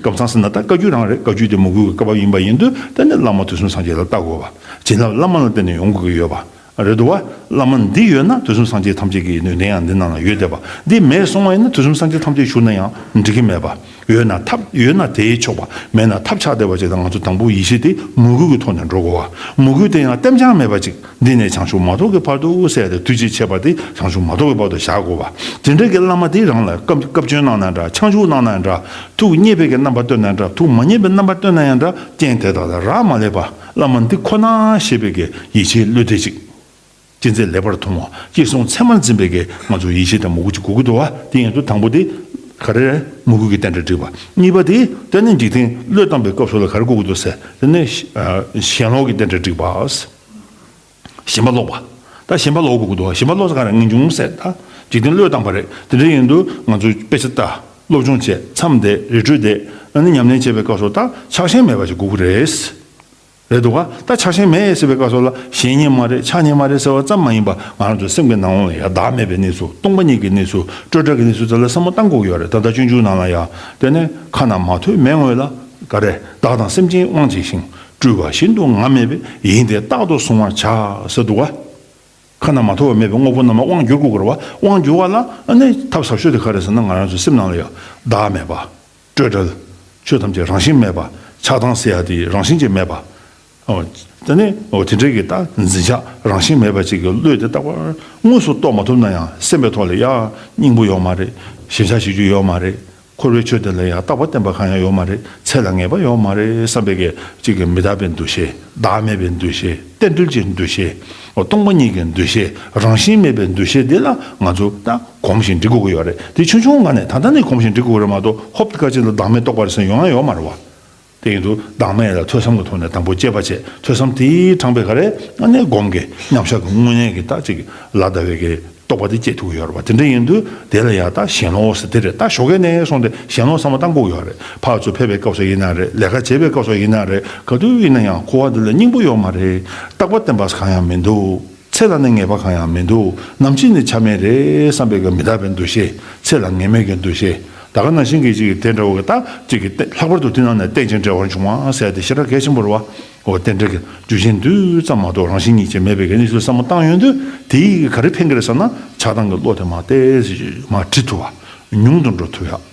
ཀམ་ཚང་ཟེར་ན་ད་བཀའ་བརྒྱུད་རང་རེད། བཀའ་བརྒྱུད་དེ་མོས་གུས་ཀྱི་བཀའ་བབས་ཡིན་པ་ཡིན་དུས་ད་ནི་བླ་མ་དུས་གསུམ་སངས་རྒྱས་ལ་བལྟ་དགོས་པ། བྱིན་རླབས་བླ་མ་ལ་བརྟེན་ནས་ཡོང་དགོས་ཀྱི་ཡོད་པ། རེད་འདུག་བ། བླ་མ་འདི་ཡོད་ན་དུས་གསུམ་སངས་རྒྱས་ཐམས་ཅད་ཀྱི་ནུས་ལྡན་ཡང་འདི་ནང་ལ་ཡོད་བསྡད་པ། འདི་མེད་སོང་བ་ཡིན་ན་དུས་གསུམ་སངས་རྒྱས་ཐམས་ཅད་བཞུགས་ན་ཡང་འགྲིག་གི་མེད་པ། ཡོད་ན་ཐབས་ཡོད་ན་དེས་ཆོག་པ། མེད་ན་ཐབས་ཆག་བསྡད་པ་ཅིག་དང་། ང་ཚོ་དང་པོ་ཡིད་ཆེས་དེ་མོས་གུས་ཀྱི་ཐོག་ནས་འགྲོ་དགོས་པ། མོས་གུས་དེ་ཡང་གཏན་འཇགས་མེད་པ་ཅིག་འདི་ནས་བྱང་ཆུབ་མ་ཐོབ་ཀྱི་བར་དུ་ཟེར་ཏེ་དུས་ཅི་ཆད་པ་དེ་བྱང་ཆུབ་མ་ཐོབ་ཀྱི་བར་དུ་བཞག་དགོས་པ། དེ་འདྲ་གི་བླ་མ་དེ་རང་ལ་བཀའ་བཀའ་བཀྱོན་གནང་ན་འདྲ། ཆང་ཆུ་གནང་ན་འདྲ། ཐུགས་མཉེས་པའི་གི་རྣམ་པ་སྟོན་ན་འདྲ། ཐུགས་མ་མཉེས་པའི་རྣམ་པ་སྟོན་ན་ཡང་འདྲ། རྐྱེན་དེ་དག་ལ་རག་མ་ལས་པ། བླ་མ་འདི་ཁོ་ན་ཞེས་པའི་གི་ཡིད་ཆེས་བློ་གཏད་ཅིག་ཅི་མཛད་ལེགས་པར་མཐོང་བ། ཅི་གསུང་ཚད་མར་འཛིན་པའི་གི་ང་ཚོ་ཡིད་ཆེས་དང་མོས་གུས་ཅིག་དགོས་ཀྱི་འདུག་བ། དེ་ཡིན་དུས་དང་པོ་དེ་ག་རེ་རེད། མོས་གུས་ཀྱི་རྟེན་འབྲེལ་བསྒྲིགས་པ། གཉིས་པ་དེ་དེ་ནི་འཇིག་རྟེན་བློས་བཏང་པའི་སྐབས་སུ་ལ་ག་རེ་དགོས་ཀྱི་འདུག་ཟེར། དེ་ནི་ཨ་ཞེན་ལོག་གི་རྟེན་འབྲེལ་བསྒྲིགས་པ། ཞེན་པ་ལོག་པ། ད་ཞེན་པ་ལོག་དགོས་ཀྱི་འདུག་བ། ཞེན་པ་ལོག་ས་ག་རེ། ངེས་འབྱུང་ཟེར། ད་འཇིག་རྟེན་བློས་བཏང་པ་རེད། དེ་འདྲ་ཡིན་དུས་ང་ཚོས་དཔེ་ཆ་ལྟ། སློབ་སྦྱོང་བྱེད། མཚམས་བསྡད། རི་ཁྲོད་བསྡད། ཨ་ནི་ཉམས་ལེན་བྱེད་པའི་སྐབས་སུ་ད་ཆགས་ཞེན་མེད་པ་ཞིག་དགོས་ཀྱི་རེད། རེད་འདུག་ག་ད་ཆགས་ཞེན་མེད་ཟེར་བའི་སྐབས་སུ་ལ་ཞེན་ཉེན་མ་རེད། ཆགས་ཉེན་མ་རེད་ཟེར་བ་ཙམ་མ་ཡིན་པ། ང་རང་ཚོའི་སེམས་ཀྱི་ནང་ལ་ཡ་བདག་མེད་པའི་གནས་ཚུལ། སྟོང་པ་ཉིད་ཀྱི་གནས་ཚུལ། སྤྲོས་བྲལ་གྱི་གནས་ཚུལ་དེ་ལ་བསམ་བློ་བཏང་དགོས་ཀྱི་ཡོད་རེད། ད་ལྟ་སྤྱོད་འཇུག་ནང་ལ་ཡ། དེ་ནས་ཁ་ན་མ་ཐོས་མེད་ངོས་ལ་ག་རེ། བདག་དང་སེམས་ཅན་དབང་བྱས་ཤིང་། སྤྲུལ་པ་བཞིན་དུ་ང་མེད་པས། ཡིན་ཏེ་རྟག་ཏུ་གཟུང་བར་བྱ་ཟེར་འདུག་ག་ཁ་ན་མ་ཐོ་བ་མེད་པའི་དངོས་པོ་རྣམས་ལ་དབང་བསྒྱུར་དགོས་ཀྱི་རེད་བ། དབང་བསྒྱུར་བ་ལ་ཨ་ནི་ཐབས་ཟབ་ཤོས་དེ་ག་རེ་ཟེར་ན། ང་རང་ཚོའི་སེམས་ནང་ལ་ཡང་བདག་མེད་པ། སྤྲོས་བྲལ། ཆོས་ཐམས་ཅད་རང་བཞིན་མེད་པ། ཆགས་སྡང་ཟེར་ཡ་དེ་རང་བཞིན་གྱིས་མེད་པ། ཨོ། དེ་ནི་ཨོ་དེ་འདྲའི་གི་ད་འཛིན་ཆགས་རང་བཞིན་མེད་པ་ཅིག་གི་བློས་དེ་རྟག་པར་དངོས་སུ་རྟོགས་མ་ཐུབ་ན་ཡང་སེམས་པའི་ཐོག་ལ་ཡ་སྙིང་པོ་ཡོད་མ་རེད། ཞེན་ཆགས་བྱེད་རྒྱུ་ཡོད་མ་རེད། འཁོར་བའི་ཆོས་དེ་ལ་ཡང་རྟག་པ་བརྟན་པ་གང་ཡང་ཡོད་མ་རེད། ཚེ་ལ་ངེས་པ་ཡོད་མ་རེད་བསམ་པའི་གི་ཅིག་གི་མི་རྟག་པའི་འདུ་ཤེས། བདག་མེད་པའི་འདུ་ཤེས། རྟེན་འབྲེལ་གྱི་འདུ་ཤེས། སྟོང་པ་ཉིད་ཀྱི་འདུ་ཤེས། རང་བཞིན་མེད་པའི་འདུ་ཤེས་འདི་ལ་ང་ཚོ་ད་གོམས་ཤིང་འདྲིས་དགོས་ཀྱི་ཡོད་རེད། དེ་ཆུང་ཆུང་ངང་ནས་ད་ལྟ་ནས་གོམས་ཤིང་འདྲིས་དགོས་ཀྱི་རེད་མ་གཏོགས། ཧོབ་ཏེ་སྐར་ཆེན་ལ་བདག་མེད་རྟོགས་པ་རེད་ཟེར་ཡོང་ཡ་ཡོད་མ་རེད་བ། དེ་ཡིན་དུས་བདག་མེད་ལ་ཐོས་བསམ་གྱི་ཐོག་ནས་དང་པོ་དཔྱད་པ་བྱེད། ཐོས་བསམ་དེའི་དྲངས་པའི་ག་རེ། ཨ་ནི་སྒོམ་གྱི་མཉམ་བཞག་གི་དངོས་གནས་ཀྱི་ད་ཅིག་ལ་བཟླ་བའི་གི་རྟོགས་པ་དེ་སྐྱེ་ཐུབ་ཀྱི་ཡོད་རེད་བ། དེ་འདྲ་ཡིན་དུས་དེ་ལ་ཡ་ད་ཞེན་ལོག་ཟེར་དེ་རེད། ད་ཞོགས་ཀས་ནས་སོང་སྟེ་ཞེན་ལོག་བསམ་བློ་བཏང་དགོས་ཀྱི་ཡོད་རེད། ཕར་ཚུར་ཕེབས་པའི་སྐབས་སུ་ཡིན་ན་རེད། ལས་ཀ་བྱེད་པའི་སྐབས་སུ་ཡིན་ན་རེད། ག་དུས་ཡིན་ན་ཡང་འཁོར་བ་འདི་ལ་སྙིང་པོ་ཡོད་མ་རེད། རྟག་པ་བརྟན་པ་གང་ཡང་མི་འདུག་ཚེ་ལ་ནི་ངེས་པ་གང་ཡང་མི་འདུག་ནམ་འཆི་ནི་ཆ་མེད་རེད་བསམ་པའི་གི་མི་རྟག་པའི་འདུ་ཤེས། ཚེ་ལ་ངེས་མེད་ཀྱི་འདུ་ཤེས། ད་ག་ནང་བཞིན་གྱི་ཅིག་གི་དེ་འདྲ་བོ་གི་ད་ཅིག་གི་ལྷག་པར་དུ་དེ་ནང་ནས་རྟེན་ཅིང་འབྲེལ་བར་འབྱུང་བ་ཟེར་ཡ་དེ་ཞེ་དྲག་གལ་ཆེན་པོ་རེད་བ། འོ་རྟེན་འབྲེལ་གྱི་རྒྱུ་རྐྱེན་འདུས་ཙམ་མ་གཏོགས་རང་བཞིན་ཉིད་ཀྱིས་མེད་པའི་གི་གནས་ཚུལ་བསམ་བློ་བཏང་ཡོང་དུས། དེ་ཡིས་ག་རེ་ཕན་གི་རེད་ཟེར་ན། ཆགས་སྡང་གི་བློ་དེ་མར་ཏོག་ཙམ་མར་བྲི་ཐུབ་པ། ཉུང་དུ་འགྲོ་ཐུབ་ཡ།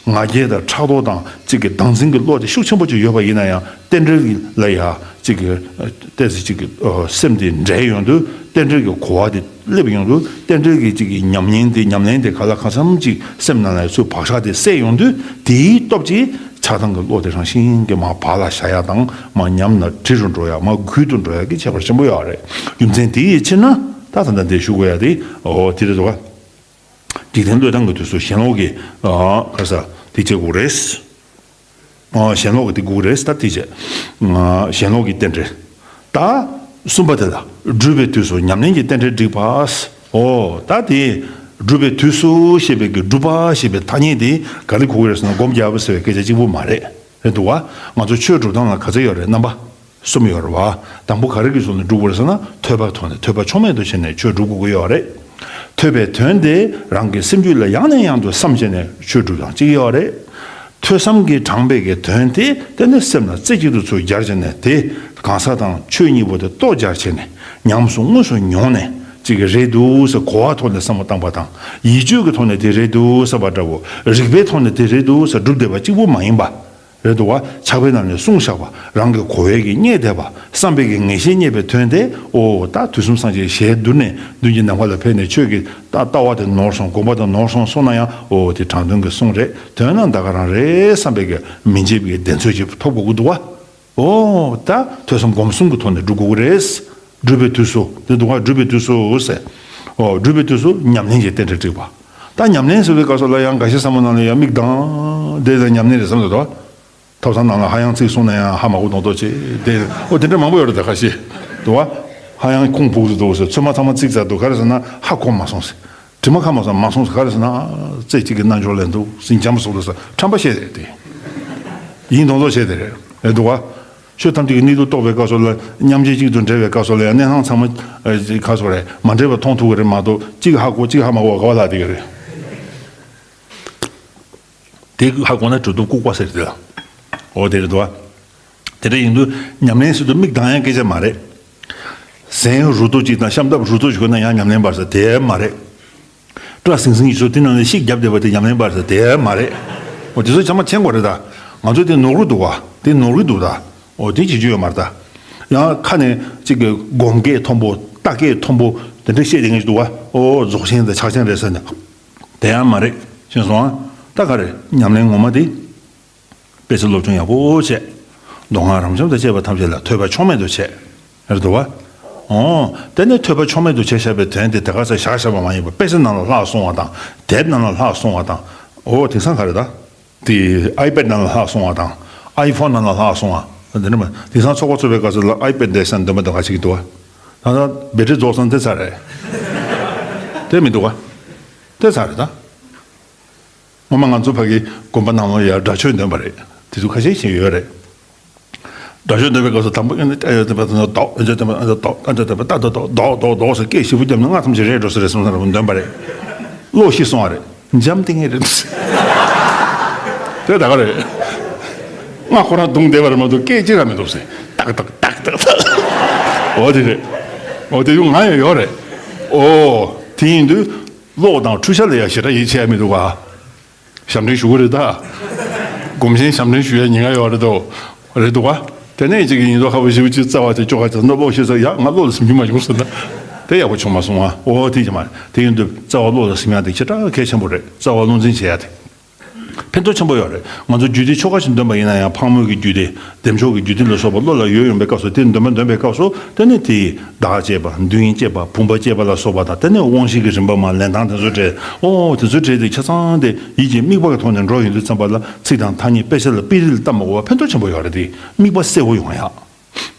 ང་རྒྱལ་དང་ཕྲག་དོག་དང་ཅིག་གི་བདག་འཛིན་གྱི་བློ་དེ་ཤུགས་ཆེན་པོ་ཅིག་ཡོད་པ་ཡིན་ན་ཡང་། རྟེན་འབྲེལ་ལ་ཡ་ཅིག་གི་ཏོག་ཙམ་ཅིག་གི་སེམས་དེ་འདྲེས་ཡོང་དུས། རྟེན་འབྲེལ་གྱི་གོ་བ་དེ་སླེབས་ཡོང་དུས། རྟེན་འབྲེལ་གྱི་ཅིག་གི་ཉམས་ལེན་དེ། ཉམས་ལེན་དེ་ག་ལ་གང་འཚམ་ཅིག་སེམས་ནང་ལ་ཚུར་བག་ཆགས་དེ་སད་ཡོང་དུས། དེའི་སྟོབས་ཀྱིས་ཆགས་སྡང་གི་བློ་དེ་རང་བཞིན་གྱིས་མར་བག་ལ་ཞ་ཡ་དང་། མར་ཉམས་ལ་བྲི་རུ་འགྲོ་ཡ། མར་རྒུད་དུ་འགྲོ་ཡ་གི་ཁྱད་པར་ཆེན་པོ་ཡོད་རེད། རྒྱུ་མཚན་དེའི་ཕྱིར་ན་ད་ད་ལྟ་འདི་ཞུ་དགོས་ཡ་དེ། འོ་དེ་རེད་འདུག་ག་འཇིག་རྟེན་བློས་བཏང་གི་དུས་སུ་ཞེན་ལོག་གི་ཨ་ག་རེ་ཟ་དེ་བྱེད་དགོས་རེད། ཨ་ཞེན་ལོག་གི་དེ་དགོས་རེད་ད་དེ་བྱེད། ཨ་ཞེན་ལོག་གི་རྟེན་འབྲེལ། ད་གསུམ་པ་དེ་ལ་སྒྲུབ་པའི་དུས་སུ་ཉམས་ལེན་གྱི་རྟེན་འབྲེལ་བསྒྲིགས་པ། འོ་ད་དེ་སྒྲུབ་པའི་དུས་སུ་ཞེས་པའི་གི་སྒྲུབ་པ་ཞེས་པའི་ཐ་སྙད་དེ་ག་རེ་གོ་གི་རེད་ཟེར་ན། སྒོམ་རྒྱག་པ་ཟེར་བའི་སྐད་ཆ་གཅིག་པུ་མ་རེད། རེད་འདུག་བ། ང་ཚོ་ཆོས་སྒྲུབ་སྟངས་ལ་ག་ཚོད་ཡོད་རེད། རྣམ་པ། གསུམ་ཡོད་རེད་བ། དང་པོ་ག་རེ་གི་ཚུལ་ནས་སྒྲུབ་དགོས་རེད་ཟེར་ན། ཐོས་པ་ཐོག་ནས། ཐོས་པ་ཕྱོགས་མེད་དུ་བྱས་ནས་ཆོས་སྒྲུབ་དགོས་ཀྱི་ཡོད་རེད། ཐོས་པའི་དོན་དེ་རང་གི་སེམས་རྒྱུད་ལ་ཡང་ནས་ཡང་དུ་བསམ་བྱས་ནས་ཆོས་སྒྲུབ་སྟངས་གཅིག་ཡོད་རེད། ཐོས་བསམ་གྱིས་དྲངས་པའི་གི་དོན་དེ་དེ་ནི་སེམས་ལ་རྩེ་གཅིག་ཏུ་ཚུར་སྦྱར་བྱས་ནས། དེ་གང་ཟག་དང་ཆོས་གཉིས་པོ་དེ་རྟོགས་སྦྱར་བྱས་ནས། ཉམས་སུ་དངོས་སུ་མྱོང་ནས། ཅིག་གི་རེད་འདུག་ཟེར་གོ་བ་ཐོག་ནས་བསམ་བློ་བཏང་པ་དང་། ཡིད་དཔྱོད་ཀྱི་ཐོག་ནས་དེ་རེད་འདུག་བསམ་པ་འདྲ་བོ། རིགས་པའི་ཐོག་ནས་དེ་རེད་འདུག་ཟེར་སྒྲུབ་བསྡད་པ་གཅིག་པུ་མ་ཡིན་པ། རེད་འདུག་བ། ཕྱག་དཔེ་རྣམས་ནས་གསུངས་བཞག་པ། རང་གི་གོ་བའི་གི་རྙེད་བསྡད་པ། བསམ་པའི་གི་ངེས་ཤེས་རྙེད་པའི་དོན་དེ། ཨོ་ད་དུས་གསུམ་སངས་རྒྱས་ཞལ་བསྡུ་ནས། མདུན་གྱི་ནམ་མཁའ་ལ་ཕེབས་ནས་ཆོས་ཀྱི་ལྟ་ལྟ་བ་དེ་ནོར་སོང་། དགོངས་པ་དེ་ནོར་སོང་གསུངས་ན་ཡང་། ཨོ་དེ་དྲང་དོན་གྱི་གསུང་རེད། དོན་རྣམས་ད་ག་རང་རེད་བསམ་པའི་གི་མི་འཇིགས་པའི་གདེང་ཚོད་ཅིག་ཐོབ་དགོས་ཀྱི་འདུག་བ། ཨོ་ད་ཐོས་བསམ་སྒོམ་གསུམ་གྱི་ཐོག་ནས་སྒྲུབ་དགོས་ཀྱི་རེད། སྒྲུབ་པའི་དུས་སུ། དེ་འདུག་ག་སྒྲུབ་པའི་དུས་སུ་ཟེར། ཨོ་སྒྲུབ་པའི་དུས་སུ་ཉམས་ལེན་གྱི་རྟེན་འབྲེལ་བསྒྲིགས་པ། ད་ཉམས་ལེན་ཟེར་བའི་སྐབས་སུ་ལ་ཡང་འགའ་ཤས་བསམ་བློ་ནང་ལ་ཡང་མིག་གདངས་བསྡད་ལ་ཉམས་ལེན་རེད་བསམ་འདུག་དོ། ཐབ་ཚང་ནང་ལ་ཧ་ཡང་ཚིག་གསུངས་ན་ཡང་ཧ་མ་གོ་མདོག་མདོག་བྱེད་དེ། ཨོ་དེ་འདྲ་མང་པོ་ཡོད་རེད། ད་ཁ་ཤས་འདུག་བ། ཧ་ཡང་ཁུངས་སྦུག་ཏུ་འདུག་ཟེར། ཚོད་མ་ཚང་མ་ཚིག་ཙམ་འདུག་ག་རེ་ཟེར་ན་ཧ་གོ་མ་སོང་ཟེར། དྲི་མ་ཁ་མ་སོང་མ་སོང་ཟེར། ག་རེ་ཟེར་ན་རྩེ་གཅིག་གི་རྣལ་འབྱོར་ལས་འདུག་ཟེར། འཇམ་པོ་སོགས་ལ་ཟེར། ཁྲམ་པ་བཤད་རེད་དེ། ཡིན་མདོག་མདོག་བྱེད་དེ་རེད། རེད་འདུག་བ། ཆོས་ཐམས་ཅད་ཀྱི་གནད་དུ་གཏོགས་པའི་སྐབས་སུ་ལ་མཉམ་རྗེས་གཅིག་ཏུ་འབྲེལ་བའི་སྐབས་སུ་ལ་ཡང་གནས་སྟངས་ཚང་མ་ཨ་ག་སོགས་རེད། མ་འདྲེས་པ་མཐོང་ཐུབ་ཀྱི་རེད་མ་གཏོགས། གཅིག་ཧ་གོ་གཅིག་ཧ་མ་གོ་བ་ག་བ་ལ་དེ་ག་རེད། དེ་ཧ་གོ་ན་གྲུབ་ཐོབ་ལྐུགས་པ་ཟེར་དེ་ལ། འོ་དེ་རེད་འདུག་བ། དེ་འདྲ་ཡིན་དུས་ཉམས་ལེན་ཟེར་དུས་མིག་གདངས་ཡ་སྐད་ཆ་མ་རེད། གཟན་རུ་ཏོ་གཅིག་དང་ཤམ་ཐབས་རུ་ཏོ་གཅིག་གོན་ན་ཡང་ཉམས་ལེན་པར་ཟེར་དེ་མ་རེད། སྐྲ་སིང་སིང་ཡིན་ཚོ་དེ་ནང་ནས་ཤིག་བརྒྱབ་བསྡད་པ་དེ་ཉམས་ལེན་པར་ཟེར་དེ་མ་རེད། འོ་དེ་ཚོ་ཚང་མ་མཁྱེན་དགོས་རེད་ད། ང་ཚོ་དེ་ནོར་གི་འདུག་བ། དེ་ནོར་གི་འདུག་ད། འོ་དེ་བྱེད་རྒྱུ་ཡོད་མ་རེད་ད། ཡང་ཁ་ནས་གཅིག་གི་སྒོམ་སྐད་མཐོན་པོ་ལྟ་སྐད་མཐོན་པོ་དེ་འདྲ་བཤད་བསྡད་མཁན་ཞིག་འདུག་བ། ཨོ་རྫོགས་ཆེན་དང་ཕྱག་ཆེན་རེད་ཟེར་ནས། དེ་ཡང་མ་རེད། ཤེས་སོང་ཨ། ད་ག་རེ་ཉམས་ལེན་ངོ་མ་དེ། དཔེ་ཆ་སློབ་སྦྱོང་ཡག་པོ་བྱས། མདོ་སྔགས་རབ་འབྱམས་དང་བཅས་པ་ཐམས་ཅད་ལ་ཐོས་པ་ཕྱོགས་མེད་དུ་བྱས། རེད་འདུག་བ། ཨོ། དེ་ནས་ཐོས་པ་ཕྱོགས་མེད་དུ་བྱས་བཞག་པའི་དོན་དེ་དེ་ག་ས་བཞག་བཞག་པ་མ་ཡིན་པར་དཔེ་ཆ་ནང་ལ་ལྷག་སོང་བ་དང་དེབ་ནང་ལ་ལྷག་སོང་བ་དང་། ཨོ་དེང་སང་ག་རེ་ད། དེ་ཨའི་པེ་ཌི་ནང་ལ་ལྷག་སོང་བ་དང་། ཨའི་ཕོན་ནང་ལ་ལྷག་སོང་བ། དེ་ནི་མ་དེང་སང་ཚོགས་པ་ཚོགས་པའི་སྐབས་སུ་ལ་ཨའི་པེ་ཌི་བསྡད་ས་འདོན་པ་འདོན་ག་ཞིག་འདུག་བ། ད་ལྟ་བེ་ཊི་རི་རྫོགས་སོང་དེ་ཚར་རེད། དེ་མི་འདུག་བ། དེ་ཚར་རེད་ད། སྔོན་མ་ང་ཚོ་ཕ་གི་དགོན་པ་ནང་ལ་ཡ་སྒྲ་ཆོས་འདོན་པ་རེད། དེ་ཚོ་ཁ་ཤས་ཤིག་ཡོད་རེད། སྒྲ་ཆོས་འདོན་པའི་སྐབས་སུ་དང་པོ་ཨེ་ནི་ཨེ་ཡོད་དེ་པ་དང་དོག་ཨེ་ཅོ་དེ་པ་ཨེ་དོག་ཨེ་ཅོ་དེ་པ་ཏ་ཏ་དོག་དོག་དོག་དོག་ཟེར་སྐད་ཞེ་པོ་བརྒྱབ་ནས་སྔགས་ཐམས་ཅད་རེད་འགྲོ་ས་རེད་བསམ་ས་ར་འདོན་པ་རེད། བློ་ཤི་སོང་བ་རེད། འཇམ་ཐིང་ངེ་རེད། དེ་ད་ག་རེད། སྔགས་ཁོ་རང་བརྡུངས་བསྡད་པ་རེད་མ་གཏོགས་སྐད་ཅི་ར་མི་འདུག་ཟེར། ཏག་ཏག་ཏག་ཏག་ཏག་འོ་དེ་རེད། འོ་དེ་ཡང་ང་ཡང་ཡོད་རེད། ཨོ། དེ་ཡིན་དུས། གློག་དང་འཕྲུལ་ཆས་ལ་ཡང་ཞེ་དྲག་ཡིད་ཆེས་ཡ་མི་འདུག་ག་ཞབས་འདྲེན་ཞུ་གི་རེད་ད། སྒོམ་ཆེན་ཞབས་འདྲེན་ཞུ་ཡ་ཉེན་ཁ་ཡོད་རེད་དོ། རེད་འདུག་ག་དེ་ནས་གཅིག་གིས་ཉིན་ཐོ་ཁ་པོ་ཞེ་པོ་ཅིག་རྩ་བ་དེ་ཅོག་ཁ་ཅིག་ན་བློ་ཤེས་ཚར་ཡ་ང་བློ་ལ་ཟིན་རྒྱུ་མ་བྱུང་ཟེར་ད། དེ་ཡག་པོ་བྱུང་མ་སོང་ང་། ཨོ་དེ་ཅི་མ་རེད། དེ་ཡིན་དུས་རྩ་བ་བློ་ལ་ཟིན་ཡ་དེ་ཞེ་དྲག་གལ་ཆེན་པོ་རེད། རྩ་བ་བློ་འཛིན་བྱེད་ཡ་དེ། ཕན་ཐོགས་ཆེན་པོ་ཡོད་རེད། ང་ཚོ་རྒྱུད་སྡེ་ཆོ་ག་ཞིག་འདོན་པ་ཡིན་ན་ཡང་ཕག་མོ་གི་རྒྱུད་སྡེ། བདེ་མཆོག་གི་རྒྱུད་སྡེ་ལ་སོགས་པ་བློ་ལ་ཡོད་ཡོང་པའི་སྐབས་སུ་དེ་འདོན་པ་འདོན་པའི་སྐབས་སུ་དེ་ནི་དེ་ཡི་བདག་བཅས་པ་འདོད་ཡོན་བཅས་པ་བུམ་པ་བཅས་པ་ལ་སོགས་པ་དང་དེ་ནས་དབང་བཞི་གི་རིམ་པ་མ་ལེན་སྟངས་དེ་ཚོ་འདྲེས། ཨོ་དེ་ཚོ་འདྲེས་ཏེ་ཆ་ཚང་དེ་ཡིད་ཀྱི་དམིགས་པ་གི་ཐོག་ནས་འགྲོ་ཡོང་དུས་ཙམ་པ་ལ་ཚིག་དང་ཐ་སྙད་དཔེ་ཆ་ལ་དཔེ་རིས་ལ་བལྟ་མ་དགོས་པ་ཕན་ཐོགས་ཆེན་པོ་ཡོད་རེད་དེ། དམིགས་པ་གསལ་བོ་ཡོང་ཡ།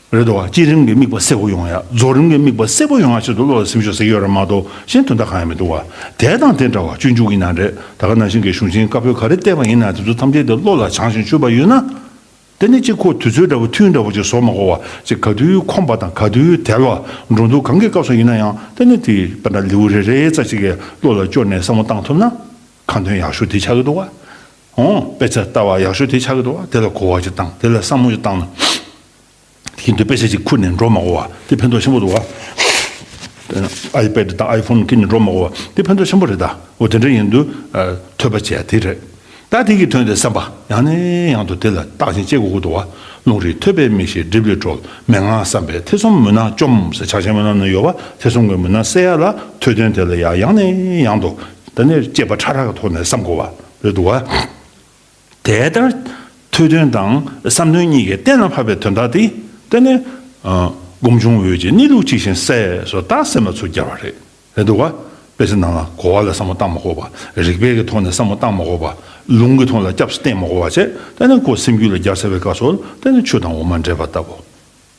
རེད་འདུག་བ། བསྐྱེད་རིམ་གྱི་དམིགས་པ་གསལ་བོ་ཡོང་ཡ། རྫོགས་རིམ་གྱི་དམིགས་པ་གསལ་བོ་ཡོང་ཡ་ཆེད་དུ་བློ་ལ་སེམས་ཤུགས་ཟེར་གྱི་ཡོད་རེད་མ་གཏོགས་གཞན་དོན་དག་གང་ཡང་མི་འདུག་བ། དེ་དང་དེ་འདྲ་བ་སྤྱོད་འཇུག་ཡིན་ན་རེད། ད་ག་ནང་བཞིན་གྱི་གཞུང་ཆེན་བཀའ་པོད་ག་རེ་བལྟས་པ་ཡིན་ན་དེ་ཚོ་ཐམས་ཅད་དེ་བློ་ལ་བྱང་ཞིང་ཆུད་པ་ཡོད་ན། དེ་ནི་གཅིག་ཁོ་དུས་ཚོད་འདྲ་བོ་ཐུན་འདྲ་བོ་ཅིག་བཟོ་མ་དགོས་བ། ཅིག་ག་དུས་ཁོམ་པ་དང་ག་དུས་དལ་བ། འགྲོ་འདུག་གང་གི་སྐབས་སུ་ཡིན་ན་ཡང་དེ་ནི་དེ་དཔེར་ན་ལེའུ་རེ་རེའི་རྩ་གཅིག་གི་བློ་ལ་སྐྱོར་ནས་བསམ་བློ་བཏང་ཐུབ་ན། ཁ་འདོན་ཡག་ཤོས་དེ་ཆགས་ཀྱི་འདུག་བ། ཨོ། དཔེ་ཆ་ལྟ་བ་ཡག་ཤོས་དེ་ཆགས་ཀྱི་འདུག་བ། དེ་ལ་གོ་བ་ཅིག་བཏང་། དེ་ལ་བསམ་བློ་ཅིག་བཏང་ན། དེ་འདྲ་དཔེ་ཆ་ཅིག་ཁུར་ནས་འགྲོ་མ་དགོས་བ། དེ་ཕན་ཐོགས་ཆེན་པོ་འདུག་བ། ཨའི་པེ་ཌི་དང་ཨའི་ཕོན་ཁུར་ནས་འགྲོ་མ་དགོས་བ། དེ་ཕན་ཐོགས་ཆེན་པོ་རེད་ད། འོ་དེ་འདྲ་ཡིན་དུས། ཨ། ཐོས་པ་བྱས་དེ་རེད། ད་དེ་གི་དོན་དེ་བསམ་པ་ཡང་ནས་ཡང་དུ་དེ་ལ་བརྟག་ཅིང་དཔྱད་དགོས་ཀྱི་འདུག་བ། རླུང་རིག་ཐོས་པའི་མིག་ཤེས་སྒྲིབ་ལས་གྲོལ། མན་ངག་བསམ་པས་ཐེ་ཚོམ་མུན་ནག་བཅོམ་ཟེར་ཕྱག་ཆེན་མོ་ནང་ན་ཡོད་བ། ཐེ་ཚོམ་གྱི་མུན་ནག་སེལ་ཡ་ལ་ཐོས་དོན་དེ་ལ་ཡང་ཡང་ནས་ཡང་དུ། དེ་ནས་དཔྱད་པ་ཕྲ་རགས་ཀྱི་ཐོག་ནས་བསམ་དགོས་བ་རེད་འདུག་བ། དེ་ལྟར་ཐོས་དོན་དང་བསམ་དོན་གཉིས་ཀྱི་གཏན་ལ་ཕབ་པའི་དོན་དག་དེ། དེ་ནི། ཨ། སྒོམ་བྱུང་འོད་ཀྱི་གནས་ལུགས་ཇི་བཞིན་གསལ་སོ་ད་སེམས་ལ་ཚུར་སྦྱར་བ་རེད། རེད་འདུག་བ། དཔེ་ཆ་ནང་ལ་གོ་བ་ལ་བསམ་བློ་བཏང་མ་དགོས་པ། རིགས་པའི་གི་ཐོག་ནས་བསམ་བློ་བཏང་མ་དགོས་པ། ལུང་གི་ཐོག་ལ་སྐྱབས་སུ་བསྟེན་མ་དགོས་པ་བྱས་དེ་ནི་ཁོ་སེམས་རྒྱུད་ལ་སྦྱར་ཚར་བའི་སྐབས་སུ་དེ་ནི་ཆུ་དང་འོ་མ་འདྲེས་པ་ལྟ་བུ།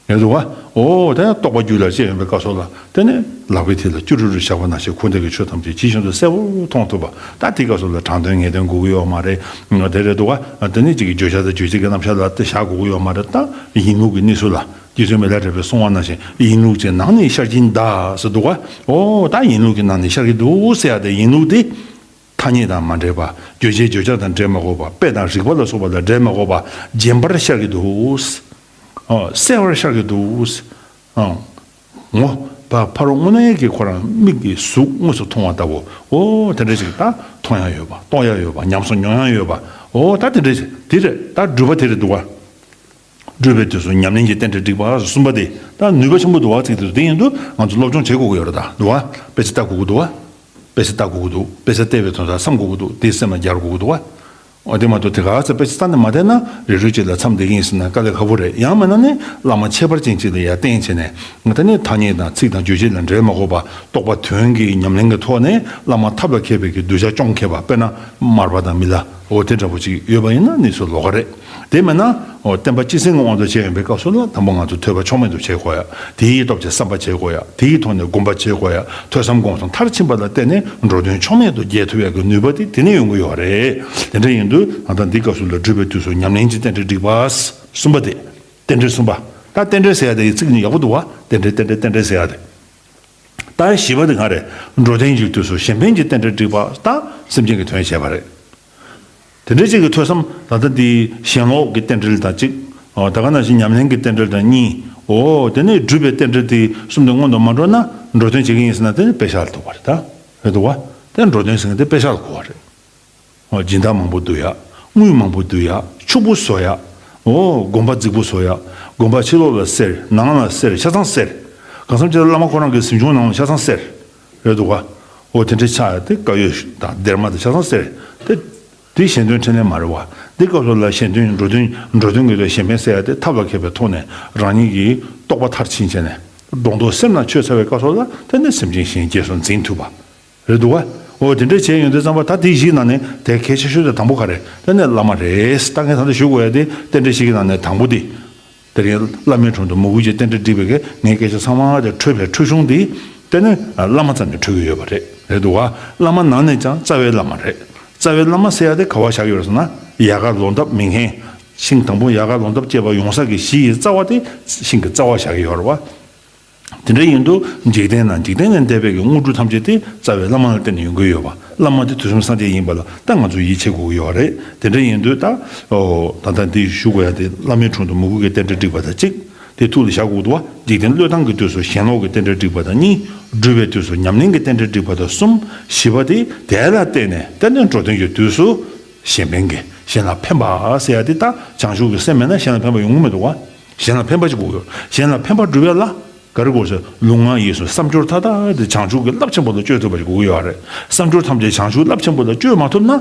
ཡོད་འདུག་བ། འོ་དེ་ཡང་རྟོག་པ་རྒྱུད་ལ་སྐྱེས་ཡོང་བའི་སྐབས་སུ་ལ་དེ་ནི་ལག་པའི་མཐིལ་ལ་ཅུ་རུ་རུ་བཞག་པ་ནང་བཞིན་ཁོ་འདི་གི་ཆོས་ཐམས་ཅད་ཇི་བཞིན་དུ་གསལ་པོར་མཐོང་ཐུབ་པ། ད་དེ་སྐབས་སུ་ལ་དྲང་དོན་ངེས་དོན་དགོས་ཀྱི་ཡོད་མ་རེད། དེ་རེད་འདུག་བ། དེ་ནི་གཅིག་གི་བརྗོད་བྱ་དང་རྗོད་བྱེད་ཀྱི་རྣམ་གཞག་ལ་དེ་བཞག་དགོས་ཀྱི་ཡོད་མ་རེད། ད་ཡིན་ལུགས་ཀྱི་གནས་ཚུལ་ལ་རྗེ་བཙུན་མི་ལ་རས་པས་གསུངས་པ་ནང་བཞིན་ཡིན་ལུགས་ཀྱི་ནང་ནས་ཤར་གྱིན་གདའ་ཟེར་འདུག་བ། འོ་ད་ཡིན་ལུགས་ཀྱི་ནང་ནས་ཤར་གྱི་འདུག་ཟེར་ཡ་དེ་ཡིན་ལུགས་དེ། ཐ་སྙད་དང་མ་འདྲེས་པ། རྗོད་བྱེད་བརྗོད་བྱ་དང་འདྲེས་མ་དགོས་པ། དཔེ་དང་རིགས་པ་ལ་སོགས་པ་དང་འདྲེས་མ་དགོས་པ། རྗེན་པར་ཤར་གྱི་འདུག། ཨོ། གསལ་བར་ཤར་གྱི་འདུག། ཨོ། ངོ་། ཕ་ཕ་རོལ་དངོས་གནས་ཀྱི་ཁོ་རང་མིག་གིས་གཟུགས་དངོས་སུ་མཐོང་བ་ལྟ་བུ། ཨོ་དེ་འདྲ་ཞིག་ད་མཐོང་ཡ་ཡོད་པ། རྟོགས་ཡ་ཡོད་པ། ཉམས་སུ་མྱོང་ཡ་ཡོད་པ། ཨོ་ད་དེ་འདྲ་ཞིག་དེ་རེད། ད་སྒྲུབ་པ་དེ་རེད་འདུག་བ། སྒྲུབ་པའི་དུས་སུ་ཉམས་ལེན་གྱི་རྟེན་འབྲེལ་བསྒྲིགས་པ་གསུམ་པ་དེ་ད་ནུས་པ་ཆེན་པོ་འདུག་བ་ཚིག་དེ་དེ་ཡིན་དུས་ང་ཚོ་སློབ་སྦྱོང་བྱེད་དགོས་ཀྱི་ཡོད་རེད་ད་འདུག་བ། དཔེ་ཆ་ལྟ་དགོས་ཀྱི་འདུག་བ། དཔེ་ཆ་ལྟ་དགོས་ཀྱི་འདུག་དཔེ་ཆ་བལྟས་པའི་དོན་དག་བསམ་དགོས་ཀྱི་འདུག་དེ་སེམས་ལ་སྦྱར་དགོས་ཀྱི་འདུག་བ། འོ་དེ་མ་གཏོགས་དེ་ག་ཚོད་དཔེ་ཆ་ལྟ་ནས་མ་བསྡད་ན་རེ་རེ་གཅིག་ལ་མཚམས་བསྡད་ཀྱི་ཡིན་ཟེར་ན་དཀའ་ལས་ཁག་པོ་རེད། ཡང་མིན་ན་ནི་བླ་མ་ཁྱད་པར་ཅན་གཅིག་ལ་ཡར་བསྟེན་བྱས་ནས་ང་ད་ནི་ཐ་སྙད་དང་ཚིག་དང་རྗོད་བྱེད་ལ་འབྲེལ་མ་དགོས་པ་རྟོགས་པ་དོན་གྱི་ཉམས་ལེན་གྱི་ཐོག་ནས་བླ་མ་ཐབས་ལ་མཁས་པའི་གི་གདུལ་བྱ་སྐྱོང་མཁས་པ་དཔེར་ན་མར་པ་དང་མི་ལ་འོ་དེ་འདྲ་པོ་ཅིག་ཡོད་པ་ཡིན་ན་ནི་སུ་ལོགས་ཀ་རེད། དེ་མིན་ན། འོ་བསྟན་པ་སྤྱི་སེང་གི་དབང་དུ་བྱས་ཡོང་པའི་སྐབས་སུ་ལ་དང་པོ་ང་ཚོ་ཐོས་པ་ཕྱོགས་མེད་དུ་བྱེད་དགོས་ཡ། དེའི་སྟོབས་ཀྱིས་བསམ་པ་བྱེད་དགོས་ཡ། དེའི་ཐོག་ནས་སྒོམ་པ་བྱེད་དགོས་ཡ། ཐོས་བསམ་སྒོམ་གསུམ་མཐར་ཕྱིན་པ་ལ་བརྟེན་ནས་འགྲོ་དོན་ཕྱོགས་མེད་དུ་རྒྱས་ཐུབ་ཡ་གི་ནུས་པ་དེ་དེ་ནས་ཡོང་གི་ཡོད་རེད། དེ་འདྲ་ཡིན་དུས་ང་ད་འདི་སྐབས་སུ་ལ་སྒྲུབ་པའི་དུས་སུ་ཉམས་ལེན་གྱི་རྟེན་འབྲེལ་བསྒྲིགས་པ། གསུམ་པ་དེ། རྟེན་འབྲེལ་གསུམ་པ། ད་རྟེན་འབྲེལ་ཟེར་ཡ་དེ་ཡི་ཚིག་ནི་ཡག་པོ་འདུག་བ། རྟེན་འབྲེལ་རྟེན་འབྲེལ་རྟེན་འབྲེལ་ཟེར་ཡ་དེ། ད་བཞི་པ་དེ་ག་རེད། འགྲོ་དོན་གྱི་དུས་སུ་གཞན་ཕན་གྱི་རྟེན་འབྲེལ་བསྒྲིགས་པ་དང་སེམས་ཅན་གྱི་དོན་བྱས་པ་རེད། དེ་འདྲའི་ཅིག་གི་ཐོས་བསམ་ད་ལྟ་འདི་ཞེན་ལོག་གི་རྟེན་འབྲེལ་དང་གཅིག་ཨོ་ད་ག་ནང་བཞིན་ཉམས་ལེན་གྱི་རྟེན་འབྲེལ་དང་གཉིས། ཨོ་དེ་ནས་སྒྲུབ་པའི་རྟེན་འབྲེལ་དེ་གསུམ་དེ་སྔོན་དུ་མ་འགྲོ་ན་འགྲོ་དོན་བྱེད་ཀྱི་ཡིན་ཟེར་ན་དེ་ནི་དཔེ་བཞག་ལ་ཐུག་པ་རེད་ད། རེད་འདུག་བ། དེ་འགྲོ་དོན་ཟེར་མཁན་དེ་དཔེ་བཞག་ལ་གོ་བ་རེད། ཨོ་སྦྱིན་བདག་མང་པོ་བསྡུ་ཡ། དངུལ་མང་པོ་བསྡུ་ཡ། ཕྱུག་པོ་བཟོ་ཡ། ཨོ་དགོན་པ་རྫིག་པོ་བཟོ་ཡ། དགོན་པ་ཕྱི་ལོགས་ལ་གསེར། ནང་ལ་གསེར། ཆ་ཚང་གསེར། གང་འཚམ་ཅིག་ལ་བླ་མ་ཁོ་རང་གི་གཟིམ་ཆུང་ནང་ལ་ཆ་ཚང་གསེར། རེད་འདུག་ག་ཨོ་དེ་འདྲའི་ཆགས་ཡ་དེ་དཀར་ཡོལ་དང་སྡེར་མ་དང་ཆ་ཚང་གསེར། དེ་དེ་གཞན་དོན་འཕྲིན་ལས་མ་རེད་བ། འདི་སྐབས་སུ་ལ་གཞན་དོན་འགྲོ་དོན་འགྲོ་དོན་གྱི་ལས་གཞན་ཕན་ཟེར་ཡ་དེ་ཐབས་ལ་མཁས་པའི་ཐོག་ནས་རང་ཉིད་ཀྱི་རྟོགས་པ་མཐར་ཕྱིན་བྱས་ནས། སྒྲོ་འདོགས་སེམས་ནང་ཆོད་ཚར་བའི་སྐབས་སུ་ལ་དེ་ནས་སེམས་ཅན་གཞན་རྗེས་སུ་འཛིན་ཐུབ་པ་རེད་འདུག་བ། འོ་དེ་འདྲ་བྱས་ཡོང་དུས་ཙམ་པ་ད་དེ་བཞིའི་ནང་ནས་དེ་གལ་ཆེ་ཤོས་དེ་དང་པོ་ག་རེ་དེ་ནས་བླ་མ་རེད། ད་ངས་ད་ལྟ་ཞུ་དགོས་ཡ་དེ་རྟེན་འབྲེལ་བཞི་གི་ནང་ནས་དང་པོ་དེ། དེ་རིང་བླ་མའི་དྲུང་དུ་མོས་གུས་ཀྱི་རྟེན་འབྲེལ་བསྒྲིགས་པའི་གི་ངའི་སྐད་ཆ་ཚང་མ་དེ་འཕྲོས་པའི་འཕྲོས་གཞུང་དེ་དེ་ནི་བླ་མ་ཙམ་ནས་འཕྲོས་ཀྱི་ཡོད་པ་རེད། རེད་འདུག་བ། བླ་མ་ནང་ནས་ཀྱང་རྩ་བའི་བླ་མ་རེད། རྩ་བའི་བླ་མ་ཟེར་ཡ་དེ་ག་བ་བཞག་ཡོད་རེད་ཟེར་ན་ཡལ་ག་ལོ་འདབ་མི་ངན། ཤིང་དང་པོ་ཡལ་ག་ལོ་འདབ་སྐྱེས་པ་ཡོང་ས་གི་གཞི་ཡི་རྩ་བ་དེ་ཤིང་གི་རྩ་བ་བཞག་གི་ཡོད་རེད་བ། དེ་འདྲ་ཡིན་དུས་འཇིག་རྟེན་ན་འཇིག་རྟེན་ལས་འདས་པའི་གི་དངོས་གྲུབ་ཐམས་ཅད་དེ་རྩ་བའི་བླ་མ་ལ་བརྟེན་ནས་ཡོང་གི་ཡོད་པ། བླ་མ་དེ་དུས་གསུམ་སངས་རྒྱས་ཡིན་པ་ལ་ད་ང་ཚོས་ཡིད་ཆེས་དགོས་ཀྱི་ཡོད་རེད། དེ་འདྲ་ཡིན་དུས་ད་ཨོ་ད་ལྟ་འདི་ཞུ་དགོས་ཡ་དེ་བླ་མའི་དྲུང་དུ་མོས་གུས་ཀྱི་རྟེན་འབྲེལ་བསྒྲིགས་པ་དང་གཅིག་དེ་ཐུགས་ལ་བཞག་དགོས་འདུག་བ། འཇིག་རྟེན་བློས་བཏང་གི་དུས་སུ་ཞེན་ལོག་གི་རྟེན་འབྲེལ་བསྒྲིགས་པ་དང་གཉིས། སྒྲུབ་པའི་དུས་སུ་ཉམས་ལེན་གྱི་རྟེན་འབྲེལ་བསྒྲིགས་པ་དང་གསུམ། བཞི་པ་དེ་དེ་ལ་བརྟེན་ནས་དེ་ནས་འགྲོ་དོན་གྱི་དུས་སུ་གཞན་ཕན་གྱི་གཞན་ལ་ཕན་པ་ཟེར་ཡ་དེ་ད་བྱང་ཆུབ་ཀྱི་སེམས་མེད་ན་གཞན་ལ་ཕན་པ་ཡོང་གི་མི་འདུག་བ། གཞན་ལ་ཕན་པ་ཅིག་དགོས་ཡོད། གཞན་ལ་ཕན་པ་སྒྲུབ་ཡ་ལ། ག་རེ་དགོས་ཟེར། ལུས་ངག་ཡིད་གསུམ་བསམ་སྦྱོར་མཐའ་དག་དེ་བྱང་ཆུབ་ཀྱི་རླབས་ཆེན་པོ་ལ་བཅོས་ཐུབ་པ་ཞིག་དགོས་ཀྱི་ཡོད་རེད། བསམ་སྦྱོར་ཐམས་ཅད་བྱང་ཆུབ་རླབས་ཆེན་པོ་ལ་བཅོས་མ་ཐུབ་ན།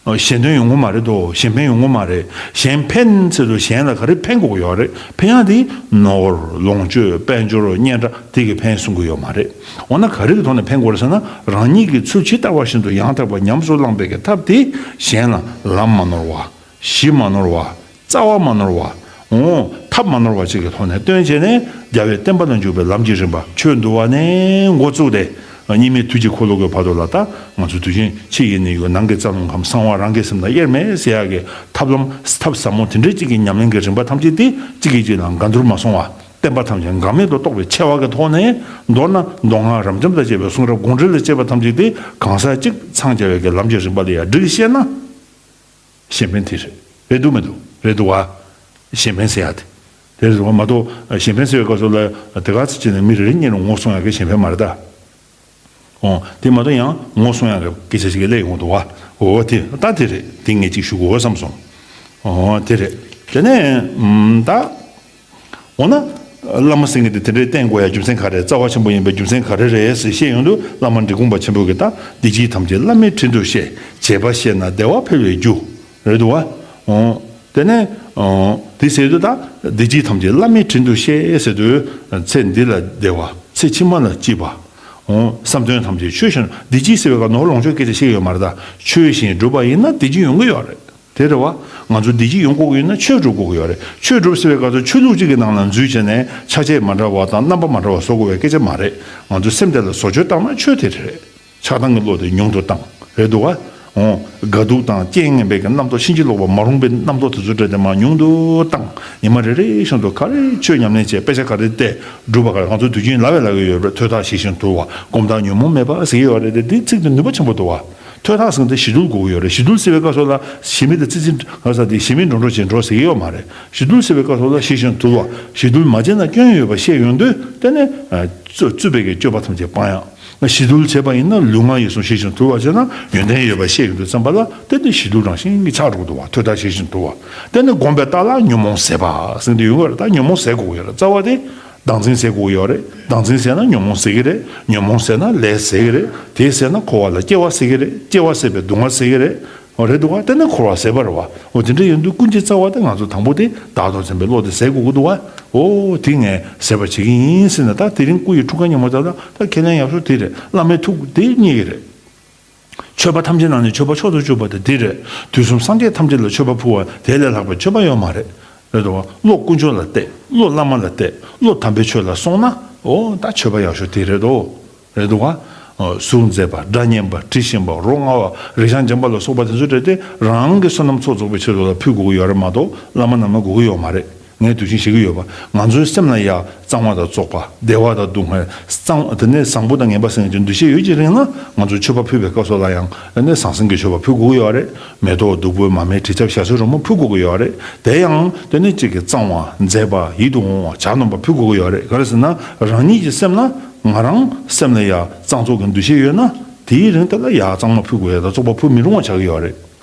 གཞན་དོན་ཡོང་གི་མ་རེད་དོ། གཞན་ཕན་ཡོང་གི་མ་རེད། གཞན་ཕན་ཟེར་དུས་གཞན་ལ་ག་རེ་ཕན་དགོས་ཀྱི་ཡོད་རེད། ཕན་ཡག་དེ་ནོར་ལོངས་སྤྱོད་དཔལ་འབྱོར་སྙན་གྲགས་དེ་གི་ཕན་གསུང་གི་ཡོད་མ་རེད། འོ་ན་ག་རེ་གི་ཐོག་ནས་ཕན་དགོས་རེད་ཟེར་ན། རང་ཉིད་ཀྱི་ཚུལ་ཇི་ལྟ་བ་བཞིན་དུ་ཡང་དག་པར་ཉམས་སུ་བླངས་པའི་གི་ཐབས་དེ་གཞན་ལ་ལམ་མ་ནོར་བ། གཞི་མ་ནོར་བ། རྩ་བ་མ་ནོར་བ། འོ། ཐབས་མ་ནོར་བ་ཅིག་གི་ཐོག་ནས་སྟོན་བྱས་ནས་རྒྱལ་བའི་བསྟན་པ་ལ་འཇུག་པའི་ལམ་གྱི་རིམ་པ་ཆོས་འདུལ་བ་ནས་འགོ་བཙུགས་ཏེ། གཉིས་མེད་ཐུགས་ཀྱི་འཁོར་ལོ་གི་བར་དུ་ལ་ད་ང་ཚོ་དུས་རྒྱུན་ཕྱི་ཡི་ནད་གཡོག་ནང་གི་རྩ་རླུང་ཁམས་གསང་བ་རང་གི་སེམས་དང་དབྱེར་མེད་ཟེར་ཡག་གི་ཐབས་ལམ་ཐབས་ཟབ་མོ་དེ་འདྲ་ཅིག་གི་ཉམས་ལེན་གྱི་རིམ་པ་ཐམས་ཅད་དེ་གཅིག་གིས་གཅིག་ལ་འགལ་འདུར་མ་སོང་བ། བསྟན་པ་ཐམས་ཅད་འགལ་མེད་དུ་རྟོགས་པའི་ཆེ་བ་གི་ཐོག་ནས། མདོར་ན་མདོ་སྔགས་རབ་འབྱམས་དང་བཅས་པའི་གསུང་རབ་དགོངས་འགྲེལ་ལ་བཅས་པ་ཐམས་ཅད་དེ་གང་ཟག་གཅིག་འཚང་རྒྱ་བའི་གི་ལམ་གྱི་རིམ་པ་ལ་ཡང་བསྒྲིགས་ཤེས་ན། གཞན་ཕན་དེ་རེད། རེད་འདུག་མི་འདུག་རེད་འདུག་བ། གཞན་ཕན་ཟེར་ཡ་དེ། དེ་རེད་འདུག་བ་མ་གཏོགས་གཞན་ཕན་ཟེར་བའི་སྐབས་སུ་ལ་དེ་ག་ཚོད་བྱས་ནས་མི་རེ་རེ་གཉིས་ལ་ངོ་སྲུང་ཡག་གི་གཞན་ཕན་མ་རེད་ད། ཨོ། དེ་མ་གཏོགས་ཡང་ངོ་སྲུང་ཡག་གི་སྐད་ཆ་ཞིག་གི་སླེབས་ཡོང་འདུག་བ། འོ་དེ་ད་དེ་རེད། དེ་ངས་ཅིག་ཞུ་དགོས་བསམ་སོང་། ཨོ་དེ་རེད། དེ་ནས་ད། འོ་ན། བླ་མ་ཟེར་མཁན་དེ་དེ་འདྲའི་བསྟེན་དགོས་ཡ་རྒྱུ་མཚན་ག་རེ། རྩ་བ་ཆེན་པོ་ཡིན་པའི་རྒྱུ་མཚན་ག་རེ་རེད་ཟེར་བཤད་ཡོང་དུས། བླ་མ་འབྲི་གུང་པ་ཆེན་པོ་གིས་ད་འདི་ཕྱི་ཐམས་ཅད་བླ་མའི་དྲིན་དུ་གཤེགས། བྱས་པ་ཤེས་ན་བདེ་བ་འཕེལ་བའི་རྒྱུ། རེད་འདུག་བ། འོ། དེ་ནས། འོ། དེ་ཟེར་དུས་ད་འདི་ཕྱི་ཐམས་ཅད་བླ་མའི་དྲིན་དུ་གཤེགས་ཟེར་དུས། ཚེ་འདི་ལ་བདེ་བ། ཚེ་ཕྱི་མ་ལ་སྐྱིད་པ། འོ། བསམ་དོན་ཐམས་ཅད་ཆོས་བཞིན་བདེ་སྐྱིད་ཟེར་བའི་སྐབས་ནོར་ལོངས་སྤྱོད་སྐད་ཆ་བཤད་ཀྱི་ཡོད་མ་རེད་ད། ཆོས་བཞིན་བསྒྲུབས་པ་ཡིན་ན་བདེ་སྐྱིད་ཡོང་གི་ཡོད་རེད། དེ་རེད་བ། ང་ཚོ་བདེ་སྐྱིད་ཡོང་དགོས་ཀྱི་ཡོད་ན་ཆོས་སྒྲུབ་དགོས་ཀྱི་ཡོད་རེད། ཆོས་སྒྲུབ་ཟེར་བའི་སྐབས་སུ་ཆོས་ལུགས་གཅིག་གི་ནང་ལ་འཛུལ་བྱས་ནས་ཆ་བྱད་མ་འདྲ་བ་དང་རྣམ་པ་མ་འདྲ་བ་བཟོ་དགོས་པའི་སྐད་ཆ་མ་རེད། ང་ཚོ་སེམས་དེ་ལ་བཟོ་བཅོས་བཏང་ན་ཆོས་དེ་རེད། ཆགས་སྡང་གི་བློ་དེ་ཉུང་དུ་བཏང་། རེད་འདུག་བ། འོ། དགའ་སྡུག་དང་རྐྱེན་ངན་པའི་གི་རྣམ་རྟོག་ཕྱིན་ཅི་ལོག་པ་མ་རུངས་པའི་རྣམ་རྟོག་དེ་ཚོ་འདྲ་དེ་མར་ཉུང་དུ་བཏང་། ཉི་མ་རེ་རེ་བཞིན་དུ་ག་རེ་ཆོས་ཉམས་ལེན་བྱས། དཔེ་ཆ་ག་རེ་བལྟས། སྒྲུབ་པ་ག་རེ། ང་ཚོ་དུས་རྒྱུན་ལབ་པས་ལབ་ཀྱི་ཡོད་རེད། ཐོས་ཐག་ཞི་ཞིང་དུལ་བ། སྒོམ་ཐག་ཉོན་མོངས་མེད་པ་ཟེར་གྱི་ཡོད་རེད་དེ། འདིའི་ཚིག་དེ་ནུས་པ་ཆེན་པོ་འདུག་བ། ཐོས་ཐག་ཟེར་དེ་ཞི་དུལ་དགོས་ཀྱི་ཡོད་རེད། ཞི་དུལ་ཟེར་བའི་སྐབས་སུ་ལ་ཞི་མི་དེ་ཙི་ཙི་ག་ས་དེ་ཞི་མི་འགྲོ་འགྲོ་བྱེད་འགྲོ་ཟེར་གྱི་ཡོད་མ་རེད། ཞི་དུལ་ཟེར་བའི་སྐབས་སུ་ལ་ཞི་ཞིང་དུལ་བ། ཞི་དུལ་མ་བྱས་ན་སྐྱོན་ཡོད་པ་ཤེས་ཡོང་དུས། དེ་ནས་རྩོད་རྩོད་པའི་གི་སྤྱོད་པ་ཐམས་ཅད་སྤང་ཡག་ཞི་དུལ་བྱས་པ་ཡིན་ན་ལུས་ངག་ཡིད་གསུམ་ཞི་ཞིང་དུལ་བ་བྱས་ན་ཡོན་ཏན་ཡོད་པ་ཤེས་ཡོང་དུས་ཙམ་པ་ལ། དེ་ནི་ཞི་དུལ་རང་བཞིན་གྱིས་ཆགས་འགྲོ་གི་འདུག་བ། ཐོས་ཐག་ཞི་ཞིང་དུལ་བ། དེ་ནི་སྒོམ་པའི་རྟགས་ལ་ཉོན་མོངས་ཟད་པ་ཟེར་དེ་ཡོང་གི་རེད། ད་ཉོན་མོངས་ཟད་དགོས་ཀྱི་ཡོད་རེད། རྩ་བ་དེ། བདག་འཛིན་ཟད་དགོས་ཀྱི་ཡོད་རེད། བདག་འཛིན་ཟད་ན་ཉོན་མོངས་ཟད་ཀྱི་རེད། ཉོན་མོངས་ཟད་ན་ལས་ཟད་ཀྱི་རེད། དེ་ཟད་ན་འཁོར་བ་ལ་སྐྱེ་བ་ཟད་ཀྱི་རེད། སྐྱེ་བ་ཟད་པའི་སྡུག་བསྔལ་ཟད་ཀྱི་རེད། འོ་རེད་འདུག་བ། དེ་ནི་འཁོར་བ་ཟད་པ་རེད་བ། འོ་དེ་འདྲ་ཡིན་དུས་ཀུན་གྱི་རྩ་བ་དེ་ང་ཚོ་དང་པོ་དེ་བདག་ཏུ་འཛིན་པའི་བློ་དེ་ཟད་དགོས་ཀྱི་འདུག་བ། འོ་དེ་ངས་ཟད་པ་བྱེད་ཀྱི་ཡིན་ཟེར་ནས། ད་དེ་རིང་སྐུ་ཡི་འཁྲུངས་སྐར་ཉིན་མོ་ད་ལ་ད་ཁས་ལེན་ཡག་ཤོས་དེ་རེད། བླ་མའི་ཐུགས་དེ་རྙེད་ཀྱི་རེད། མཆོད་པ་ཐམས་ཅད་ནང་ནས་མཆོད་པ་མཆོག་ཏུ་གྱུར་པ་དེ་དེ་རེད། དུས་གསུམ་སངས་རྒྱས་ཐམས་ཅད་ལ་མཆོད་པ་ཕུལ་བ་དེ་ལས་ལྷག་པའི་མཆོད་པ་ཡོད་མ་རེད། རེད་འདུག་བ། བློ་དཀོན་མཆོག་ལ་གཏད། བློ་བླ་མ་ལ་གཏད། བློ་དམ་པའི་ཆོས་ལ་སོང་ན། འོ་ད་མཆོད་པ་ཡག་ཤོས་དེ་རེད་དོ། རེད་འདུག་བ། གཟུགས་མཛེས་པ། སྒྲ་སྙན་པ། དྲི་ཞིམ་པ། རོ་མངར་བ། རེག་བྱ་འཇམ་པ་ལ་སོགས་པ་དེ་ཚོ་སྤྲད་དེ་རང་གི་བསོད་ནམས་ཚོགས་རྫོགས་པའི་ཆེད་དུ་ལ་ཕུལ་དགོས་ཀྱི་ཡོད་རེད་མ་གཏོགས་བླ་མ་རྣམས་ལ་དགོས་ཀྱི་ཡོད་མ་རེད། ངས་དུས་རྒྱུན་བཤད་ཀྱི་ཡོད་པ། ང་ཚོའི་སེམས་ལ་ཡ་གཙང་བ་དང་བཙོག་པ། བདེ་བ་དང་སྡུག་བསྔལ། གཙང་དེ་ནས་བཟང་པོ་དང་ངན་པ་ཟེར་མཁན་གྱི་འདུ་ཤེས་ཡོད་ཀྱི་རིང་ལ། ང་ཚོས་མཆོད་པ་ཕུལ་བའི་སྐབས་སུ་ལ་ཡང་དེ་ནས་ཟང་ཟིང་གི་མཆོད་པ་ཕུལ་དགོས་ཀྱི་ཡོད་རེད། མེ་ཏོག་བདུག་སྤོས་མར་མེ་དྲི་ཆབ་ཞལ་ཟས་རོལ་མོ་ཕུལ་དགོས་ཀྱི་ཡོད་རེད། དེ་ཡང་དེ་ནས་གཅིག་གི་གཙང་བ་མཛེས་པ་ཡིད་དུ་འོང་བ་ཇ་སྣུམ་པ་ཕུལ་དགོས་ཀྱི་ཡོད་རེད། ག་རེ་ཟེར་ན་རང་ཉིད་ཀྱི་སེམས་ལ། ང་རང་སེམས་ལ་ཡ་གཙང་བཙོག་གི་འདུ་ཤེས་ཡོད་ན། དེའི་རིང་དེ་ལ་ཡ་གཙང་མ་ཕུལ་དགོས་ཡ་དང་བཙོག་པ་ཕུལ་མི་རུང་བ་ཆགས་ཀྱི་ཡོད་རེད།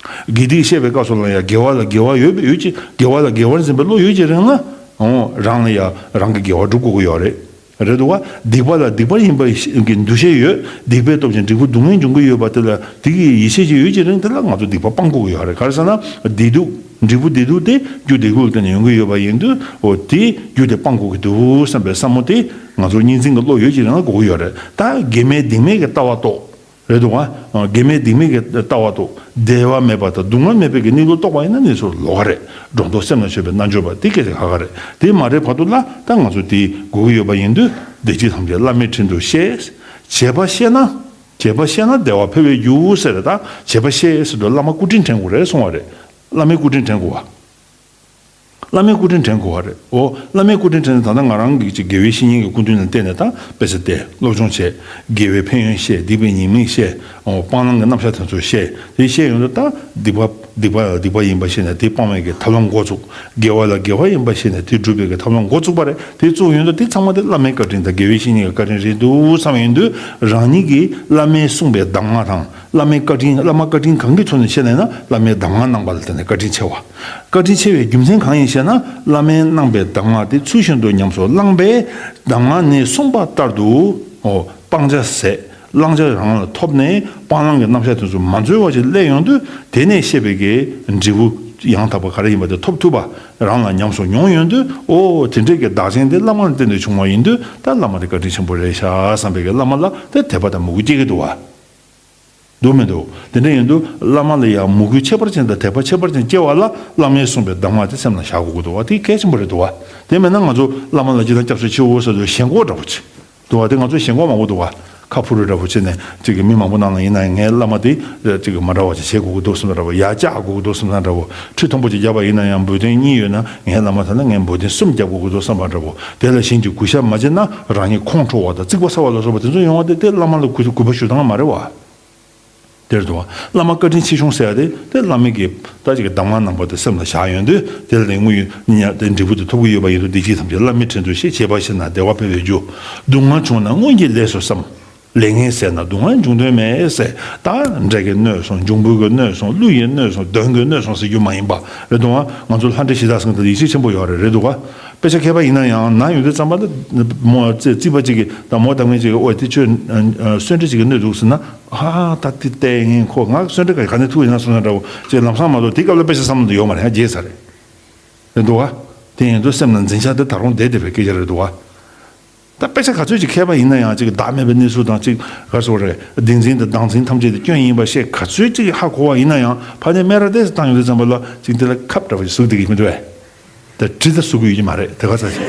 དགེ་སྡིག་བཤད་པའི་སྐབས་སུ་ལ་ཡང་དགེ་བ་ལ་དགེ་བ་ཡོད་པའི་ཡོད་ཀྱི། དགེ་བ་ལ་དགེ་བར་འཛིན་པའི་བློ་ཡོད་ཀྱི་རིང་ལ། འོ་རང་ལ་ཡང་རང་གི་དགེ་བ་སྒྲུབ་དགོས་ཀྱི་ཡོད་རེད། རེད་འདུག་བ། སྡིག་པ་ལ་སྡིག་པ་ཡིན་པ་གི་འདུ་ཤེས་ཡོད། སྡིག་པའི་སྟོབས་ཀྱིས་འབྲས་བུ་སྡུག་བསྔལ་འབྱུང་གི་ཡོད་པ་དེ་ལ་དེ་གི་ཡིད་ཆེས་ཀྱི་ཡོད་ཀྱི་རིང་དེ་ལ་ང་ཚོ་སྡིག་པ་སྤང་དགོས་ཀྱི་ཡོད་རེད། ག་རེ་ཟེར་ན་བདེ་སྡུག་འབྲས་བུ་བདེ་སྡུག་དེ་རྒྱུ་བདེ་སྡུག་ལ་བརྟེན་ནས་ཡོང་གི་ཡོད་པ་ཡིན་དུས། འོ་དེ་རྒྱུ་དེ་སྤང་དགོས་ཀྱི་འདུག་བསམ་པའི་བསམ་བློ་དེ། ང་ཚོར་གཉིས་འཛིན་གྱི་བློ་ཡོད་ཅིག་རང་དགོས་ཀྱི་ཡོད་རེད། ད་དགེ་མེད་སྡིག་མེད་ཀྱི་ལྟ་བ་རྟོགས། རེད་འདུག་ག་ཨ། དགེ་མེད་སྡིག་མེད་ཀྱི་ལྟ་བ་རྟོགས། བདེ་བ་མེད་པ་དང་སྡུག་བསྔལ་མེད་པའི་གི་གནས་ལུགས་རྟོགས་པ་ཡིན་ན་ནི་ཚོར་ལོག་ག་རེད། སྒྲོ་འདོགས་སེམས་ལ་ཆོད་པའི་རྣལ་འབྱོར་པ་དེ་སྐད་ཆ་ཧ་ག་རེད། དེ་མ་རེད་བར་དུ་ལ་ད་ང་ཚོ་དེ་དགོས་ཀྱི་ཡོད་པ་ཡིན་དུས། བདེ་སྐྱིད་ཐམས་ཅད་བླ་མའི་དྲིན་དུ་གཤེགས། བྱས་པ་ཤེས་ན། བྱས་པ་ཤེས་ན་བདེ་བ་འཕེལ་བའི་རྒྱུ་ཟེར་རེད། ད་བྱས་པ་ཤེས་ཟེར་དུས་བླ་མ་སྐུ་དྲིན་དྲན་དགོས་རེད་གསུང་བ་རེད། བླ་མའི་སྐུ་དྲིན་དྲན་དགོས་བ། བླ་མའི་སྐུ་དྲིན་དྲན་དགོས་བ་རེད། འོ། བླ་མའི་སྐུ་དྲིན་དྲན་ནས་ད་ལྟ་ང་རང་གི་ཅིག་དགེ་བའི་བཤེས་གཉེན་གྱི་སྐུ་མདུན་ལ་བལྟས་ནས་ད་དཔེ་ཆ་བལྟས། སློབ་སྦྱོང་བྱས། དགེ་བའི་ཕན་ཡོན་ཤེས། སྡིག་པའི་ཉེས་དམིགས་ཤེས། འོ། སྤང་བླང་གི་རྣམ་གཞག་དེ་ཚོ་ཤེས། དེ་ཤེས་ཡོང་དུས་ད་སྡིག་པ་སྡིག་པ་སྡིག་པ་ཡིན་པ་ཤེས་ནས་དེ་སྤང་བའི་གི་ཐབས་ལམ་འགོ་བཙུགས། དགེ་བ་ལ་དགེ་བ་ཡིན་པ་ཤེས་ནས་དེ་སྒྲུབ་པའི་གི་ཐབས་ལམ་འགོ་བཙུགས་པ་རེད། དེ་བཙུགས་ཡོང་དུས་དེ་ཚང་མ་དེ་བླ་མའི་བཀའ་དྲིན་དང་དགེ་བའི་བཤེས་གཉེན་གྱི་བཀའ་དྲིན་རེད་འདུག་བསམ་ཡོང་དུས། རང་ཉིད་ཀྱིས་བླ་མའི་གསུངས་པའི་གདམས་ངག་དང་། བླ་མའི་བཀའ་དྲིན། བླ་མ་བཀའ་དྲིན་གང་གི་ཚུལ་ནས་བཤད་ན་ཡིན་ན། བླ་མའི་གདམས་ངག་གནང་པ་ལ་བརྟེན་ནས་བཀའ་དྲིན་ཆེ་བ། བཀའ་དྲིན་ཆེ་བའི་རྒྱུ་མཚན་གང་ཡིན་ཞེ་ན། བླ་མས་གནང་པའི་གདམས་ངག་དེ་ཚུལ་བཞིན་དུ་ཉམས་སུ་བླངས་པས། གདམས་ངག་ནས་གསུངས་པ་ལྟར་དུ། འོ། སྤང་བྱ་ཟད། བླང་བྱ་རང་ལ་ཐོབ་ནས་སྤང་བླང་གི་རྣམ་གཞག་དེ་ཚོ་མ་འཛོལ་བ་ཞིག་སླེབས་ཡོང་དུས། དེ་ནས་བཤད་པའི་གི་འབྲས་བུ་ཡང་དག་པ་ག་རེ་ཡིན་པ་དེ་ཐོབ་ཐུབ་པ་རང་ལ་ཉམས་སུ་མྱོང་ཡོང་དུས། འོ། དེ་འདྲའི་གི་བདག་རྐྱེན་དེ་བླ་མ་ལ་བརྟེན་ནས་བྱུང་བ་ཡིན་དུས། ད་བླ་མ་དེ་བཀའ་དྲིན་ཆེན་པོ་རེད་ཤག་བསམ་པའི་གི་བླ་མ་ལ་དེ་དད་པ་དང་མོས་གུས་སྐྱེ་གི་འདུག་བ། འདུག་མི་འདུག་དེ་འདྲ་ཡིན་དུས་བླ་མ་ལ་ཡང་མོས་གུས་ཁྱད་པར་ཅན་དང་དད་པ་ཁྱད་པར་ཅན་སྐྱེ་བ་ལ། བླ་མས་གསུངས་པའི་གདམས་ངག་དེ་སེམས་ལ་བཞག་དགོས་ཀྱི་འདུག་བ། དེ་གལ་ཆེན་པོ་རེད་འདུག་བ། དེ་མེད་ན་ང་ཚོ་བླ་མ་ལ་སྤྱིར་བཏང་སྐྱབས་སུ་མཆིའོ་ཟེར་དུས་ཞེན་ཁོག་འདྲ་པོ་ཅིག་འདུག་བ། དེ་ང་ཚོ་ཞེན་ཁོག་མང་པོ་འདུག་བ། ཁ་ཕུ་རུ་འདྲ་པོ་བྱས་ནས་ཅིག་གི་མི་མང་པོ་ནང་ལ་ཡིན་ན་ཡང་། ངའི་བླ་མ་དེ་ཅིག་གི་མ་འདྲ་བ་ཅིག་བྱེད་དགོས་ཀྱི་འདུག་བསམ་ན་འདྲ་པོ། ཡར་བཅག་དགོས་ཀྱི་འདུག་བསམ་ན་འདྲ་པོ། ཁྲི་མཐོན་པོ་ཅིག་བརྒྱབ་པ་ཡིན་ན་ཡང་། འབོལ་གདན་གཉིས་ཡོད་ན། ངའི་བླ་མ་ད་ལ་ངས་འབོལ་གདན་གསུམ་བརྒྱབ་དགོས་ཀྱི་འདུག་བསམ་པ་འདྲ་པོ། དེ་ལ་གཞན་གྱིས་གུས་ཞབས་མ་བྱས་ན་རང་ཉིད་ཁོང་ཁྲོ་བ་དང་རྩིག་པ་ཟ་བ་ལ་སོགས་པ་དེ་ཚོ་ཡོང་བ་དེ། དེ་བླ་མ་ལ་གུས་གུས་པ་ཞུ་སྟངས་མ་རེད་བ། དེར་དུ་བླ་མ་བཀའ་དྲིན་ཆེ་ཆུང་ཟེར་ཡ་དེ། དེ་བླ་མའི་གི་ད་ཅིག་གི་གདམས་ངག་རྣམ་པ་དེ་སེམས་ལ་བཞག་ཡོང་དུས། དེ་ལ་དེ་དངོས་ཡོད་ཉ་དེ་འབྲས་བུ་དེ་ཐོབ་ཀྱི་ཡོད་པ་ཡིན་དུས། བདེ་སྐྱིད་ཐམས་ཅད་བླ་མའི་དྲིན་དུ་གཤེགས། བྱས་པ་ཤེས་ན་བདེ་བ་འཕེལ་བའི་རྒྱུ། སྡུག་བསྔལ་བྱུང་ན་སྔོན་གྱི་ལས་སུ་བསམ། ལས་ངན་ཟད་ན་སྡུག་བསྔལ་འབྱུང་དོན་མེད་ཟེར། ད་འབྲས་ཀྱིས་གནོད་སོང་། འབྱུང་པོ་གིས་གནོད་སོང་། ཀླུ་ཡིས་གནོད་སོང་། གདོན་གྱིས་གནོད་སོང་ཟེར་རྒྱུ་མ་ཡིན་པ་རེད་དོ། ང་ཚོ་ལྷ་འདྲེ་གཞི་བདག་སེམས་དེ་ཡིད་ཆེས་ཆེན་པོ་ཡོད་རེད། རེད་འདུག་ག་དཔེ་ཆ་མཁས་པ་ཡིན་ན་ཡང་ན་ཡོང་དུས་ཙམ་པ་ལ། མོ་རྩེ་རྩིས་པ་ཅིག་གིས་དང་མོ་བདག་མེད་ཅིག་གིས། ཨོ། དེ་ཁྱོད་གསོན་འདྲེ་ཅིག་གིས་གནོད་འདུག་ཟེར་ན། ཧ་ཧ། ད་དེ་ལྟས་ངན་ཁོ། ང་གསོན་འདྲེ་ག་ག་ནས་ཐུག་ཡིན་ན་བསམ་ན་འདྲ་བོ་ཅིག་ལམ་སང་མ་གཏོགས། དེ་སྐབས་ལ་དཔེ་ཆ་བསམ་བློ་དེ་ཡོད་མ་རེད། ཡང་བརྗེད་ཚར་རེད། རེད་འདུག་ག་དེ་ཡིན་དུས་སེམས་ནང་འཛིན་ཆགས་དེ་ད་རུང་བསྡད་བསྡད་པའི་སྐད་ཆ་རེད་འདུག་ག་ད་དཔེ་ཆ་ག་ཚོད་ཅིག་མཁས་པ་ཡིན་ན་ཡང་། ཅིག་བདག་མེད་པའི་གནས་ཚུལ་དང་། ཅིག་ག་རེ་ཟེར་དགོས་རེད། བདེན་འཛིན་དང་བདག་འཛིན་ཐམས་ཅད་དེ་སྐྱོན་ཡིན་པ་ཤེས། ག་ཚོད་ཅིག་ཧ་གོ་བ་ཡིན་ན་ཡང་། ཕ་ནས་སྨད་ར་ཏོག་ཙམ་བཏང་ཡོང་དུས་ཙམ་པ་ལ་ཅིག་དེ་ལ་ཁབ་འདྲ་བོ་ཞིག་ཟུག་བསྡད་ཀྱི་མི་འདུག་གས། ད་གྲི་ད་ཟུག་གི་ཡོད་ཀྱི་མ་རེད། དེ་ག་ཚ་ཅིག་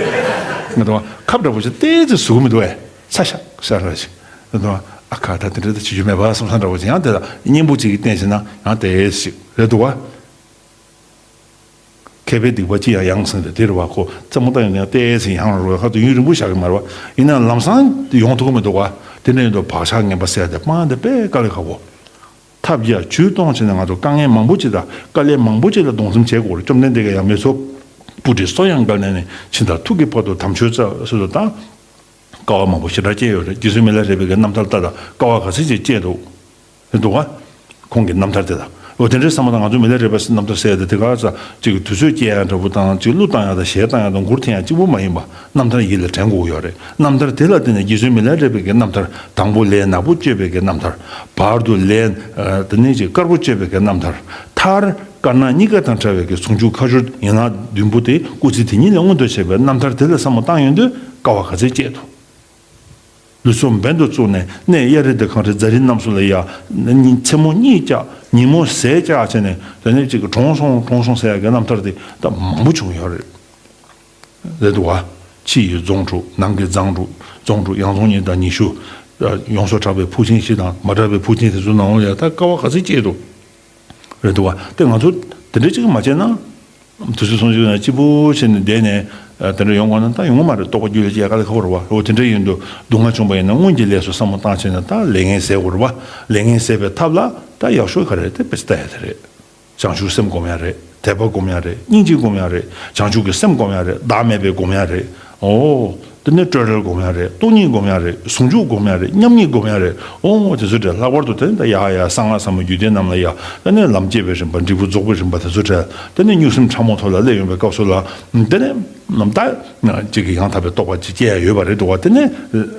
ང་ཚོ་ཁབ་འདྲ་བོ་ཞིག་ཏོག་ཙམ་ཟུག་གི་མི་འདུག་གས། ཚ་ཤག་ཤག་ར་ཅིག་ང་ཚོ་ཨ་ཁ། ད་དེ་འདྲ་ད་བྱེད་རྒྱུ་མེད་པ་བསམ་བསམ་འདྲ་བོ་ཅིག་ཡང་དེ་ལ་གཉེན་པོ་ཅིག་གིས་བསྟན་བྱས་ན་ཡང་དེ་ཞིག་རེད་འདུག་ག་མཁས་པའི་སྡིག་པ་ཅི་ཡང་ཡང་ཟེར་ཏེ། དེ་རེད་བ། ཁོ་རྩེད་མོ་བཏང་ཡོང་དུས་ཏོག་ཙམ་ཡང་རུ་ཁ་དུས་ཡུན་རིང་པོ་བཞག་གི་མ་རེད་བ། ཡིན་ནའང་ལམ་སང་ཡོང་ཐུབ་ཀྱི་མི་འདུག་ག་དེ་འདྲ་ཡིན་དུས་བག་ཆགས་ངན་པ་སེལ་ཏེ་སྤང་དེ་དཔེ་དཀའ་ལས་ཁག་པོ། ཐབས་བརྒྱ་ཇུས་སྟོང་བྱས་ནས་ང་ཚོ་དཀའ་ངལ་མང་པོ་ཅིག་དང་དཀའ་ལས་མང་པོ་ཅིག་ལ་གདོང་འཛེམ་བྱེད་དགོས་རེད། བཅོམ་ལྡན་འདས་ཀྱིས་ཡང་མི་ཚོགས་པུ་ཊི་གསོ་ཡང་བཀལ་ནས་ནི། ཕྱི་མཐར་ཐུག་གི་བར་དུ་དམ་ཆོས་བསྩལ་ཟེར་དུས་ད། དཀའ་བ་མང་པོ་ཞེ་དྲག་སྤྱད་ཡོད་རེད། རྗེ་བཙུན་མི་ལ་རས་པའི་གི་རྣམ་ཐར་ལྟ་དང་། དཀའ་བ་ག་ཚོད་ཅིག་སྤྱད་འདུག་རེད་འདུག་ག་ཁོང་གི་རྣམ་ཐར་དེ་དང་། འོ། དེ་འདྲའི་བསམ་བློ་དང་། ང་ཚོ་མི་ལ་རས་པའི་རྣམ་ཐར་ཟེར་ཡ་དེ། དེ་ག་ཚ་ཅིག་དུས་ཚོད་སྐྱེལ་ཡ་འདྲ་པོ་དང་། ཅིག་གླུ་བཏང་ཡ་དང་གཞས་བཏང་ཡ་དང་མགུར་འཐེན་ཡ་གཅིག་པུ་མ་ཡིན་པ། རྣམ་ཐར་ཡིད་ལ་དྲན་དགོས་ཡོད་རེད། རྣམ་ཐར་དེ་ལ་བརྟེན་ནས་རྗེ་བཙུན་མི་ལ་རས་པའི་གི་རྣམ་ཐར། དང་པོ་ལས་ནག་པོ་སྤྱོད་པའི་གི་རྣམ་ཐར། བར་དུ་ལས་དེ་ནས་ཅིག་དཀར་པོ་སྤྱོད་པའི་གི་རྣམ་ཐར། མཐར་དཀར་ནག་གཉིས་ཀ་དང་བྲལ་བའི་གི་ཟུང་འཇུག་ཁ་སྦྱོར་ཡན་ལག་བདུན་པོ་དེ་སྐུལ་ཚིག་དེ་ཉིད་ལ་མངོན་དུ་བྱས་པའི་རྣམ་ཐར་དེ་ལ་བསམ་བློ་བཏང་ཡོང་དུས་དཀའ་བ་ག་ཚོད་སྤྱད་འདུག་ལུས་སྲོག་འབེན་དུ་བཙུགས་ནས། གནས་གཡའ་རི་དང་གངས་རི་རྫ་རི་རྣམས་སུ་ལ་ཡ། མཚན་མོ་གཉིད་བཅག་ཉིན་མོ་ཟས་བཅག་བྱས་ནས། དེ་ནས་ཅིག་གྲོངས་སོང་གྲོངས་སོང་ཟེར་ཡ་གི་རྣམ་ཐར་དེ་ད་མང་པོ་བྱུང་ཡོད་རེད། རེད་འདུག་ག་ཕྱི་ཡི་རྫོང་དྲུག་ནང་གི་རྫོང་དྲུག་རྫོང་དྲུག་ཡང་རྫོང་གཉིས་དང་ཉི་ཤུ། ཡོངས་སུ་གྲགས་པའི་ཕུག་ཆེན་བཞི་དང་མ་གྲགས་པའི་ཕུག་ཆེན་དེ་ཚོའི་ནང་ལ་ཡ་ད་དཀའ་བ་ག་ཚོད་སྤྱད་འདུག་རེད་འདུག་ག་དེ་ང་ཚོ་དེ་འདྲ་ཅིག་མ་བྱས་ན། དུས་ཚོད་སོང་ཅིག་ན་སྐྱིད་པོ་བྱས་ནས་བསྡད་ནས་དེ་འདྲ་ཡོང་དགོས་ན་ད་ཡོང་གི་མ་རེད། རྟོགས་པ་རྒྱུད་ལ་སྐྱེ་དཀའ་ལས་ཁག་པོ་རེད་བ། འོ། དེ་འདྲ་ཡིན་དུས་སྡུག་བསྔལ་བྱུང་བ་ཡིན་ན་སྔོན་གྱི་ལས་སུ་བསམ་བློ་བཏང་བྱས་ནས་ད་ལས་ངན་ཟད་དགོས་རེད་བ། ལས་ངན་ཟད་པའི་ཐབས་ལ་ད་ཡག་ཤོས་ག་རེ་རེད། དེ་དཔེ་ཆ་ལྟ་ཡ་དེ་རེད། བྱང་ཆུབ་སེམས་སྒོམ་ཡ་རེད། དད་པ་སྒོམ་ཡ་རེད། སྙིང་རྗེ་སྒོམ་ཡ་རེད། བྱང་ཆུབ་ཀྱི་སེམས་སྒོམ་ཡ་རེད། བདག་མེད་པའི་སྒོམ་ཡ་རེད། འོ། དེ་ནས་སྤྲོས་བྲལ་སྒོམ་ཡ་རེད། སྟོང་ཉིད་སྒོམ་ཡ་རེད། ཟུང་འཇུག་སྒོམ་ཡ་རེད། མཉམ་ཉིད་སྒོམ་ཡ་རེད། འོ། དེ་ཚོ་བྲལ། ལྷག་པར་དུ་དེ་ནས་ད་ཡ་ཡ་གསང་སྔགས་ཟབ་མོ་རྒྱུད་སྡེ་རྣམས་ལ་ཡ། དེ་ནས་ལམ་སྐྱེས་པའི་རིམ་པ། འབྲས་བུ་རྫོགས་པའི་རིམ་པ་དེ་ཚོ་བྲལ། དེ་ནས་མྱུར་སེམས་ཕྲ་མོ་ཐོག་ལ་སླེབས་ཡོང་བའི་སྐབས་སུ་ལ། དེ་ནས་ད་ཅིག་གི་ཡང་དག་པའི་རྟོགས་པ་ཅིག་སྐྱེ་ཡ་ཡོད་པ་རེད་འདུག་བ། དེ་ནས་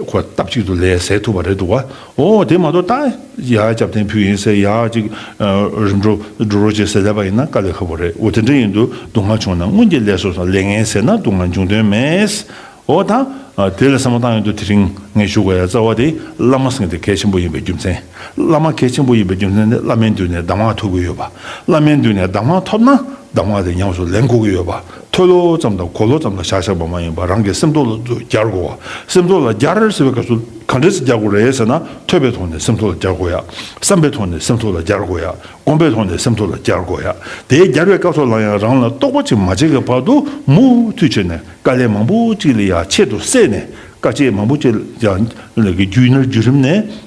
ཁོ་སྟབས་གཅིག་ཏུ་ལས་ཟད་ཐུབ་པ་རེད་འདུག་བ། འོ། དེ་མ་གཏོགས་ད་ཡ་སྐྱབས་རྟེན་ཕུལ་ཡིན་ཟེར། ཡ་ཅིག་རིམ་གྲོ་འགྲོ་རོགས་བྱེད་ཟེར་བསྡད་པ་ཡིན་ན་དཀའ་ལས་ཁག་པོ་རེད། འོ། དེ་འདྲ་ཡིན་དུས་སྡུག་བསྔལ་བྱུང་ན་སྔོན་གྱི་ལས་སུ་བསམ། ལས་ངན་ཟད་ན་སྡུག་བསྔལ་འབྱུང་དོན་མེད། འོ། ད་ ཨ། དེ་ལ་བསམ་བློ་བཏང་ཡོང་དུས་དེ་རིང་ངས་ཞུ་དགོས་ཡ་རྩ་བ་དེ་བླ་མ་ཟེར་མཁན་དེ་གལ་ཆེན་པོ་ཡིན་པའི་རྒྱུ་མཚན། བླ་མ་གལ་ཆེན་པོ་ཡིན་པའི་རྒྱུ་མཚན་དེ་བླ་མའི་མདུན་ནས་གདམས་ངག་ཐོབ་ཀྱི་ཡོད་པ། བླ་མའི་མདུན་ནས་གདམས་ངག་ཐོབ་ན་གདམས་ངག་དེ་ཉམས་སུ་ལེན་དགོས་ཀྱི་ཡོད་པ། ཐོས་ལོ་ཙམ་དང་གོ་ལོ་ཙམ་ལ་བཞག་བཞག་པ་མ་ཡིན་པར་རང་གི་སེམས་ཐོག་ལ་སྦྱར་དགོས་པ། སེམས་ཐོག་ལ་སྦྱར་ཟེར་བའི་སྐབས་སུ་ག་འདྲས་སེ་སྦྱར་དགོས་རེད་ཟེར་ན། ཐོས་པའི་ཐོག་ནས་སེམས་ཐོག་ལ་སྦྱར་དགོས་ཡ། བསམ་པའི་ཐོག་ནས་སེམས་ཐོག་ལ་སྦྱར་དགོས་ཡ། སྒོམ་པའི་ཐོག་ནས་སེམས་ཐོག་ལ་སྦྱར་དགོས་ཡ། དེ་སྦྱར་བའི་སྐབས་སུ་ལ་ཡང་རང་ལ་རྟོགས་པ་ཅིག་མ་སྐྱེས་ཀྱི་བར་དུ་མུ་མཐུད་བྱས་ནས་དཀའ་ལས་མང་པོ་ཅིག་ལ་ཡང་ཆེད་དུ་བསྲེས་ནས། དཀའ་སྤྱད་མང་པོ་ཅིག་ཡང་རྒྱུན་ནས་བརྒྱུད་རིམ་ནས་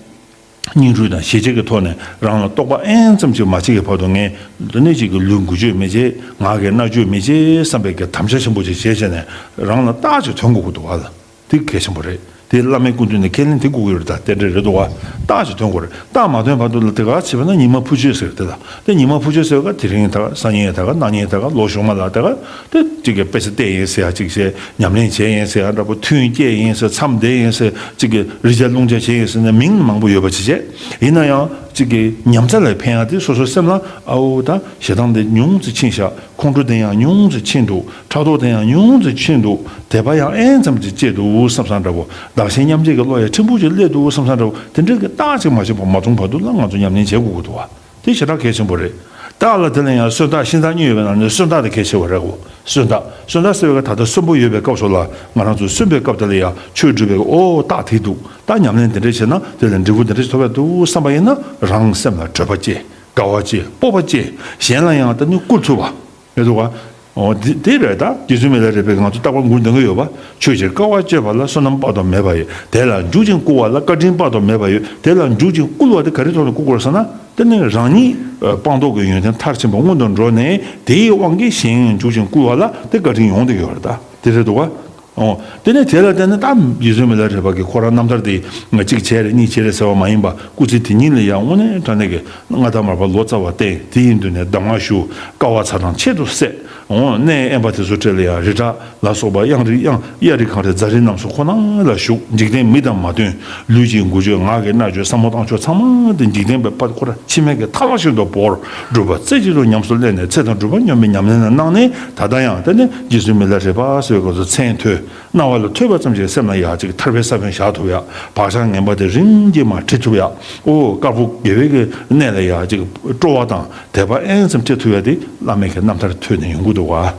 སྙིང་རུས་དང་ཞི་བྱེད་ཀྱི་ཐོག་ནས་རང་ལ་རྟོགས་པ་ཨེན་ཙམ་ཅིག་མ་སྐྱེས་ཀྱི་བར་དུ། ངས་འདི་ནས་ཅིག་གི་ལུས་འགུལ་སྐྱོད་མི་བྱེད། ངག་གིས་མནར་གཅོད་མི་བྱེད་བསམ་པའི་གི་དམ་བཅའ་ཆེན་པོ་ཅིག་བྱས་བྱས་ནས་རང་ལ་རྟགས་ཅིག་ཐོན་དགོས་ཀྱི་འདུག་བ་ལ། དེ་གལ་ཆེན་པོ་རེད། དེ་བླ་མའི་སྐུ་མདུན་ནས་ཁས་ལེན་དེ་དགོས་ཀྱི་ཡོད་རེད། ད་རྟེན་འབྲེལ་རེད་འདུག་བ། རྟགས་ཅིག་ཐོན་དགོས་རེད། རྟགས་མ་ཐོན་བར་དུ་ལ་དེ་ག་བྱས་པ་ན་ཉི་མ་ཕུ་ཆོད་ཟེར་དེ་ལ། དེ་ཉི་མ་ཕུ་ཆོད་ཟེར་བ་དེ་རིང་ད་ག་སང་ཉིན་ད་ག་གནངས་ཉིན་ད་ག་ལོ་གཞུག་མ་ལ་ད་ག་དེ་ཅིག་གི་དཔེ་ཆ་བལྟས་ཡིན་ཟེར་ཡ་ཅིག་བྱས། ཉམས་ལེན་བྱས་ཡིན་ཟེར་ཡ་འདྲ་པོ། ཐུན་བསྐྱལ་ཡིན་ཟེར། མཚམས་བསྡད་ཡིན་ཟེར། ཅིག་གི་རི་བྱ་རླུང་བྱ་བྱས་ཡིན་ཟེར་ནས་མིང་མང་པོ་ཡོད་པ་ཅིག་བྱས། ཡིན་ན་ཡང་ཅིག་གི་ཉམས་རྩ་ལ་ཕན་ཡ་དེ་སོ་སོའི་སེམས་ལ། ཨའོ་ད་ཞེ་སྡང་དེ་ཉུང་ཙམ་ཕྱིན་ཤག་ཁོང་ཁྲོ་དེ་ཡང་ཉུང་ཙམ་ཕྱིན་འདུག་ཕྲག་དོག་དེ་ཡང་ཉུང་ཙམ་ཕྱིན་འདུག་དད་པ་ཡང་ཨེན་ཙམ་ཅིག་སྐྱེས་འདུག་བསམ་བསམ་འདྲ་པོ། བདག་གཞན་མཉམ་བརྗེ་གི་བློ་ཡང་ཕྲན་བུ་ཅིག་སླེབས་འདུག་བསམ་བསམ་འདྲ་པོ། དེ་འདྲའི་གི་རྟགས་ཅིག་མ་བྱུང་བ་མ་མཐོང་བར་དུ་ལ་ང་ཚོ་ཉམས་ལེན་བྱེད་དགོས་ཀྱི་འདུག་བ། དེ་ཞེ་དྲག་གལ་ཆེན་པོ་རེད། རྟགས་ལ་དེ་ལ་ཡང་སོན་རྟགས་ཤིང་རྟགས་གཉིས་ཡོད་པའི་ནང་ནས་སོན་རྟགས་དེ་གལ་ཆེ་བ་རེད་གོ། སོན་རྟགས། སོན་རྟགས་ཟེར་བའི་སྐབས་ད་ལྟ་གསོན་པོ་ཡོད་པའི་སྐབས་སུ་ལ་ང་རང་ཚོ་གསོན་པའི་སྐབས་དེ་ལ་ཡང་ཆོས་སྒྲུབ་པའི་ཨོ་རྟགས་དེ་འདུག་ད་ཉམས་ལེན་དེ་འདྲ་བྱས་ན་དེ་ལ་འབྲས་བུ་དེ་འདྲ་ཞིག་ཐོབ་པ་འདུག་བསམ་པ་ཡིན་ན། རང་སེམས་ལ་སྤྲོས་པ་སྐྱེ། དགའ་བ་སྐྱེ། སྤོབས་པ་སྐྱེ། གཞན་ལ་ཡང་ད་ནི་བསྐུལ་ཐུབ་པ་རེད་འདུག་ག་ཨོ་དེ་དེ་རེད། ད་རྗེ་བཙུན་མི་ལ་རས་པའི་ང་ཚོ་རྟག་པར་མགུར་འདོན་གྱི་ཡོད་པ། ཆོས་ཀྱི་དཀའ་བ་སྤྱད་པ་ལ་བསོད་ནམས་དཔག་ཏུ་མེད་པ་ཡོད། དེ་ལ་འཇུག་ཅིང་བསྐུལ་བ་ལ་བཀའ་དྲིན་དཔག་ཏུ་མེད་པ་ཡོད། དེ་ལ་འཇུག་ཅིང་བསྐུལ་བ་དེ་ག་རེ་ཐོག་ནས་བསྐུལ་དགོས་ཟེར་ན། དེ་ནི་རང་ཉིད་སྤངས་རྟོགས་ཀྱི་ཡོན་ཏན་མཐར་ཕྱིན་པ་སྔོན་དུ་འགྲོ་ནས། དེའི་དབང་གིས་གཞན་ཡང་འཇུག་ཅིང་བསྐུལ་བ་ལ་དེ་བཀའ་དྲིན་ཡོང་བསྡད་ཡོད་རེད། ད་དེ་རེད་འདུག་ག་ཨོ། དེ་ནས་དེ་ལ་བརྟེན་ནས་ད་རྗེ་བཙུན་མི་ལ་རས་པ་གིས་ཁོ་རང་རྣམ་ཐར་དེ་ང་གཅིག་བྱས་རེད་གཉིས་བྱས་རེད་ཟེར་བ་མ་ཡིན་པ། སྐུ་ཚེ་དེ་ཉིད་ལ་ཡང་དངོས་གནས་དྲང་གནས་ཀྱི་མངའ་བདག་མར་པ་ལོ་ཙཱ་བ་བསྟེན། དེའི་མདུན་ནས་གདམས་ངག་ཞུ། དཀའ་བ་ཚ་གྲང་ཆེད་དུ་བསྲེགས། འོ་གནས་དབེན་པ་དེ་ཚོ་སྤྲད་ལ་ཡང་རི་བྲག་ལ་སོགས་པ་གཡང་རི་གཡང་གཡའ་རི་གངས་རི་རྫ་རི་རྣམས་སུ་ཁོ་ན་ལ་བཞུགས། འཇིག་རྟེན་མི་དང་མ་བསྟུན། ལུས་ཀྱི་འགུལ་སྐྱོད་ངག་གི་རྣལ་འབྱོར་བསམ་བློ་བཏང་ཕྱོགས་ཚང་མ་དེ་འཇིག་རྟེན་པའི་དཔལ་ཁོ་ར་འཆི་མེད་ཀྱི་ཐལ་བ་བཞིན་དུ་བོར། སྒྲུབ་པ་རྩེ་གཅིག་ཏུ་ཉམས་སུ་ལེན་ནས་ཚེ་དང་སྒྲུབ་པ་སྙོམས་པའི་ཉམས་ལེན་ལ་གནང་ནས། ད་ལྟ་ཡང་དེ་ནི་རྗེ་བཙུན་མི་ལ་རས་པ་ཟེར་བའི་སྐབས་སུ་མཚན་ཐོས། རྣ་བ་ལ་ཐོས་པ་ཙམ་གྱིས་སེམས་ལ་ཡ་གཅིག་ཐར་པའི་ས་བོན་བཞག་ཐུབ་ཡ། བག་ཆགས་ངན་པ་དེ་རིམ་གྱིས་མར་བྲི་ཐུབ་ཡ། ཨོ་དཀར་པོ་དགེ་བའི་གི་གནས་ལ་ཡ་གཅིག་སྤྲོ་བ་དང་དད་པ་ཨེན་ཙམ་སྐྱེ་ཐུབ་ཡ་དེ་བླ་མའི་གི་རྣམ་ཐར་ཐོས་ནས་ཡོང་གི་འདུག་བ།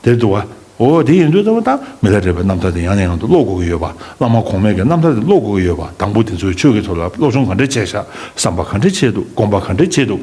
དེར་འདུག་བ། ཨོ་དེ་ཡིན་དུས་ད་བ་ད་མི་ལ་རས་པའི་རྣམ་ཐར་དེ་ཡང་ནས་ཡང་དུ་ཀློག་དགོས་ཀྱི་ཡོད་པ། བླ་མ་གོང་མའི་གི་རྣམ་ཐར་དེ་ཀློག་དགོས་ཀྱི་ཡོད་པ། དང་པོ་དེ་ཚོས་ཆོས་ཀྱི་ཐོག་ལ་སློབ་སྦྱོང་ག་འདྲས་བྱས་ཤག་བསམ་པ་ག་འདྲས་བྱས་འདུག་སྒོམ་པ་ག་འདྲས་བྱས་འདུག་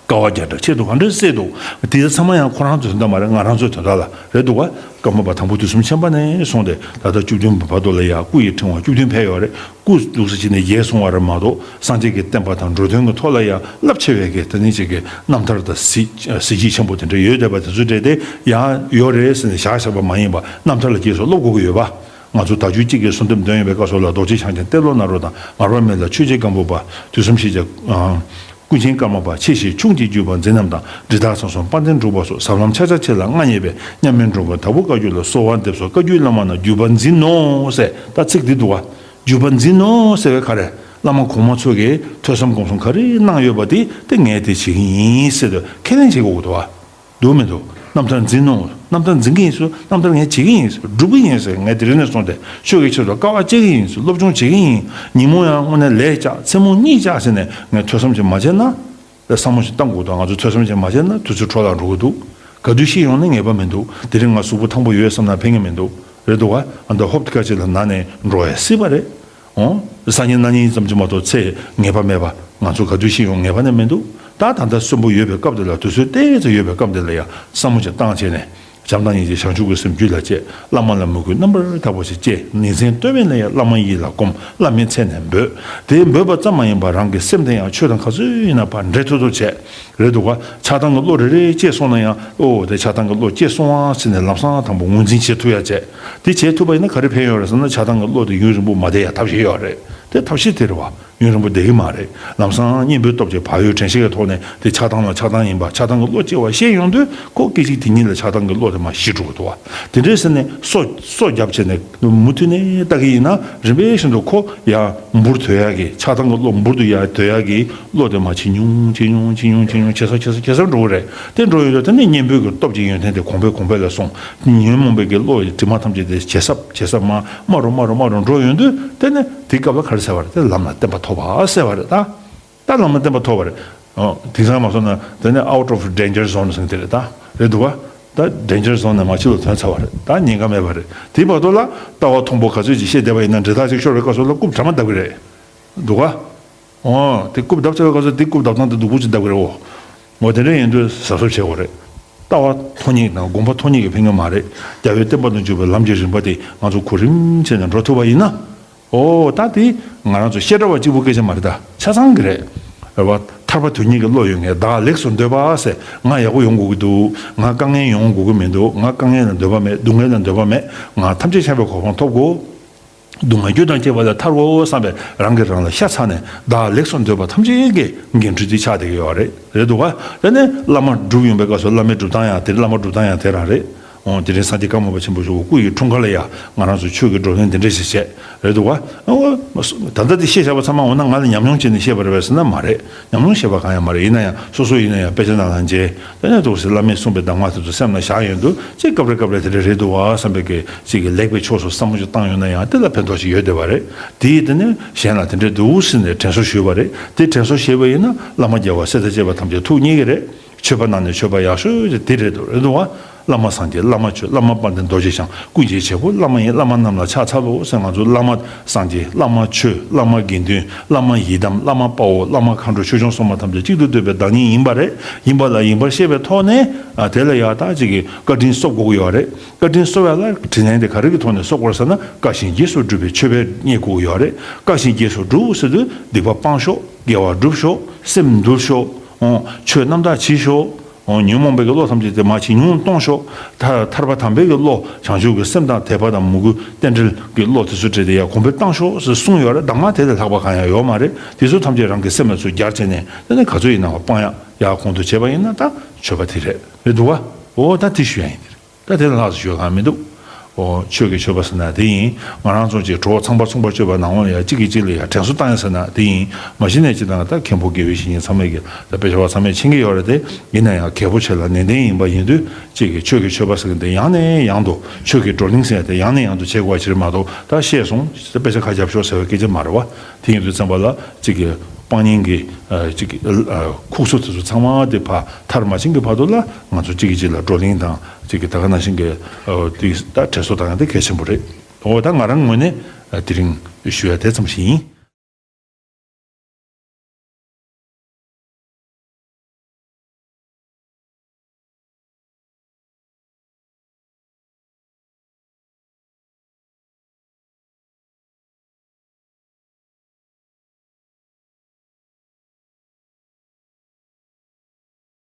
དཀའ་བ་བརྒྱ་ཕྲག་ཆེད་དུ་གང་འདྲ་སེ་འདུག་དེ་ཚང་མ་ཡང་ཁོ་རང་ཚོའི་དོན་དག་མ་རེད། ང་རང་ཚོའི་དོན་དག་ལ་རེད་འདུག་བ། ཀརྨ་པ་དང་པོ་དུས་གསུམ་མཁྱེན་པ་ནས་བཟུང་སྟེ་ད་ལྟ་བཅུ་བདུན་པའི་བར་དུ་ལ་ཡང་སྐུ་ཡི་ཕྲེང་བ་བཅུ་བདུན་ཕེབས་ཡོད་རེད། སྐུ་འདུག་སེ་བྱས་ནས་རྒྱས་སོང་བ་རེད་མ་གཏོགས། སངས་རྒྱས་ཀྱི་བསྟན་པ་དང་འགྲོ་དོན་གྱི་ཐོག་ལ་ཡང་རླབས་ཆེ་བའི་གི་དེ་ནི་ཅིག་གི་རྣམ་ཐར་དང་གཟི་གཟི་བརྗིད་ཆེན་པོ་དེ་འདྲ་ཡོད་བསྡད་པ་དེ་ཚོ་འདྲ་དེ་ཡང་ཡོད་རེད་ཟེར་ནས་བཞག་བཞག་པ་མ་ཡིན་པ། རྣམ་ཐར་ལ་རྗེས་སུ་སློབ་དགོས་ཀྱི་ཡོད་པ། ང་ཚོ་ད་རྒྱུད་གཅིག་གི་གསོལ་འདེབས་འདོན་ཡོད་པའི་སྐབས་སུ་ལ། རྡོ་རྗེ་འཆང་ཆེན་ཏེ་ལོ་ནཱ་རོ་དང་། མར་པ་མི་ལ་ཆོས་རྗེ་སྒམ་པོ་པ། དུས་གསུམ་ཤེས་བྱ། ཨ། ཀུན་མཁྱེན་ཀརྨ་པ། ཆེ་ཞིང་ཆུང་གི་བརྒྱུད་པ་འཛིན་རྣམ་དང་། འབྲི་སྟག་ཚང་གསུམ་དཔལ་ལྡན་འབྲུག་པ་སོགས། ཟབ་ལམ་ཕྱག་རྒྱ་ཆེ་ལ་མངའ་བརྙེས་པའི། མཉམ་མེད་འགྲོ་མགོན་དྭགས་པོ་བཀའ་བརྒྱུད་ལ། གསོལ་བ་འདེབས་སོ་བཀའ་བརྒྱུད་བླ་མ་རྣམས། བརྒྱུད་པ་འཛིན་ནོ་ཟེར། ད་ཚིག་འདི་འདུག་བ། བརྒྱུད་པ་འཛིན་ནོ་ཟེར་བའི་ག་རེ། བླ་མ་གོང་མ་ཚོ་གིས་ཐོས་བསམ་སྒོམ་གསུམ་ག་རེ་གནང་ཡོད་པ་དེ་དེ་ངས་དེ་བྱེད་ཀྱི་ཡིན་ཟེར་དུ་ཁས་ལེན་བྱེད་དགོས་ཀྱི་འདུག་བ། འདུག་མི་འདུག་རྣམ་ཐར་འཛིན་ནོ། རྣམ་ཐར་འཛིན་གྱི་ཡིན་ཟེར། རྣམ་ཐར་ངས་བྱེད་ཀྱི་ཡིན་ཟེར། སྒྲུབ་ཀྱི་ཡིན་ཟེར། ངས་དེ་རིང་ནས་བཟུང་སྟེ་ཆོས་ཀྱི་ཆེད་དུ་དཀའ་བ་སྤྱད་ཀྱི་ཡིན་ཟེར། སློབ་སྦྱོང་བྱེད་ཀྱི་ཡིན། ཉིན་མོ་ཡང་དངོས་གནས་ལས་བཅག་མཚན་མོ་གཉིད་བཅག་ཟེར་ནས་ངས་ཐོས་བསམ་ཅིག་མ་བྱས་ན། བསམ་བློ་ཞིག་བཏང་དགོས་འདུག་ང་ཚོ་ཐོས་བསམ་ཅིག་མ་བྱས་ན་དུས་ཚོད་འཕྲོ་བརླག་འགྲོ་གི་འདུག་ག་དུས་ཤི་ཡོང་ན་ངེས་པ་མི་འདུག་དེ་རིང་ང་གཟུགས་པོ་ཐང་པོ་ཡོད་བསམ་ན་ཕན་གྱི་མི་འདུག་རེད་འདུག་བ། ཨ་ད་ཧོབ་ཏེ་ཁ་ཅིག་ལ་ན་ནས་འགྲོ་ཡ་སྲིད་པ་རེད། འོ། སང་ཉིན་གནངས་ཉིན་ཙམ་གྱིས་མ་གཏོགས་ཚེ་ངེས་པ་མེད་པ། ང་ཚོ་ག་དུས་ཤི་ཡོང་ངེས་པ་ནས་མི་འདུག་ད་ད་ལྟ་གསོན་པོ་ཡོད་པའི་སྐབས་དེ་ལ། དུས་ཚོད་ཏོག་ཙམ་ཡོད་པའི་སྐབས་དེ་ལ་ཡང་བསམ་བློ་ཅིག་བཏང་བྱས་ནས། བྱམས་དང་སྙིང་རྗེ་བྱང་ཆུབ་ཀྱི་སེམས་རྒྱུད་ལ་སྐྱེས། བླ་མ་ལ་མོས་གུས་རྣམ་པར་དག་པ་ཞིག་སྐྱེས། ཉིན་མཚན་ལྟོས་མེད་ལ་ཡང་བླ་མ་ཡིད་ལ་བསྒོམ། བླ་མའི་མཚན་ནས་འབོད། དེ་འབོད་པ་ཙམ་མ་ཡིན་པར་རང་གི་སེམས་དེ་ཡང་ཆོས་དང་ག་ཚོད་ཡིན་ན་ཕར་འདྲེས་ཐུབ་ཐུབ་བྱས། རེད་འདུག་ག་ཆགས་སྡང་གི་བློ་རེ་རེ་སྐྱེས་སོང་ན་ཡང་། ཨོ་དེ་ཆགས་སྡང་གི་བློ་སྐྱེས་སོང་ཨ་ཟེར་ནས་ལམ་སང་དང་པོ་ངོས་འཛིན་བྱེད་ཐུབ་ཡ་བྱས། དེ་བྱེད་ཐུབ་པ་ཡིན་ན་ག་རེ་ཕན་ཡོད་རེད་ཟེར་ན། ཆགས་སྡང་གི་བློ་དེ་ཡུན་རིང་པོ་མ་བསྡད་ཡ་ཐབས་ཤེས་ཡོད་རེད། དེ་ཐབས་ཤེས་དེ་རེད་བ། ཡུན་རིང་པོ་བསྡད་ཀྱི་མ་རེད། ལམ་སང་གཉེན་པོའི་སྟོབས་ཀྱིས་བག་ཡོད་དྲན་ཤེས་ཀྱི་ཐོག་ནས་དེ་ཆགས་སྡང་ལ་ཆགས་སྡང་ཡིན་པ། ཆགས་སྡང་གི་བློ་སྐྱེ་བ་ཤེས་ཡོང་དུས་ཁོ་སྐད་ཅིག་དེ་ཉིད་ལ་ཆགས་སྡང་གི་བློ་དེ་མར་ཞི་འགྲོ་གི་འདུག་བ། དེ་འདྲའི་ཟེར་ནས་སོ་སོ་རྒྱབ་བྱས་ནས་མུ་མཐུད་ནས་ལྟ་གི་ཡིན་ན། རིམ་པས་བཞིན་དུ་ཁོ་ཡར་འབུར་དོད་ཡག་གི། ཆགས་སྡང་གི་བློ་འབུར་དུ་ཡར་དོད་ཡག་གི་བློ་དེ་མར་ཇེ་ཉུང་ཇེ་ཉུང་ཇེ་ཉུང་ཇེ་ཉུང་ཇེ་སར་ཇེ་སར་ཇེ་སར་འགྲོ་གི་རེད། དེ་འགྲོ་ཡོང་དུས་དེ་ནས་གཉེན་པོའི་གི་སྟོབས་ཀྱི་ཡོན་ཏན་དེ་གོང་འཕེལ་གོང་འཕེལ་ལ་སོང་། ཉོན་མོངས་པའི་གི་བློ་ཡི་དྲི་མ་ཐམས་ཅད་དེ་ཇེ་སྲབ་ཇེ་སྲབ་མར་དམའ་རུ་དམའ་རུ་དམའ་རུ་འགྲོ་ཡོང་དུས། དེ་ནས་དེའི་སྐབས་ལ་ག་རེ་ཟེར་བ་རེད། དེ་ལམ་ལ་བརྟན་པ་ཐོབ་པ་ཟེར་བ་རེད་ད། ད་ལམ་ལ་བརྟན་པ་ཐོབ་པ་རེད། ཨོ། དེང་སང་མ་སོང་ན་དེ་ནས་out of danger zone ཟེར་དེ་རེད་ད། རེད་འདུག་བ། ད་danger zone ནས་མར་ཕྱི་ལ་ཐོན་ཚར་བ་རེད། ད་ཉེན་ཁ་མེད་པ་རེད། དེའི་བར་དུ་ལ་ལྟ་བ་མཐོན་པོ་ག་ཚོད་ཅིག་བཤད་བསྡད་པ་ཡིན་ན། འདྲེ་ཐག་ཅིག་ཤོར་བའི་སྐབས་སུ་ལ་རྐུབ་དྲ་མ་བརྡབ་གི་རེད། འདུག་བ། ཨོ། དེ་རྐུབ་བརྡབ་ཚར་བའི་སྐབས་སུ་དེ་རྐུབ་བརྡབ་སྟངས་དེ་སྡུག་པོ་ཅིག་བརྡབ་གི་རེད། འོ། འོ་དེ་འདྲ་ཡིན་དུས་གཟབ་གཟབ་བྱེད་དགོས་རེད། ལྟ་བ་མཐོ་སྙེག་དང་སྒོམ་པ་མཐོ་སྙེག་གིས་ཕན་གྱི་མ་རེད། རྒྱལ་བའི་བསྟན་པ་དང་འཇུག་པའི་ལམ་གྱི་རིམ་པ་དེ་ང་ཚོ་གོ་རིམ་བྱས་ནས་འགྲོ་ཐུབ་པ་ཡིན་ན། ཨོ། ད་དེ་ང་རང་ཚོ་བཤད་གྲྭ་བ་གཅིག་པུ་སྐད་ཆ་མ་རེད་ད། ཆ་ཚང་གི་རེད། རེད་བ། ཐར་པ་དོན་གཉེར་གྱི་བློ་ཡོད་མཁན། བདག་ལེགས་སུ་འདོད་པ་ཟེར། ང་ཡག་པོ་ཡོང་དགོས་ཀྱི་འདུག་ང་དཀའ་ངལ་ཡོང་དགོས་ཀྱི་མི་འདུག་ང་དཀའ་ངལ་ལ་འདོད་པ་མེད། སྡུག་བསྔལ་ལ་འདོད་པ་མེད། ང་ཐམས་ཅད་མཁྱེན་པའི་གོ་འཕང་ཐོབ་དགོས། སྡུག་བསྔལ་རྒྱུ་དང་བཅས་པ་ལས་ཐར་འོ་བསམ་པའི་རང་གིས་རང་ལ་ཤ་ཚ་ནས་བདག་ལེགས་སུ་འདོད་པ་ཐམས་ཅད་ཀྱི་འགན་འཁྲི་དེ་ཆགས་བསྡད་ཀྱི་ཡོད་རེད། རེད་འདུག་བ། དེ་ནས་བླ་མ་སྒྲུབ་ཡོང་པའི་སྐབས་སུ་བླ་མའི་སྒྲུབ་སྟངས་ཡང་དེ། བླ་མ་སྒྲུབ་སྟངས་ཡང་དེ་རང་རེད། འོ། དེ་རིང་སངས་རྒྱས་ཀརྨ་པ་ཆེན་པོ་མཆོག་གི་སྐུ་ཡི་འཁྲུངས་སྐར་ལ་ཡང་ང་རང་ཚོ་ཆོས་ཀྱི་བགྲོ་གླེང་འདི་འདྲ་ཞིག་བྱས། རེད་འདུག་བ། འོ། ད་ལྟ་དེ་བཤད་བཞག་པ་ཚང་མ་འོ་ན་ང་ལ་ཉམས་མྱོང་བྱས་ནས་བཤད་པ་རེད་པས་ཟེར་ན་མ་རེད། ཉམས་མྱོང་བཤད་པ་གང་ཡང་མ་རེད། ཡིན་ན་ཡང་སོ་སོ་ཡིན་ན་ཡང་དཔེ་ཆ་ནང་ལ་མཇལ། དེ་ནས་འདུག་སེ་བླ་མས་གསུངས་པའི་གདམས་ངག་དེ་ཚོ་སེམས་ལ་བཞག་ཡོང་དུས། ཅིག་སྐབས་རེ་སྐབས་རེ་དེ་འདྲ་རེད་འདུག་བ་བསམ་པའི་གི་ཅིག་གི་ལེགས་པའི་ཕྱོགས་སུ་བསམ་བློ་ཅིག་བཏང་ཡོང་ན་ཡང་དེ་ལ་ཕན་ཐོགས་ཤིག་ཡོད་བསྡད་པ་རེད། དེ་ཡིས་དེ་ནས་གཞན་ལ་དེ་འདྲ་འདུག་ཟེར་ནས་དྲན་གསོ་ཞུས་པ་རེད། དེ་དྲན་གསོ་ཞུས་པ་ཡིན་ན་བླ་མ་རྒྱལ་བ་སྲས་དང་བཅས་པ་ཐམས་ཅད་ཐུགས་མཉེས་ཀྱི་རེད། ཆོས་པ་ནང་ནས་ཆོས་པ་ཡག་ཤོས་དེ་རེད་འདུག་རེད་འདུག་བ། བླ་མ་སངས་རྒྱས། བླ་མ་ཆོས། བླ་མ་དཔལ་ལྡན་རྡོ་རྗེ་འཆང་། ཀུན་གྱི་བྱེད་པོ་བླ་མ་ཡིན། བླ་མ་རྣམས་ལ་ཕྱག་འཚལ་ལོ་ཟེར། ང་ཚོ་བླ་མ་སངས་རྒྱས། བླ་མ་ཆོས། བླ་མ་དགེ་འདུན། བླ་མ་ཡི་དམ། བླ་མ་དཔའ་བོ། བླ་མ་མཁའ་འགྲོ། ཆོས་སྐྱོང་སྲུང་མ་ཐམས་ཅད་གཅིག་ཏུ་བསྡུས་པའི་བདག་ཉིད་ཡིན་པ་རེད། ཡིན་པ་ལ་ཡིན་པར་ཤེས་པའི་ཐོག་ནས། ཨ། དེ་ལ་ཡང་ད་ཅིག་གི་བཀའ་དྲིན་གསོ་དགོས་ཀྱི་ཡོད་རེད། བཀའ་དྲིན་གསོ་བ་ལ་དྲིན་ལན་དེ་ག་རེ་གི་ཐོག་ནས་གསོ་དགོས་ཟེར་ན། དཀའ་ཞིང་རྗེས་སུ་སྒྲུབ་པའི་མཆོད་པ་རྙེད་དགོས་ཀྱི་ཡོད་རེད། དཀའ་ཞིང་རྗེས་སུ་སྒྲུབ་ཟེར་དུས་སྡིག་པ་སྤང་ཤོག་དགེ་བ་སྒྲུབ་ཤོག་སེམས་འདུལ་ཤོག་ཆོས་རྣམ་དག་བྱེད་ཤོག་ཉོན་མོངས་པའི་གི་བློ་ཐམས་ཅད་དེ་མར་ཇེ་ཉུང་གཏོང་ཤོག་ཐར་ཐར་པ་དམ་པའི་གི་བློ། བྱང་ཆུབ་ཀྱི་སེམས་དང་དད་པ་དང་མོས་གུས་རྟེན་འབྲེལ་གྱི་བློ་དེ་ཚོ་སྤྲད་དེ་ཡར་གོང་འཕེལ་བཏང་ཤོག་ཟེར་གསུངས་ཡོད་རེད། གདམས་ངག་དེ་ལས་ལྷག་པ་གང་ཡང་ཡོད་མ་རེད། དེ་ཚོ་ཐམས་ཅད་རང་གི་སེམས་ལ་ཚུར་སྦྱར་བྱས་ནས། དེ་ནས་ག་ཚོད་ཡིན་ནའང་སྤང་ཡག་ཡར་གོང་དུ་བྱས་པ་ཡིན་ན་ད་ཆོས་པ་དེ་རེད། རེད་འདུག་བ། འོ། ད་དེ་ཞུ་ཡག་ཡིན། དེ་རེད། ད་དེ་ལས་ལྷག་ཙམ་ཞུ་ཡག་གང་མི་འདུག་འོ། ཆོས་ཀྱི་མཆོད་པ་ཟེར་ན་དེ་ཡིན། ང་རང་ཚོ་ཅིག་གྲོགས་ཚངས་པ་མཚུངས་པར་སྤྱོད་པ་ནང་ལོགས་ལ་ཡང་གཅིག་གིས་གཅིག་ལ་ཡང་དྲན་གསོ་བཏང་ཡག་ཟེར་ན་དེ་ཡིན། མ་གཞི་ནས་སྤྱིར་བཏང་ད་མཁན་པོ་དགེ་བའི་བཤེས་གཉེན་ཚང་མས་ཀྱི་ད་དཔེ་ཆ་བ་ཚང་མས་མཁྱེན་གྱི་ཡོད་རེད་དེ། ཡིན་ན་ཡང་གལ་པོ་ཆེ་ལ་ནན་ཏན་ཡིན་པ་ཡིན་དུས། གཅིག་གིས་ཆོས་ཀྱི་མཆོད་པ་ཟེར་མཁན་དེ་ཡང་ནས་ཡང་དུ། ཆོས་ཀྱི་བགྲོ་གླེང་ཟེར་ཡག་དེ་ཡང་ནས་ཡང་དུ་བྱེད་དགོས་པ་ཅིག་རེད་མ་གཏོགས། ད་བཤད་སོང་། དཔེ་ཆ་ཁ་རྒྱབ་ཤོག་ཟེར་བའི་སྐད་ཆ་མ་རེད་བ། དེ་ཡིན་དུས་ཙམ་པ་ལ་གཅིག་གི་སྤང་གཉེན་གྱི། ཨ། གཅིག་གི། ཨ། ཁུག་སོ་དེ་ཚོ་ཚང་མ་དེ་ཕར་མཐར་མ་ཕྱིན་གྱི་བར་དུ་ལ་ང་ཚོ་གཅིག་གིས་གཅིག་ལ་བགྲོ་གླེང་དང་། གཅིག་གིས་ད་ག་ནང་བཞིན་གྱི། ཨ། དེ་ད་དྲན་གསོ་བཏང་ཡག་དེ་གལ་ཆེན་པོ་རེད། འོ། ད་ང་རང་ངོས་ནས། ཨ། དེ་རིང་ཞུ་ཡག་དེ་ཙམ་ཞིག་ཡིན།